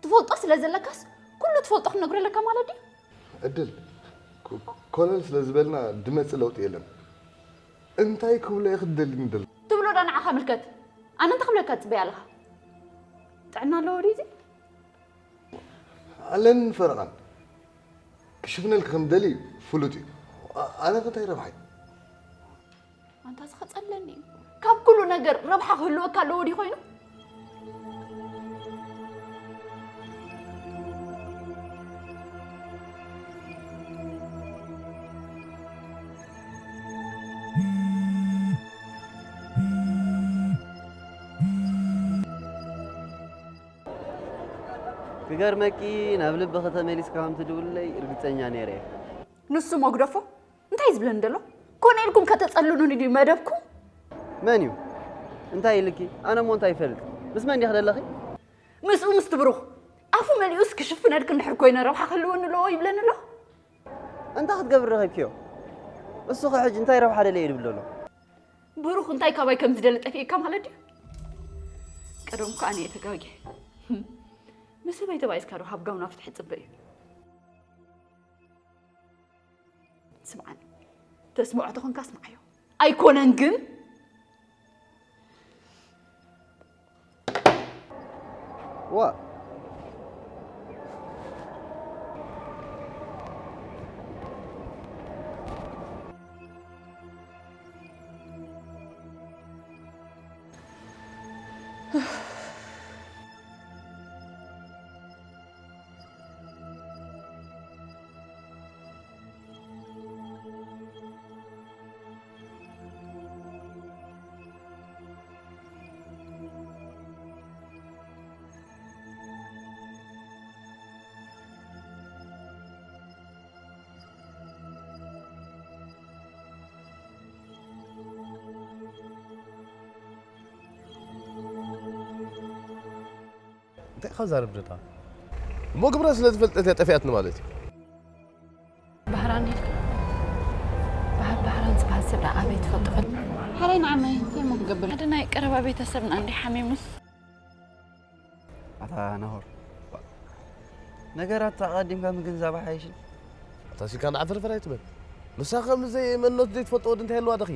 ትፈልጦ ስለ ዘለካስ ኩሉ ትፈልጦ ክትነግሮ ኣለካ ማለት ድዩ? ዕድል፣ ኮ-፣ ኮለል ስለ ዝበልና ድመጽእ ለውጢ የለን። እንታይ ክብሎ እየ ክትደልኒ ደሎ? ትብሎ ዶ ንዓኻ ምልከት? ኣነ እንታይ ክብለካ ትጽበይ ኣለኻ? ጥዕና ኣለዎ ድዩ እዚ? ኣለኒ ፈረቓን። ክሽፍነልኪ ከም ደሊ ፍሉጥ እዩ። ኣ-፣ ኣነ ከ እንታይ ረብሓይ? ኣንታ እዚ ከጸለኒ እዩ። ካብ ኩሉ ነገር ረብሓ ክህልወካ ኣለዎ ድዩ ኮይኑ? ክገርመኪ፣ ናብ ልብኺ ተመሊስካ ከም ትድውልለይ ርግጸኛ ነይረ እየ። ንሱ መጉደፎ እንታይ እዩ ዝብለኒ ዘሎ? ኮነ ኢልኩም ከተጸልሉኒ ድዩ መደብኩም? መን እዩ? እንታይ ኢልኪ? ኣነ እሞ እንታይ ይፈልጥ? ምስ መን ዲኺ ዘለኺ? ምስኡ ምስቲ ብሩኽ። ኣፉ መሊኡስ ክሽፍነልኪ እንድሕር ኮይነ ረብሓ ክህልወኒ ኣለዎ ይብለኒ ኣሎ። እንታይ ክትገብሪ ረኺብክዮ? እሱ ኸ ሕጂ እንታይ ረብሓ ደለየ ድብል ዘሎ? ብሩኽ እንታይ ካባይ ከም ዝደሊ ጠፊእካ ማለት ድዩ? ቀደም እኮ ኣነ እየ ተጋግየ። ምስ ሰበይ ተባኢስካ ዶ ሃብ ጋውና ፍትሒ ጽበ እዩ? ስምዓኒ፣ ተስምዖ ተኾንካ ስምዓዮ። ኣይኮነን ግን ዋ እንታይ ኢኻ ዛረብ ደዳ እሞ ግብራ ስለ ዝፈልጠት እያ ጠፊኣትኒ ማለት እዩ ባህራን ኢልካ ባህር ባህራን ዝበሃል ሰብ ደኣ ኣበይ ትፈልጦ ፈል ሓራይ ንዓመይ እንታይ እሞ ክገብር ሓደ ናይ ቀረባ ቤተሰብና እንዲ ሓሚሙስ ኣታ ናሆር ነገራት ኣቐዲምካ ምግንዛብ ሓይሽን ኣታ ሲልካ ንዓፈርፈር ኣይትበል ንሳ ከም ዘይ መንነት ዘይትፈልጦ ወዲ እንታይ ኣለዋ ደኺ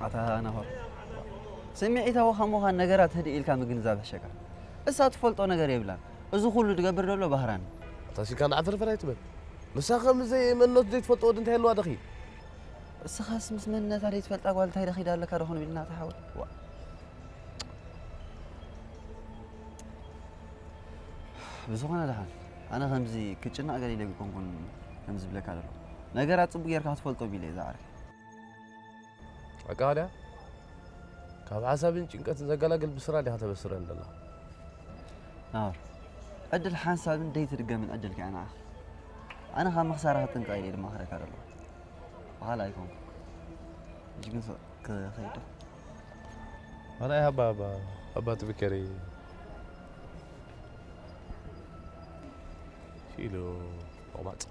ኣታ ናሆር ስምዒታዊ ካብ ምዃን ነገራት ህድእ ኢልካ ምግንዛብ ሕሸካ እሳ ትፈልጦ ነገር የብላን እዚ ኩሉ ትገብር ዘሎ ባህራን ኣታ ሲልካ ንዓፈርፈር ኣይትበል ንሳ ከም ዘይ መንነት ዘይትፈልጦ ወዲ እንታይ ኣለዋ ደኺ እስኻስ ምስ መንነታ ዘይትፈልጣ ጓል እንታይ ደኺዳ ኣለካ ደኾን ኢልና ተሓወል ብዝኾነ ደሓን ኣነ ከምዚ ክጭነቕ ገለ ኢለ ኣይኮንኩን ከም ዝብለካ ዘሎ ነገራት ጽቡቅ ጌርካ ክትፈልጦም ኢለ እየ ዝዓርከይ ኣቃልያ ካብ ሓሳብን ጭንቀትን ዘገላግል ብስራ ዲኻ ተበስረን ደላ ናር ዕድል ሓንሳብን ደይትድገምን ዕድል ከኣ ንዓኺ ኣነ ካብ ምኽሳራ ክጥንቀቕ ኢለ ድማ ክረካ ደሎ ብኻል ኣይኮንኩ ሕጂ ግን ክኸይድ ኣናይ ሃባ ሃባ ሃባ ትብከሪ ኢሉ ቆማጽ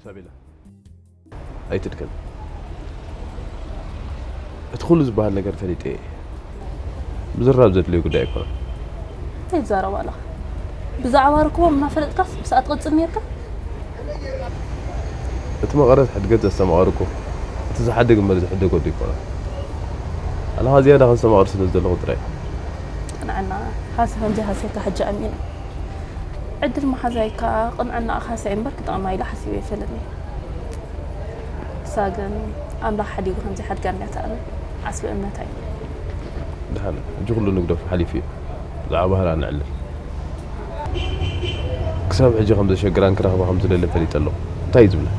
ሳቤላ ኣይትድከም እቲ ኩሉ ዝበሃል ነገር ፈሊጠ እየ ምዝራብ ዘድልዮ ጉዳይ ኣይኮነን እንታይ ትዛረብ ኣለኻ ብዛዕባ ርክቦም እናፈለጥካስ ምስኣ ትቕጽል ነርካ እቲ መቐረት ሕድገት ዘስተማቐርኩ እቲ ዝሓድግ እምበር ዝሕደግ ወዲ ኣይኮነን ኣለኻ ዝያዳ ከስተማቕር ስለ ዝደለኹ ጥራይ ቅንዕና ሃሲ ከምዘይሃስየካ ሕጂ ኣሚነ ዕድል መሓዛይ ከኣ ቅንዕናኣ ካሕሳ እየ እምበር ክጠቕማ ኢለ ሓሲበ ኣይፈልጥን እየ። ንሳ ግን ኣምላኽ ሓዲጉ ከም ዘይሓድጋ እንድያ ትኣምን ዓስቢ እምነታ እዩ። ደሓን ሕጂ ኩሉ ንግደፎ ሓሊፉ እዩ። ብዛዕባ ባህራ ንዕልል። ክሳብ ሕጂ ከም ዘሸግራን ክረኽባ ከም ዝደሊ ፈሊጠ ኣለኹ። እንታይ እዩ ዝብላ?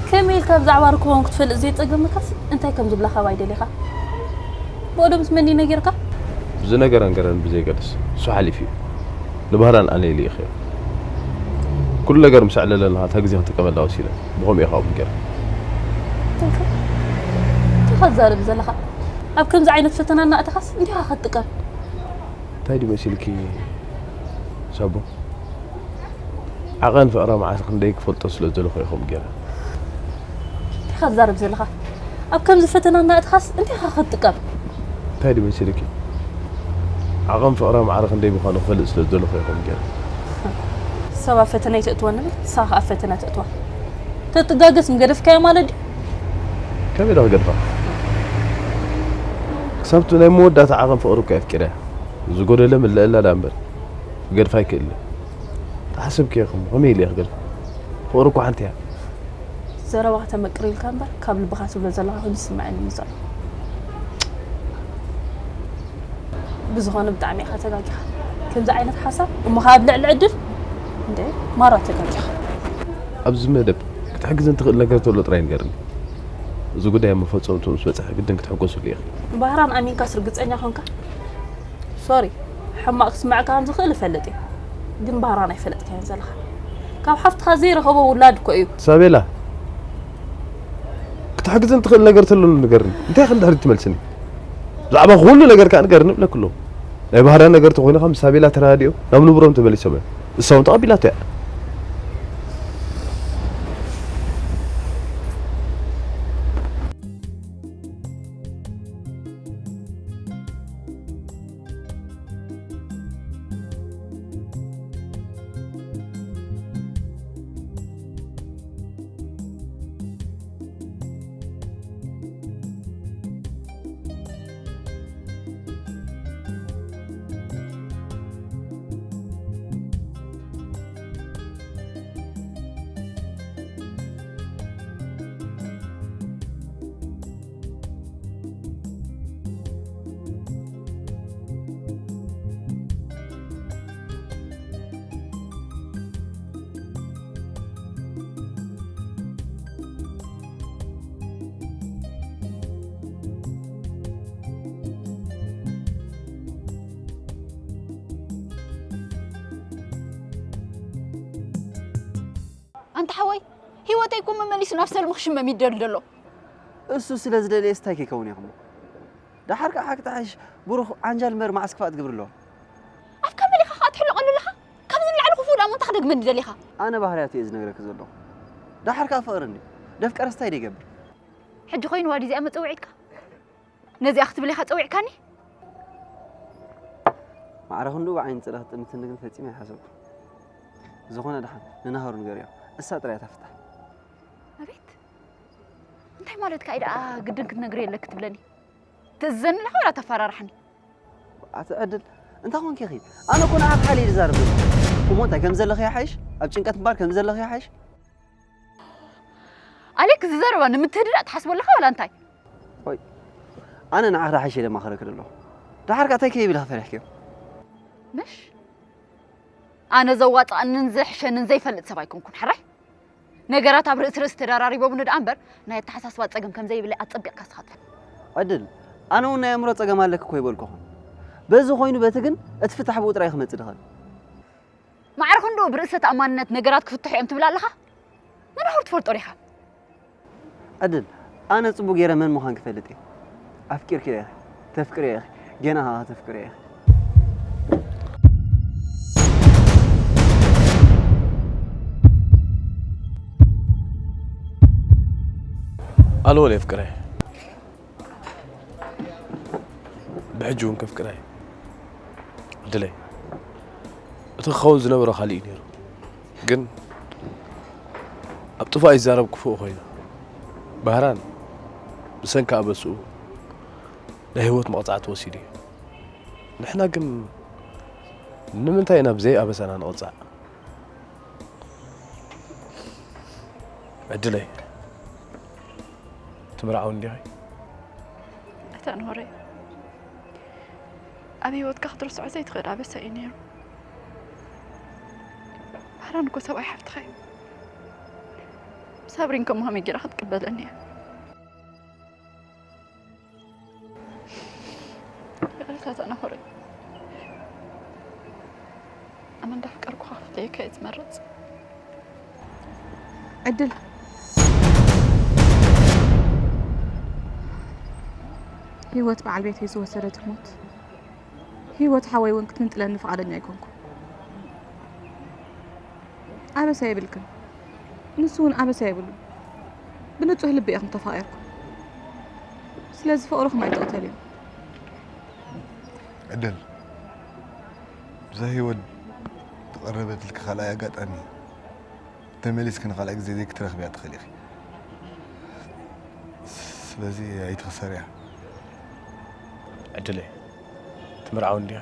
ከመይ ኢልካ ብዛዕባ ርክቦም ክትፈልጥ ዘይጸገመካስ እንታይ ከም ዝብላኻ ባይ ደሊኻ? ብኦዶ ምስ መን እዩ ነጊርካ? ብዝነገረን ገረን ብዘይገድስ፣ እሱ ሓሊፉ እዩ። ንባህራን ኣነ ኢሉ ይኽእል። ኩሉ ነገር ምስ ኣዕለለና፣ እታ ግዜ ክጥቀመላ ወሲነ። ብኸምኡ ኢኻ እውን ገይረ። እንታይ ኢኻ ትዛረብ ዘለኻ? ኣብ ከምዚ ዓይነት ፈተና እናእተኻስ እንዲኻ ክትጥቀም? እንታይ ድዩ መሲልኪ ሳቦ? ዓቐን ፍቕራ መዓስ ክንደይ ክፈልጦ ስለ ዝደለኹ ኢኹም ገይረ። እንታይ ኢኻ ትዛረብ ዘለኻ? ኣብ ከምዚ ፈተና እናእተኻስ እንታይ ኢኻ ክትጥቀም? እንታይ ድዩ መሲልኪ? ዓቐን ፍቕራ ማዕረ ክንደይ ምዃኑ ክፈልጥ ስለ ዝደለኹ ኢኹም ገይረ። ሰብ ኣብ ፈተና ይተእትወኒ ብል፣ ንስኻ ከኣ ኣብ ፈተና ተእትዋ። ተትጋገስ ምገደፍካዮ ማለት ድዩ? ከመይ ኢለ ክገድፋ? ክሳብ እቲ ናይ መወዳእታ ዓቐን ፍቕሪ እኮ እየ ኣፍቂረያ። ዝጎደለ ምለአላ ደኣ እምበር ክገድፋ ኣይክእልን። ተሓሰብክዮ ኢኹም፣ ከመይ ኢለ እየ ክገድፋ? ፍቕሪ እኮ ሓንቲ እያ። ዘረባ ከተመቅር ኢልካ እምበር፣ ካብ ልብኻ ትብሎ ዘለኻ ኮይኑ ይስምዓኒ እዩ ዘሎ። ብዝኾነ ብጣዕሚ ኢኻ ተጋጊኻ። ከምዚ ዓይነት ሓሳብ እሞ ኸዓ ኣብ ልዕሊ ዕድል? እንደ ማራ ተጋጊኻ። ኣብዚ መደብ ክትሕግዘን ትኽእል ነገር ተሎ ጥራይ ንገርኒ። እዚ ጉዳይ ኣብ መፈጸምቱ ምስ በጽሐ ግድን ክትሕጎስሉ ኢኺ። ንባህራን ኣሚንካስ ርግጸኛ ኾንካ? ሶሪ፣ ሕማቕ ክስምዐካ ከም ዝኽእል እፈልጥ እየ። ግን ባህራን ኣይፈለጥካዮን ዘለኻ። ካብ ሓፍትኻ ዘይረኸቦ ውላድ እኮ እዩ። ሳቤላ፣ ክትሕግዘን ትኽእል ነገር ተሎ ንገርኒ። እንታይ ኢኺ ንድሕሪት ትመልስኒ? ብዛዕባ ኩሉ ነገር ከኣ ንገርኒ እብለኪ ኣለኹ። ናይ ባህርያ ነገር ተኾይኑ ከኣ ምስ ሳቤላ ተረዳዲኦም ናብ ንቡሮም ተመሊሶም እዮም። እሳ እውን ተቐቢላቶ እያ። ኣንታ ሓወይ፣ ህይወተይ እኮ መመሊሱ ናብ ሰልሚ ክሽመም ይደሊ ዘሎ። እሱ ስለ ዝደለየስ እንታይ ከይከውን እየ እሞ? ደሓር ከኣ ሓቂ ተሓይሽ ብሩኽ ዓንጃል እምበር መዓስ ክፋእ ትግብሪ ኣለዋ? ኣፍካ መሊኻ ከኣ ትሕልቐሉ ኣለኻ? ካብዚ ንላዕሊ ክፉእ ደኣ እሞ እንታይ ክደግመኒ ደሊኻ? ኣነ ባህርያቱ እየ ዝነግረኪ ዘለኹ። ደሓር ከኣ ፍቕሪ እንድዩ። ደፍቀረስ እንታይ ደይገብር? ሕጂ ኮይንዋ ድዩ እዚኣ መጸውዒትካ? ነዚኣ ክትብል ኢኻ ጸዊዕካኒ? ማዕረ ክንድኡ ብዓይኒ ጽላእ ክትጥምትኒ ግን ፈጺመ ኣይሓሰብኩን። ዝኾነ ደሓን ንናህሩ ንገርዮ። እሳ ጥራይ እያ ትፍታሕ። ኣቤት! እንታይ ማለትካ እዩ ደኣ ግድን ክትነግርዮ ኣለኪ ትብለኒ? ትእዝዘኒ ኣለኻ ወላ ተፈራርሓኒ? ኣቲ ዕድል፣ እንታይ ኮንኪ ኢኺ? ኣነ እኮ ንዓኺ ሓልየ ዝዛረብ ዘለኹ። እሞ እንታይ ከም ዘለኺ ይሓይሽ? ኣብ ጭንቀት ምንባር ከም ዘለኺ ይሓይሽ? ኣሌክ፣ እዚ ዘረባ ንምትህድዳእ ትሓስቦ ኣለኻ ዋላ እንታይ? ሆይ፣ ኣነ ንዓኺ ሓይሸ ደማኽረኪ ዘለኹ። ደሓር ከኣ እንታይ ከይብል ኢኺ ፈሪሕክዮ? ምሽ? ኣነ ዘዋጽኣንን ዘሕሸንን ዘይፈልጥ ሰብ ኣይኮንኩን፣ ሕራይ? ነገራት ኣብ ርእሲ ርእሲ ተደራሪቦምኒ ደኣ እምበር፣ ናይ ኣተሓሳስባ ጸገም ከም ዘይብለይ ኣጸቢቕካ ንስኻ ትፈልጥ። ዕድል፣ ኣነ እውን ናይ ኣእምሮ ጸገም ኣለኪ እኮ ኣይበልኩኹን። በዚ ኮይኑ በቲ ግን እቲ ፍታሕ ብኡ ጥራይ ክመጽእ ዝኽእል። ማዕረ ክንድኡ ብርእሰ ተኣማንነት ነገራት ክፍትሑ እዮም ትብል ኣለኻ? ንድሑር ትፈልጦ ዲኻ? ዕድል፣ ኣነ ጽቡቕ ገይረ መን ምዃንኪ እፈልጥ እየ። ኣፍቂርክዮ ኢኺ፣ ተፍቅርዮ ኢኺ፣ ገና ከኣ ከተፍቅርዮ ኢኺ። ኣልወል የፍቅረ። ብሕጂ እውን ከፍቅራ እየ። ዕድለይ። እቲ ክኸውን ዝነበሮ ካልእ እዩ ነይሩ። ግን ኣብ ጥፉእ ኣይዛረብ ክፉእ ኮይኑ። ባህራን ብሰንኪ ኣበስኡ ናይ ህይወት መቕጻዕቲ ወሲዱ እዩ። ንሕና ግን ንምንታይ ኢና ብዘይ ኣበሳና ንቕጻዕ? ዕድለይ፣ ትምርዓውኒ ዲኺ? እታ ኖረይ፣ ኣብ ህይወትካ ክትርስዖ ዘይትኽእል ኣበሳ እዩ ነይሩ። ባህራን እኮ ሰብኣይ ሓፍትኻ እዩ። ሳብሪን ከሞ ከመይ ጌራ ክትቅበለኒ እያ? ከተነኹሪ ኣነ እንዳፍቀርኩኻ ክፍለየካ እየ ዝመርጽ። ዕድል፣ ህይወት በዓል ቤተይ ዝወሰደት ሞት፣ ህይወት ሓወይ እውን ክትምንጥለኒ ፍቓደኛ ኣይኮንኩ። ኣበሳ የብልክን፣ ንሱ እውን ኣበሳ የብሉ። ብንጹህ ልቢ ኢኹም ተፋቒርኩም። ስለዚ ፍቕርኹም ኣይትቕተልዩ። ዕድል፣ ብዛ ህይወት ዝቐረበትልኪ ካልኣይ ኣጋጣሚ ተመሊስኪ ንኻልኣይ ግዜ ዘይክትረኽብያ ትኽእሊ ኢኺ። ስለዚ ኣይትኽሰርያ። ዕድለይ፣ ትምርዓው እንዲኻ?